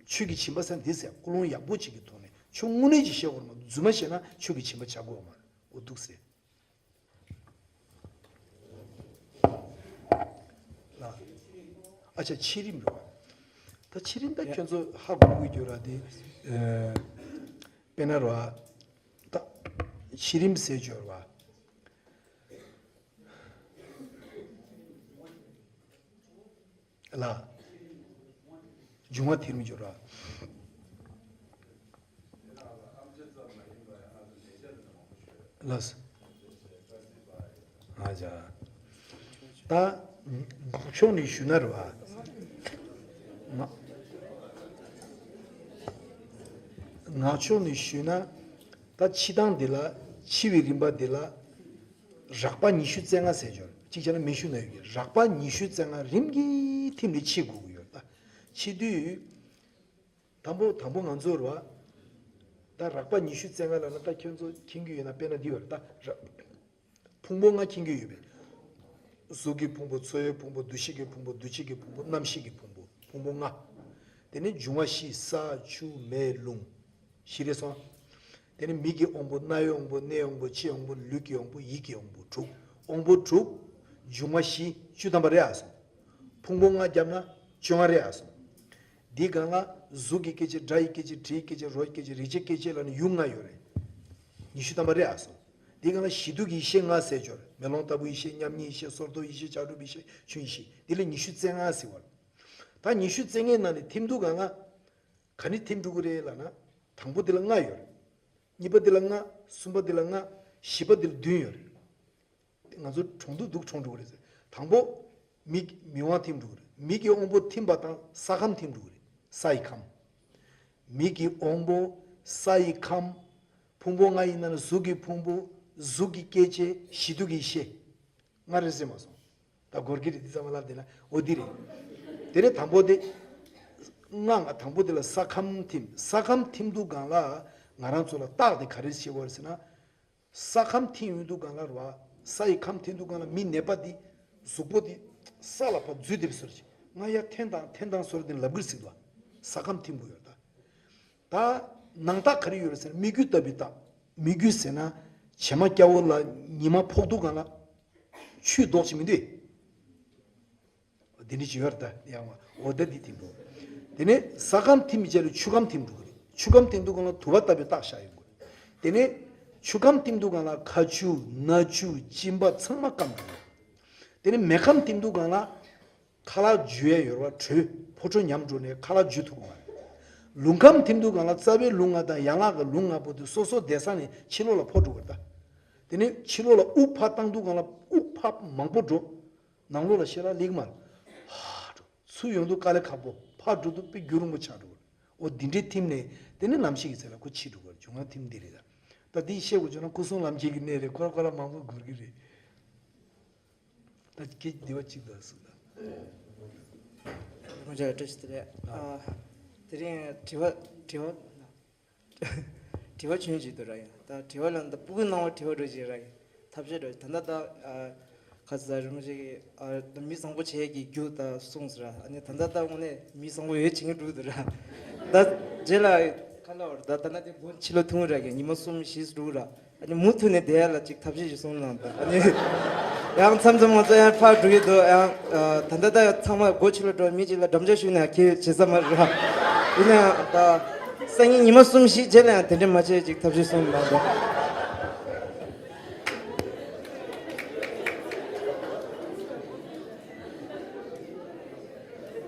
ཆོས་ཀྱི་སྦྱིན་པ་ཟེར་འདི་ཟེར་ཀུན་སློང་ཡག་པོ་ཅིག་གི་ཐོག་ནས་ཆོས་དངོས་གནས་ཅིག་བཤད་དགོས་རེད་མ། རྫུན་མ་བཤད་ན་ཆོས་ཀྱི་སྦྱིན་པ་བྱ་དགོས་མ་རེད། འོ་འདུག་ཟེར། ལ། ཨ་ཅག་ཕྱི་རིམ་རེད་བ། ད་ཕྱི་རིམ་ད་ཡ། ཁྱོད་ཚོ་ཧ་གོ་གི་ཡོད་ར་དེ། ཨ། དཔེར་ན་རེད་བ། ད་ཕྱི་རིམ་ཟེར་ཅིག་ཡོད་རེད་བ། ལ། འབྱུང་བ་ཐིམ་འགྱུར་བ། ལགས། ཨ་ཅག་ད་ཕྱོགས་ནས་ཞུས་ན་རེད་བ། ང་ང་ཕྱོགས་ནས་ཞུས་ན། ད་འཆི་སྟངས་འདི་ལ། འཆི་བའི་རིམ་པ་འདི་ལ། རགས་པ་ཉི་ཤུ་རྩ་ལྔ་ཟེར་ཅིག་ཡོད་རེད། གཅིག་བྱས་ན་མིང་གཞི་ནང་ཡོད་ཀྱི། རགས་པ་ཉི་ཤུ་རྩ་ལྔ་རིམ་གྱིས་ཐིམ་ནས་འཆི་དགོས་ཀྱི་ཡོད་རེད། ད་འཆི་དུས། དང་པོ་དང་པོ་ང་ཚོ་རེད་བ། ད་རགས་པ་ཉི་ཤུ་རྩ་ལྔ་ལབ་ན་ད་ཁྱོད་ཚོ་མཁྱེན་གྱི་ཡོད་ན། དཔེར་ན་འདི་ཡོད་རེད། ད་རགས། ཕུང་པོ་ལྔ་མཁྱེན་གྱི་ཡོད་པས། གཟུགས་ཀྱི་ཕུང་པོ། ཚོར་བའི་ཕུང་པོ། འདུ་ཤེས་ཀྱི་ཕུང་པོ། འདུ་བྱེད་ཀྱི་ཕུང་པོ། རྣམ་ཤེས་ཀྱི་ཕུང་པོ། ཕུང་པོ་ལྔ། དེ་ནས་འབྱུང་བ་བཞི། ས་ཆུ་མེ་རླུང་། བཞི་རེད་སོང་། དེ་ནས་མིག་གི་དབང་པོ། རྣ་བའི་དབང་པོ། སྣའི་དབང་པོ། ལྕེའི་དབང་པོ། ལུས་ཀྱི་དབང་པོ། ཡིད་ཀྱི་དབང་པོ། དྲུག། དབང་པོ་དྲུག། འབྱུང་བ་བཞི། བཅུ་ཐམ་པ་རེད་ཨ་སོང་། ཕུང་པོ་ལྔ་བརྒྱབ་ན་བཅོ་ལྔ་རེད་ཨ་སོང་། འདིའི་སྒང་ལ་གཟུགས་ཀྱི་སྐྱེ་མཆེད། སྒྲ་ཡི་སྐྱེ་མཆེད། དྲི་ཡི་སྐྱེ་མཆེད། རོ་ཡི་སྐྱེ་མཆེད། རེག་བྱའི་སྐྱེ་མཆེད་ལ་ནི་ཡུམ་ལྔ་ཡོད་རེད། ཉི་ཤུ་ཐམ་པ་རེད་ཨ་སོང་། འདིའི་སྒང་ལ་གཞི་དུས་ཀྱི་ཡེ་ཤེས་ལྔ་ཟེར་ཅིག་ཡོད་རེད། མེ་ལོང་ལྟ་བུའི་ཡེ་ཤེས། མཉམ་ཉིད་ཡེ་ཤེས། སོར་རྟོག་ཡེ་ཤེས། བྱ་གྲུབ་ཡེ་ཤེས། ཆོས་ཡེ་ཤེས། འདི་ལ་ཉི་ཤུ་རྩ་ལྔ་ཟེར་བ་རེད། ད་ཉི་ཤུ་རྩ་ལྔའི་ནང་ནས་ཐིམ་དུས་སྒང་ལ་ག་ནས་ཐིམ་འགྲོ་གི་རེད་ལབ་ན། དང་པོ་འདི་ལ་ལྔ་ཡོད་རེད། གཉིས་པ་འདི་ལ་ལྔ། གསུམ་པ་འདི་ལ་ལྔ། བཞི་པ་འདི་ལ་བདུན་ཡོད་རེད། ང་ཚོ་གྲོང་དུ་འདུག་གྲོང་འགྲོ་གི་རེད་ཟེར། དང་པོ། མིག་མིག་དབང་ཐིམ་འགྲོ་གི་རེད། མིག་གི་དབང་པོ་ཐིམ་པ་དང་ས་ཁམས་ཐིམ་འགྲོ་གི་རེད། ས་ཡི་ཁམས། མིག་གི་དབང་པོ། ས་ཡི་ཁམས། ཕུང་པོ་ལྔ་ཡིན་ན་ནི་གཟུགས་ཀྱི་ཕུང་པོ། གཟུགས་ཀྱི་སྐྱེ་མཆེད། གཞི་དུས་ཀྱི་ཡེ་ཤེས། ལྔ་རེད་ཟེར་མ་སོང་། ད་སྒོར་གྱི་རེད། འདི་ཚང་མ་ལབ་བསྡད་ན་འོ་འདི་རེད། དེ་ནས་དང་པོ་དེ། ལྔ་དང་པོ་དེ་ལ་ས་ཁམས་ཐིམ། ས་ཁམས་ཐིམ་དུས་སྒང་ལ་ང་རང་ཚོ་ལ་རྟགས་དེ་ག་རེ་ཤེས་པ་རེད་ཟེར་ན། ས་ཁམས་ཐིམ་ཡོང་དུས་སྒང་ལ་རེད་བ། ས་ཡི་ཁམས་ཐིམ་དུས་སྒང་ལ་མི་ནད་པ་འདི། གཟུགས་པོ་འདི་ས་ལ་ཕར་འཛུལ་བསྡད་པའི་བཟོ་འདྲ་ཅིག་ང་ཡར་འཐེན་དང་འཐེན་དང་བཟོ་འདྲ་དེ་ལབ་གི་རེད་ཟེར་གི་འདུག་ས་ཁམས་ཐིམ་དགོས་ཡོད་རེད་ད། ད་ནང་རྟགས་ག་རེ་ཡོད་རེད་ཟེར་ན། མིག་དཀྱུས་ལྟ་བུའི་རྟགས། མིག་དཀྱུས་ཟེར་ན་བྱེ་མ་སྐྱ་བོ་ལ་ཉི་མ་ཕོག་དུས་སྒང་ལ་ཆུའི་མདོག་ཅིག་མི་འདུག་འདི་འདྲ་ཅིག་ཡོད་རེད་ད། ཡང་བ་འོ་ད་འདི་ཐིམ་འགྲོ། དེ་ནས་ས་ཁམས་ཐིམ་པའི་རྗེས་ལ་ཆུ་ཁམས་ཐིམ་འགྲོ་གི་རེད། ཆུ་ཁམས་ཐིམ་དུས་སྒང་ལ་དུ་བ་ལྟ་བུའི་རྟགས་ཤར་ཡོང་གི་རེད། དེ་ནས་ཆུ་ཁམས་ཐིམ་དུས་སྒང་ལ་ཁ་ཆུ་སྣ་ཆུ་གཅིན་པ་ཚང་མ་སྐམ་འགྲོ་གི་རེད། དེ་ནས་མེ་ཁམས་ཐིམ་དུས་སྒང་ལ་ཁ་ལག་འཇུ་ཡས་ཡོད་རེད་བ། དྲོད་ཕོ་བྲང་ཉམས་འགྲོ་ནས་ཁ་ལག་འཇུ་ཐུབ་ཀྱི་མ་རེད། རླུང་ཁམས་ཐིམ་དུས་སྒང་ལ་རྩ་བའི་རླུང་ལྔ་དང་ཡན་ལག་གི་རླུང་ལྔ་པོ་དེ་སོ་སོ་བསྡད་ས་ནས་ཕྱི་ལོགས་ལ་ཕོག་འགྲོ་གི་རེད་ད། དེ་ནས་ཕྱི་ལོགས་ལ་དབུགས་ཕར་བཏང་དུས་སྒང་ལ་དབུགས་ཕར་མང་པོ་འགྲོ། ནང་ལོགས་ལ་ཞེ་དྲག་སླེབས་ཀྱི་མ་རེད། ཧ་འགྲོ། ཚུར་ཡོང་དུས་དཀའ་ལས་ཁག་པོ། ཕར་འགྲོ་དུས་དཔེ་རྒྱུན་རིང་པོ་ཆགས་འགྲོ་གི་རེད། འོ་འདི་འདྲའི་ཐིམ་ནས་དེ་ནས་ནམ་ཞིག་གི་ཚེ་ལ་ཁོ་འཆི་འགྲོ་གི་རེད། འབྱུང་བ་ཐིམ་འདི་རེད་ད། ད་འདི་བཤད་དགོས་བྱུང་ན་སྐུ་གསུམ་ལམ་འཁྱེར་གྱི་གནས་རེད། ཁོ་ར་ཁོ་ར་མང་པོ་འགོར་གི་རེད། ད་ཁྱེད་འདི་བ་གཅིག་ད་གསུངས་ད། རང་ཅག་བཀྲ་ཤིས་བདེ་ལེགས། ཨ། དེ་རིང་དྲི་བ་དྲི་བ་དྲི་བ་ཆུང་ཆུང་ཅིག་འདུག་ར། ཡང་ད་དྲི་བ་ལ་ད་སྤུ་གུ་སྣང་བ་དྲི་བ་འགྲོ་ཅིག་ར། ཐབས་ཤེས་འགྲོ་ད་ལྟ་ད་ཨ་ཁ་ས་རིན་པོ་ཆེ་གིས་ཨ་ད་མི་བཟང་པོ་བྱེད་ཀྱི་རྒྱུ་ད་གསུངས་ཟེར་ར། ཨ་ནི་ད་ལྟ་ད་དངོས་གནས་མི་བཟང་པོ་ཡོད་བྱེད་ཀྱི་འགྲོ་འདུག་ར། ད་རྗེས་ལ་ཁ་ལ་བར་ད་ད་ལྟ་དེ་སྒོ་ཕྱི་ལོགས་ཐུང་ར་གི་ཉི་མ་གསུམ་བཞི་འགྲོ་ར། ཨ་ནི་མུ་མཐུད་ནས་བསྡད་ཡ་ལ་ཅིག་ཐབས་ཤེས་ཤིག་གསུངས་གནང་དང་། ཨ་ནི་ཡང་མཚམས་མཚམས་ང་ཚོ་ཡང་ཕར་འགྲོ་གི་འདུག་ཡང་ཨ་ད་ལྟ་ད་ཚང་མ་སྒོ་ཕྱི་ལ་འགྲོ་མི་གཅིག་ལ་འགྲམ་ལྕག་གཞུས་ནས་ཁྱེད་བྱེད་ས་མ་རེད། ཡིན་ན་ཡང་ད་སང་ཉིན་ཉི་མ་གསུམ་བཞི་རྗེས་ལ་ཡང་དེ་འདྲ་མ་བྱེད་ཅིག་ཐབས་ཤེས་གསུངས་གནང་དང་།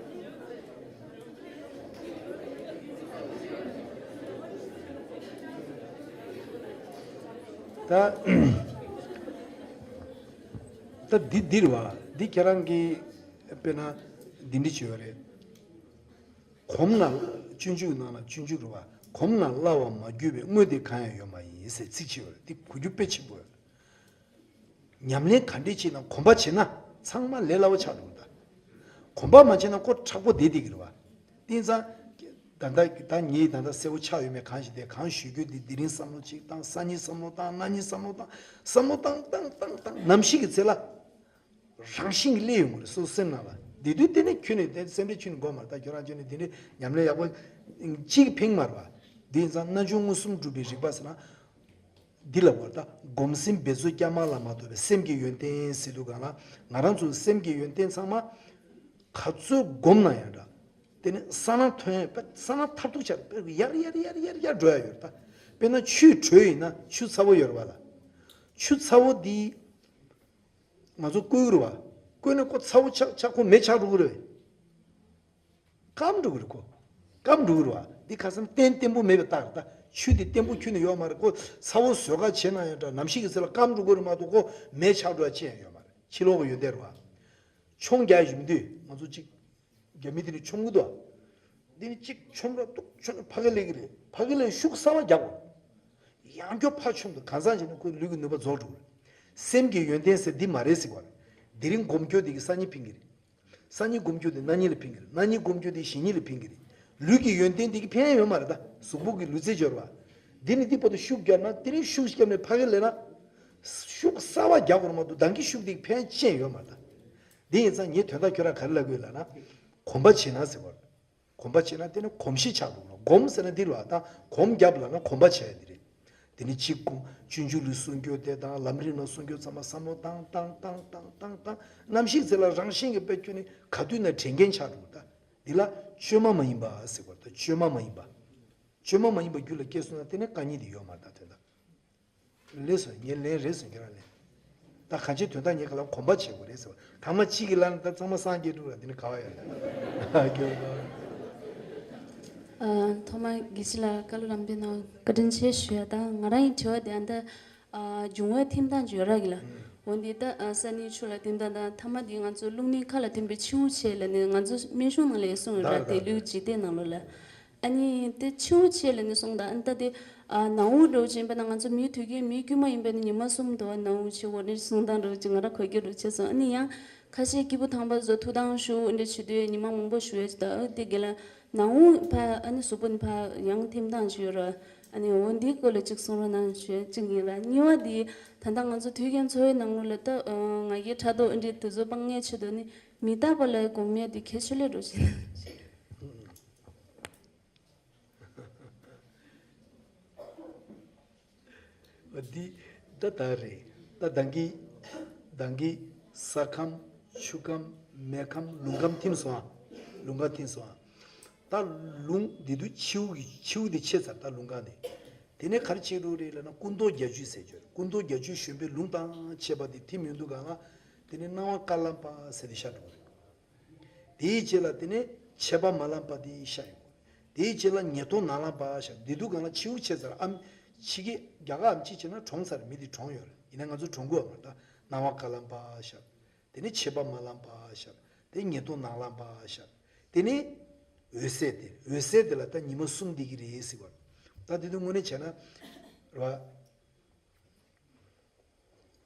ད་ད་འདི་འདིར་བ་འདི་ཁྱེད་རང་གིས་དཔེར་ན་འདི་འདྲི་བྱོས་རེད། གོམས་ན་སྤྱོད་འཇུག་ནང་ལ་སྤྱོད་འཇུག་རུ་བ་གོམས་ན་སླ་བ་མ་གྱུར་པའི་དངོས་དེ་གང་ཡང་ཡོད་མ་ཡིན་ཟེར་ཚིག་ཅིག་ཡོད་རེད། འདི་གོ་རྒྱུ་དཔེ་ཆེན་པོ་ཡོད། ཉམས་ལེན་ག་འདྲས་བྱས་ན་གོམས་པ་བྱས་ན་ཚང་མ་ལས་སླ་བོ་ཆགས་འགྲོ་གི་རེད། གོམས་པ་མ་བྱས་ན་ཁོ་མཁྲེགས་པོ་བསྡད་བསྡད་ཀྱི་རེད་བ། དེ་ཙང་ད་ལྟ་ད་ངས་ད་ལྟ་གསལ་བོ་ཆགས་ཡོད་མེད་གང་ཞིག་དེ་གང་ཞུ་རྒྱུ་དེ་དེ་རིང་བསམ་བློ་གཅིག་བཏང་། སང་ཉིན་བསམ་བློ་བཏང་། གནངས་ཉིན་བསམ་བློ་བཏང་། བསམ་བློ་བཏང་བཏང་བཏང་བཏང་ནམ་ཞིག་གི་ཚེ་ལ་རང་བཞིན་གྱིས་སླེབས་ཡོང་གི་རེད། སོ་སོ་སེམས་ནང་ལ་དེ་དུས་དེ་ནས་ཁྱོད་ནས་དེ་སེམས་ཁྲལ་ཁྱོད་ནས་དགོས་མ་རེད། ད་ཁྱོད་རང་ཁྱོད་ནས་དེ་འདྲའི་ཉམས་ལེན་ཡག་པོ་གཅིག་ཕན་མ་རེད་བ། དེ་ཡིན་ཙང་རྣལ་འབྱོར་མངོན་སུམ་སྒྲུབ་པའི་རིག་པ་ཟེར་ན། འདི་ལ་བར་ད་སྒོམ་སེམས་འབད་རྩོལ་བསྐྱར་མ་ལ་མ་ལྟོས་པའི་སེམས་ཀྱི་ཡོན་ཏན་ཟེར་དུས་གང་ལ་ང་རང་ཚོ་སེམས་ཀྱི་ཡོན་ཏན་ཚང་མ་ག་ཚོད་སྒོམ་ན་ཡང་འདྲ། དེ་ནི་ས་ན་ཐོན་ཡ་ས་ན་མཐར་ཐུག་ཆར་ཡར་ཡར་ཡར་ཡར་ཡར་འགྲོ་ཡ་ཡོད་ད། དཔེར་ན་ཆུའི་དྲོད་ཡིན་ན་ཆུ་ཚ་བོ་ཡོད་རེད་བ་ལ། ཆུ་ཚ་བོ་འདི་ང་ཚོ་བསྐོལ་རུ་བ་བསྐོལ་ན་ཁོ་ཚ་བོ་ཆགས་ཆགས་ཁོ་མེ་ཆགས་འགྲོ་གི་རེད། སྐམ་འགྲོ་གི་རེད་ཁོ། སྐམ་འགྲོ་གི་རེད་བ། འདི་ཁ་སང་བརྟན་བརྟན་པོ་མེད་པའི་རྟགས་རེད་ད། ཆུ་དེ་བརྟན་པོ་ཁྱོན་ནས་ཡོད་མ་རེད་ཁོ། ཚ་བོ་བཟོ་ག་བྱས་ན་ཡང་འདྲ་ནམ་ཞིག་གི་ཚེ་ལ་སྐམ་འགྲོ་གི་རེད་མ་གཏོགས་ཁོ་མེ་ཆགས་འགྲོ་ཡ་ཅི་ཡང་ཡོད་མ་རེད། ཕྱི་ལོགས་ཀྱི་ཡོན་ཏན་རེད་བ། མཆོང་རྒྱག་བཞིན་དུས་ང་ཚོ་གཅིག་རྒྱ་མི་དེ་ནི་མཆོང་གི་འདུག་འདི་ནི་གཅིག་མཆོང་ར་ཏུག་མཆོང་ནས་ཕ་གི་ལེགས་གི་རེད། ཕ་གི་ལེགས་ཤུགས་གསར་བ་རྒྱག་དགོས། ཡང་སྐྱོ་ཕར་མཆོང་དུས་གང་ཟག་ཅིག་ནི་ཁོའི་ལུས་ཀྱི་ནུས་པ་རྫོགས་འགྲོ་གི་རེད། སེམས་ཀྱི་ཡོན་ཏན་ཟེར་འདི་མ་རེད་ཟེར་བ་རེད། དེ་རིང་སྒོམ་སྐྱོ་དེ་གི་སང་ཉིན་ཕན་གི་རེད། སང་ཉིན་སྒོམ་རྒྱུ་དེ་གནངས་ཉིན་ལ་ཕན་གི་རེད། གནངས་ཉིན་སྒོམ་རྒྱུ་དེ་གཞེས་ཉིན་ལ་ཕན་གི་རེད། ལུས་ཀྱི་ཡོན་ཏན་དེ་གི་ཕན་ཡོད་མ་རེད་ད། གཟུགས་པོ་གི་ལུས་རྩལ་སྦྱོར་བ། འདི་ནི་འདི་བར་དུ་ཤུགས་རྒྱབ་ན་དེ་རིང་ཤུགས་རྒྱབ་ནས་ཕ་གི་ལེན་ན། ཤུགས་གསར་བ་རྒྱག་དགོས་མ་གཏོགས་ད་གིན་ཤུགས་དེ་གི་ཕན་ཅི་ཡང་ཡོད་མ་རེད་ད། འདི་ཡིན་ཙང་ངས་དོན་དག་ཁྱོད་རང་ག་རེ་ལབ་དགོས་ལབ་ན། གོམས་པ་བྱེད་ན་ཟེར་བ་རེད། གོམས་པ་བྱས་ན་དེ་ནི་གོམས་གཤིས་ཆགས་འགྲོ་གི་རེད། སྒོམ་ཟེར་ན་འདི་རེད་བ། ད་གོམས་རྒྱབ་ལབ་ན་གོམས་པ་བྱས་ཡ་འདི་རེད། དེ་ནི་གཅིག་གོམས་སྤྱོད་འཇུག་ལ་སྲུང་སྐྱོབ་དེ་དང་ལམ་རིམ་ལ་སྲུང་སྐྱོབ་ཚང་མ་བསམ་བློ་བཏང་བཏང་བཏང་བཏང་བཏང་ནམ་ཞིག་ཚེ་ལ་རང་བཞིན་གྱི་དཔེ་ཁྱོད་ནི་ག་དུས་ན་དྲན་མཁན་ཆགས་འགྲོ་གི་རེད་ད། འདི་ལ་བཅོས་མ་མ་ཡིན་པ་ཟེར་བ་རེད་ད། བཅོས་མ་མ་ཡིན་པ། བཅོས་མ་མ་ཡིན་པ་རྒྱུད་ལ་སྐྱེས་སོང་ན་དེ་ནི་དཀའ་ངལ་དེ་ཡོད་མ་རེད་ད་དོན་དག་ལེགས་སོ། ངས་ལན་རེད་སོ་ཁྱེད་རང་ལན། ད་གང་ཅིའི་དོན་དག་ངས་ག་ལ་གོམས་པ་བྱེད་དགོས་རེད་ཟེར་བ། ཐ་མ་གཅིག་གི་ལན་ད་ཚང་མ་སངས་རྒྱས་འགྲུབ་ལ་འདི་ནི་ག་བ་ཡོད་ལ། ཨ་ཐོག་མ་དགེ་བཤེས་ལགས་བཀའ་སློབ་རིམ་པའི་ནང་བཀའ་དྲིན་ཆེ་ཞུ་ཡ། ད་ང་རང་ཡི་དྲི་བ་དེ་ཨ་ད་ཨ་འབྱུང་བའི་ཐིམ་ཐང་ཅིག་ཡོད་ར་གི་ལ། འོ་འདི་ད་ཨ་ས་ནི་ཆུ་ལ་ཐིམ་ཐང་ད་ཐ་མ་འདི་ང་ཚོ་རླུང་ནི་མཁའ་ལ་ཐིམ་པའི་ཆུ་བོ་ཆེ་ལ་ནི་ང་ཚོ་སྨན་གཞུང་ནང་ལ་ཡོད་གསུངས་ཡོད་ར། ད་དེ་ད་ལུས་འཇིག་རྟེན་ནང་ལོགས་ལ། ཨ་ནི་དེ་ཆུ་བོ་ཆེ་ལ་ནི་གསུངས་དང་། ཨ་ནི་ད་དེ་ཨ་ནང་དབུགས་འགྲོ་ཅིག་ཡིན་པ་ན་ང་ཚོ་མིའི་དུས་རྒྱུན་མིའི་དཀྱུས་མ་ཡིན་པ་ནི་ཉི་མ་གསུམ་དུ་ནང་དབུགས་ཆེ་བོ་ནི་གསུངས་དང་འགྲོ་ཅིག་ང་ར་གོ་རྒྱུ་འགྲོ་ཆེ་སོང་། ཨ་ནི་ཡང་ཁ་ཤས་སྐྱེས་བུ་དམ་པ་ཚོ་ཐུགས་དམ་བཞུགས་འདྲ་བྱེད་དུས་ཉི་མ་མང་པོ་བཞུགས་ཡོད་ཅིག་ད་ཨ་དེ་དགེ་ལ་ནང་དབུགས་ཕ་ཨ་ནི་གཟུགས་པོ་ནི་ཕ་ཡང་ཐིམ་དང་ཅིག་ཡོད་ར། ཨ་ནི་འོ་འདིའི་སྐོར་ལ་ཅིག་གསུང་རོགས་གནང་ཞུ་ཅིག་ཡིན་ར། གཉིས་པ་དེ་ད་ལྟ་ང་ཚོ་དུས་རྒྱུན་འཚོ་བའི་ནང་ལོགས་ལ་ད་ང་རྒྱལ་ཕྲག་དོག་འདྲ་དེ་ཚོ་སྤང་ངེས་ཆེད་དུ་ནི་མི་རྟག་པ་ལ་སྒོམ་ཡ་དེ་གལ་ཆེ་ལོས་འགྲོ་ཅིག་འདི་ད་ད་རེད། ད་ད་གིན་ད་གིན་ས་ཁམས་ཆུ་ཁམས་མེ་ཁམས་རླུང་ཁམས་ཐིམ་སོང་ཨ། རླུང་ཁམས་ཐིམ་སོང་ཨ། ད་རླུང་འདི་དུས་ཆུ་བོ་གི་ཆུ་བོ་འདི་ཆད་ཚར། ད་རླུང་ཁམས་ནི་དེ་ནས་ག་རེ་བྱེད་འགྲོ་རེད་ལབ་ན་སྐུ་མདོག་བརྒྱད་ཅུ་ཟེར་གྱི་ཡོད་རེད། སྐུ་མདོག་བརྒྱད་ཅུ་གཞོན་པའི་རླུང་དང་བཅས་པ་འདི་ཐིམ་ཡོང་དུས་གང་ལ་དེ་ནས་སྣང་བ་དཀར་ལམ་པ་ཟེར་ཏེ་ཤར་འགྲོ་གི་རེད། དེའི་རྗེས་ལ་དེ་ནས་མཆེད་པ་དམར་ལམ་པ་དེ་ཤར་ཡོང་གི། དེའི་རྗེས་ལ་ཉེ་ཐོག་ནག་ལམ་པ་ཤར། འདི་དུས་གང་ལ་ཆེ་བོ་ཆེ་ཚར་ཨམ་ཕྱི་གི་རྒྱ་གར་ཨམ་ཅི་བྱས་ན་གྲོངས་ཚར། མི་དེ་གྲོངས་ཡོད་རེད། ཡིན་ན་ང་ཚོ་གྲོངས་གི་ཡོད་མ་རེད། ད་སྣང་བ་དཀར་ལམ་པ་ཤར། དེ་ནས་མཆེད་པ་དམར་ལམ་པ་ཤར། དེ་ཉེ་ཐོག་ནག་ལམ་པ་ཤར། དེ་ནས་འོད་གསལ་དེ་འོད་གསལ་དེ་ལ་ད་ཉི་མ་གསུམ་འདི་གི་རེད་ཟེར་བ། ད་དེ་དུས་དངོས་གནས་བྱས་ན་རེད་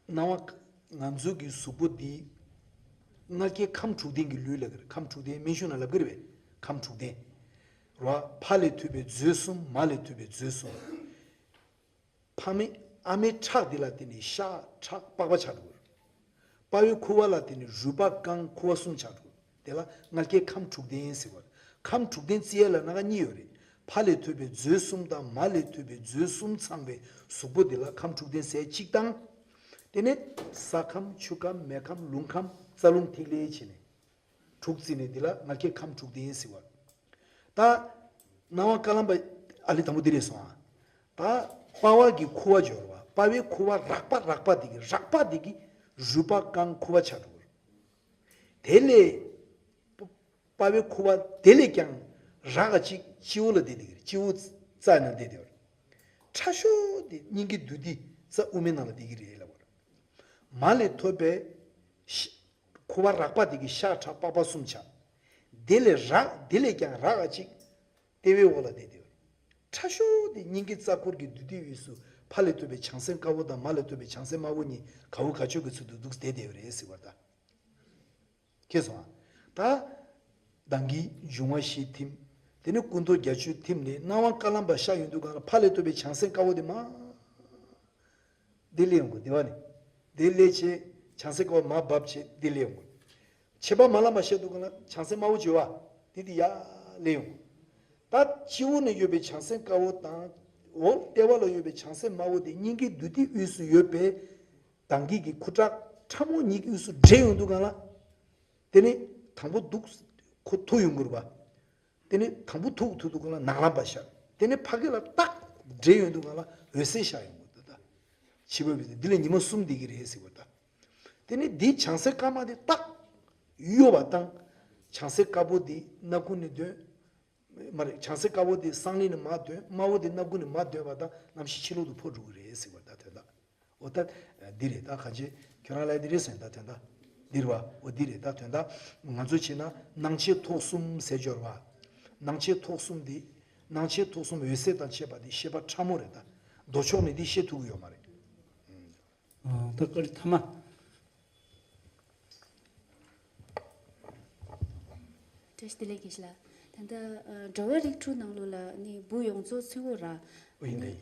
བ། སྣང་བ་ང་ཚོ་གི་གཟུགས་པོ་འདི་ང་རྒྱལ་ཁམས་དྲུག་ལྡན་གྱི་ལུས་ལབ་ཀྱི་རེད། ཁམས་དྲུག་ལྡན་སྨན་གཞུང་ན་ལབ་ཀྱི་རེད་པས། ཁམས་དྲུག་ལྡན་རོ། ཕ་ལས་ཐོས་པའི་མཛོད་གསུམ། མ་ལས་ཐོས་པའི་མཛོད་གསུམ། ཕ་མེས་ཨ་མའི་ཁྲག་འདི་ལ་བརྟེན་ནས་ཤ་ཁྲག་པགས་པ་ཆགས་འགྲོ་གི་རེད། དཔའ་བོའི་ཁུ་བ་ལ་བརྟེན་ནས་རུས་པ་རྐང་ཁུ་བ་གསུམ་ཆགས་འགྲོ་གི་རེད། དེ་ལ་ང་རྒྱལ་ཁམས་དྲུག་ལྡན་ཟེར་བ་རེད། ཁམས་དྲུག་ལྡན་རྩི་ཡས་ལ་སྣ་ཁ་གཉིས་ཡོད་རེད། ཕ་ལས་ཐོས་པའི་མཛོད་གསུམ་དང་མ་ལས་ཐོས་པའི་མཛོད་གསུམ་ཚང་བའི་གཟུགས་པོ་འདི་ལ་ཁམས་དྲུག་ལྡན་ཟེར་གཅིག་དང་། དེ་ནས་ས་ཁམས་ཆུ་ཁམས་མེ་ཁམས་རླུང་ཁམས་རྩ་རླུང་ཐིག་ལེ་བྱས་ནས་དྲུག་རྩིས་ནས་འདི་ལ་ང་རྒྱལ་ཁམས་དྲུག་ལྡན་ཟེར་བ་རེད། ད་སྣང་བ་དཀར་ལམ་པ་ཨ་ལི་དང་པོ་འདི་རེད་སོང་ཨ། ད་དཔའ་བ་གི་ཁུ་བ་སྦྱོར་བ། དཔའ་བའི་ཁུ་བ་རགས་པ་རགས་པ་འདི་གི་རགས་པ་འདི་གི་རུས་པ་རྐང་ཁུ་བ་ཆགས་འགྲོ་གི་རེད། དེ་ལས་དཔའ་བའི་ཁུ་བ་དེ་ལས་ཀྱང་རགས་ཅིག་སྤྱི་བོ་ལ་བསྡད་དེ་གི་རེད། སྤྱི་བོ་རྩ་ནང་བསྡད་དེ་བར། ཕྲ་ཤོས་དེ་སྙིང་གི་འདུས་སྡེ་ ས་དབུ་མའི་ནང་ལ་བསྡད་ཀྱི་རེད་ལབ་པ་རེད། མ་ལས་ཐོབ་པའི་ཤ- ཁུ་བ་རགས་པ་དེ་གི་ཤ་ཁྲག་པགས་པ་གསུམ་ཆགས། དེ་ལས་རགས་དེ་ལས་ཀྱང་རགས་པ་གཅིག་ལྟེ་བའི་འོག་ལ་བསྡད་དེ། ཕྲ་ཤོས་དེ་སྙིང་གའི་རྩ་འཁོར་གྱི་རྡུལ་དེའི་དབུས་སུ་ཕ་ལས་ཐོབ་པའི་བྱང་སེམས་དཀར་པོ་དང་མ་ལས་ཐོབ་པའི་བྱང་སེམས་དམར་པོ་གཉིས་ག་འུ་ག་ཅོག་གི་ཚུལ་དུ་འདུག་བསྡད་དེ་རེད་ཟེར་བ་ད། ཁེལ་སོང་ཨ། ད། མདངས་ཀྱི་འབྱུང་བ་བཞི་ཐིམ། དེ་ནས་སྐུ་མདོག་བརྒྱད་ཅུ་ཐིམ་ནས་སྣང་བ་དཀར་ལམ་པ་ཤར་ཡོང་དུས་སྒང་ལ་ཕ་ལས་ཐོབ་པའི་བྱང་སེམས་དཀར་པོ་དེ་མར། འདི་སླེབས་ཡོང་གི་འདི་བ་ནི། འདི་སླེབས་བྱས་བྱང་སེམས་དཀར་པོ་མར་བབས་བྱས་འདི་སླེབས་ཡོང་གི། ཆད་པ་མ་ལངས་པ་ཤར་དུས་སྒང་ལ་བྱང་སེམས་དམར་པོ་བྱེ་བ། འདི་འདི་ཡར་སླེབས་ཡོང་གི། ད་སྤྱི་བོ་ནས་ཡོད་པའི་བྱང་སེམས་དཀར་པོ་དང་། འོག་ལྟེ་བ་ལ་ཡོད་པའི་བྱང་སེམས་དམར་པོ་དེ་སྙིང་གའི་རྡུལ་དེའི་དབུས་སུ་ཡོད་པའི། མདངས་ཀྱི་ཁུ་ཁྲག་ཕྲ་མོ་གཉིས་ཀྱི་དབུས་སུ་འདྲེས་ཡོང་དུས་སྒང་ལ། དེ་ནས་དང་པོ་འདུག་ཁོ་ཐུག་ཡོང་གི་རེད་པ། དེ་ནས་དང་པོ་ཐུག་ཐུག་དུས་སྒང་ལ་ནག་ལམ་པ་ཤར། དེ་ནས་ཕ་གི་ལ་ཏག་འདྲེས་ཡོང་དུས་སྒང་ལ་འོད་གསལ་ཤར་ཡོང་གི་འདུག་ད། བྱིས་པ་བས་འདི་ལ་ཉི་མ་གསུམ་འདི་གི་རེད་ཟེར་བ་ད། དེ་ནས་འདི་བྱང་སེམས་དཀར་དམར་དེ་ཏག་གཡོ་བ་དང་། བྱང་སེམས་དཀར་པོ་འདི་སྣ་ཁུང་ནས་འདོན། མ་རེད། བྱང་སེམས་དཀར་པོ་དེ་གསང་གླིང་ནས་མར་འདོན། དམར་པོ་དེ་སྣ་ཁུང་ནས་མར་འདོན་པ་དང་ནམ་ཞིག་ཕྱི་ལོག་ཏུ་འཕོ་འགྲོ་གི་རེད་ཟེར་བ་ད་དོན་དག་འོ་ད། འདི་རེད་ད་གང་ཅི། ཁྱོད་རང་ལ་འདི་རེད་ཟེར་ད་དོན་དག་འདི་རེད་བ། འོ་འདི་རེད་ད་དོན་དག་ང་ཚོ་བྱས་ན་སྣང་མཆེད་ཐོག་གསུམ་ཟེར་སྦྱོར་བ། སྣང་མཆེད་ཐོག་གསུམ་འདི། སྣང་མཆེད་ཐོག་གསུམ་འོད་གསལ་དང་བཅས་པ་འདི་ཤེས་པ་ཕྲ་མོ་རེད་ད། མདོ་ཕྱོགས་ནས་འདི་ཤེས་ཐུབ་ཀྱི་ཡོད་མ་རེད། ཨ། ད་བཀའ་འདྲི་ཐ་མ། བཀྲ་ཤིས་བདེ་ལེགས་དགེ་བཤེས་ལགས། ད་ལྟ་ཨ་འགྲོ་བ་རིགས་དྲུག་ནང་ལོགས་ལ་ནི་འབུ་ཡོངས་རྫོགས་ཚུད་ཡོད་ར། ཨོ་ཡིན་ད་ཡིན།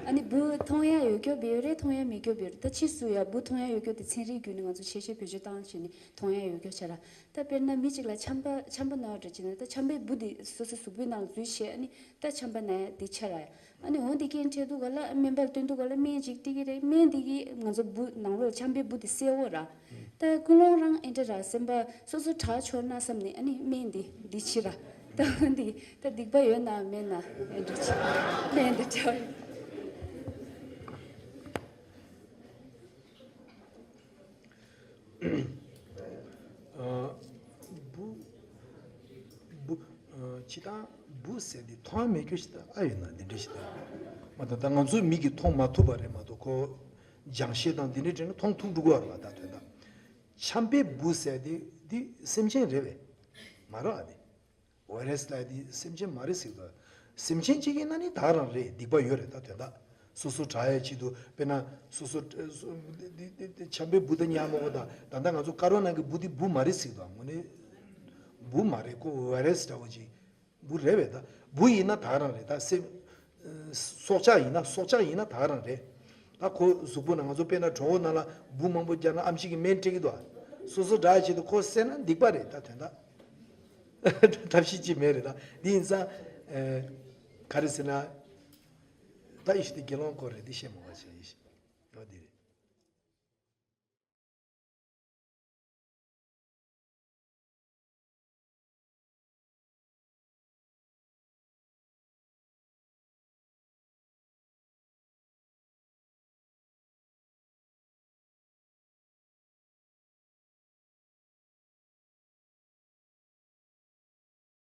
ཨ་ནི་འབུ་མཐོང་ཡ་ཡོད་སྐྱོབ་ཡོད་རེད། མཐོང་ཡ་མེད་སྐྱོབ་ཡོད་རེད། ད་ཕྱིས་སུ་ཡ་འབུ་མཐོང་ཡ་ཡོད་སྐྱོབ་དེ་ཚན་རིག་བརྒྱུད་ནས་ང་ཚོ་ཆེ་ཤོས་བེད་སྤྱོད་བཏང་བྱས་ནས་མཐོང་ཡ་ཡོད་སྐྱོབ་བྱས་ར། ད་དཔེར་ན་མི་གཅིག་ལ་ཆམ་པ་ཆམ་པ་ན་བ་འདྲ་བྱས་ན་ད་ཆམ་པའི་འབུ་དེ་སོ་སོའི་གཟུགས་པོའི་ནང་ལ་འཛུལ་བྱས་ཨ་ནི་ད་ཆམ་པ་ན་ཡ་དེ་ཆགས་ར་ཡ། ཨ་ནི་འོ་འདི་སྐད་འཕྲད་དུས་ག་ལ་སྨན་པར་སྟོན་དུས་ག་ལ་སྨན་ཅིག་སྤྲད་ཀྱི་རེད། སྨན་འདི་གིས་ང་ཚོ་འབུ་ནང་ལོགས་ཆམ་པའི་འབུ་དེ་བསད་འོ་ར། ད་ཀུན་སློང་རང་ཨེ་འདྲ་ར་སེམས་པ་སོ་སོ་དྲག་ཆོག་ན་བསམ་ནས་ཨ་ནི་སྨན་འདི་འདི་ཕྱི་ར། ད་འདི་ད་སྡིག་པ་ཡོད་ན་མེད་ན་ཨེ་འདྲ་ཅིག་སྨན་འདི་འདྲ། ཨ། འབུ། འབུ། ཨ། ཕྱི་དང་འབུ་ཟེར་དེ་མཐོང་མེད་རྒྱུ་ཞིག་དང་ཨ་ཡོད་ན་འདི་འདྲ་ཞིག་དང་། མ་གཏོགས་ད་ང་ཚོའི་མིག་གིས་མཐོང་མ་ཐུབ་པ་རེད་མ་གཏོགས་ཁོ། སྦྱང་ཤེས་དང་འདི་འདྲ་དྲན་ན་མཐོང་ཐུབ་འགྲོ་གི་ཡོད་རེད་བ་ད་དོན་དག་ཆམ་པའི་འབུ་ཟེར་དེ་འདི་སེམས་ཅན་རེད་བས། མ་རེད་བ་དེ། བྷའི་རེས་ལབ་དེ་སེམས་ཅན་མ་རེད་ཟེར་དུས། སེམས་ཅན་གཅིག་ཡིན་ན་ནི་ད་རང་རེད། སྡིག་པ་ཡོད་རེད་ད་དོན་དག་སོ་སོ་དྲག་ཡའི་ཆེད་དུ་དཔེར་ན་སོ་སོ་སོ་འདི་འདི་འདི་འདི་ཆམ་པའི་འབུ་དང་ཉ་མོ་གོ་ད་ད་ལྟ་ང་ཚོ་དཀར་པོ་ནང་གི་འབུ་འདི་འབུ་མ་རེད་ཟེར་དུས་དངོས་གནས་འབུ་མ་རེད་ཁོ་བྷའི་རེས་འདྲ་བོ་ཅིག་འབུ་རེད་བས་ད། འབུ་ཡིན་ན་ད་རང་རེད་ད་སེམས། སྲོག་ཆགས་ཡིན་ན་སྲོག་ཆགས་ཡིན་ན་ད་རང་རེད། ད་ཁོ་གཟུགས་པོ་ནང་ང་ཚོ་དཔེར་ན་གྲོད་ཁོག་ནང་ལ་འབུ་མང་པོ་བརྒྱབ་ན་ཨམ་ཆི་གི་སྨན་སྤྲད་ཀྱི་འདུག་ཨ། སོ་སོ་དྲག་ཡའི་ཆེད་དུ་ཁོ་བསད་ན་སྡིག་པ་རེད་ད་དོན་དག་ཐབས་ཤེས་ཅིག་མེད་རེད་ད། འདི་ཡིན་ཙང་། ཨེ། ག་རེ་ཟེར་ན། ད་ཡེ་ཤེས་དེ་དགེ་སློང་སྐོར་རེད་འདི་བཤད་མ་དགོས་བྱས་ཡེ་ཤེས། ཨོ་འདི་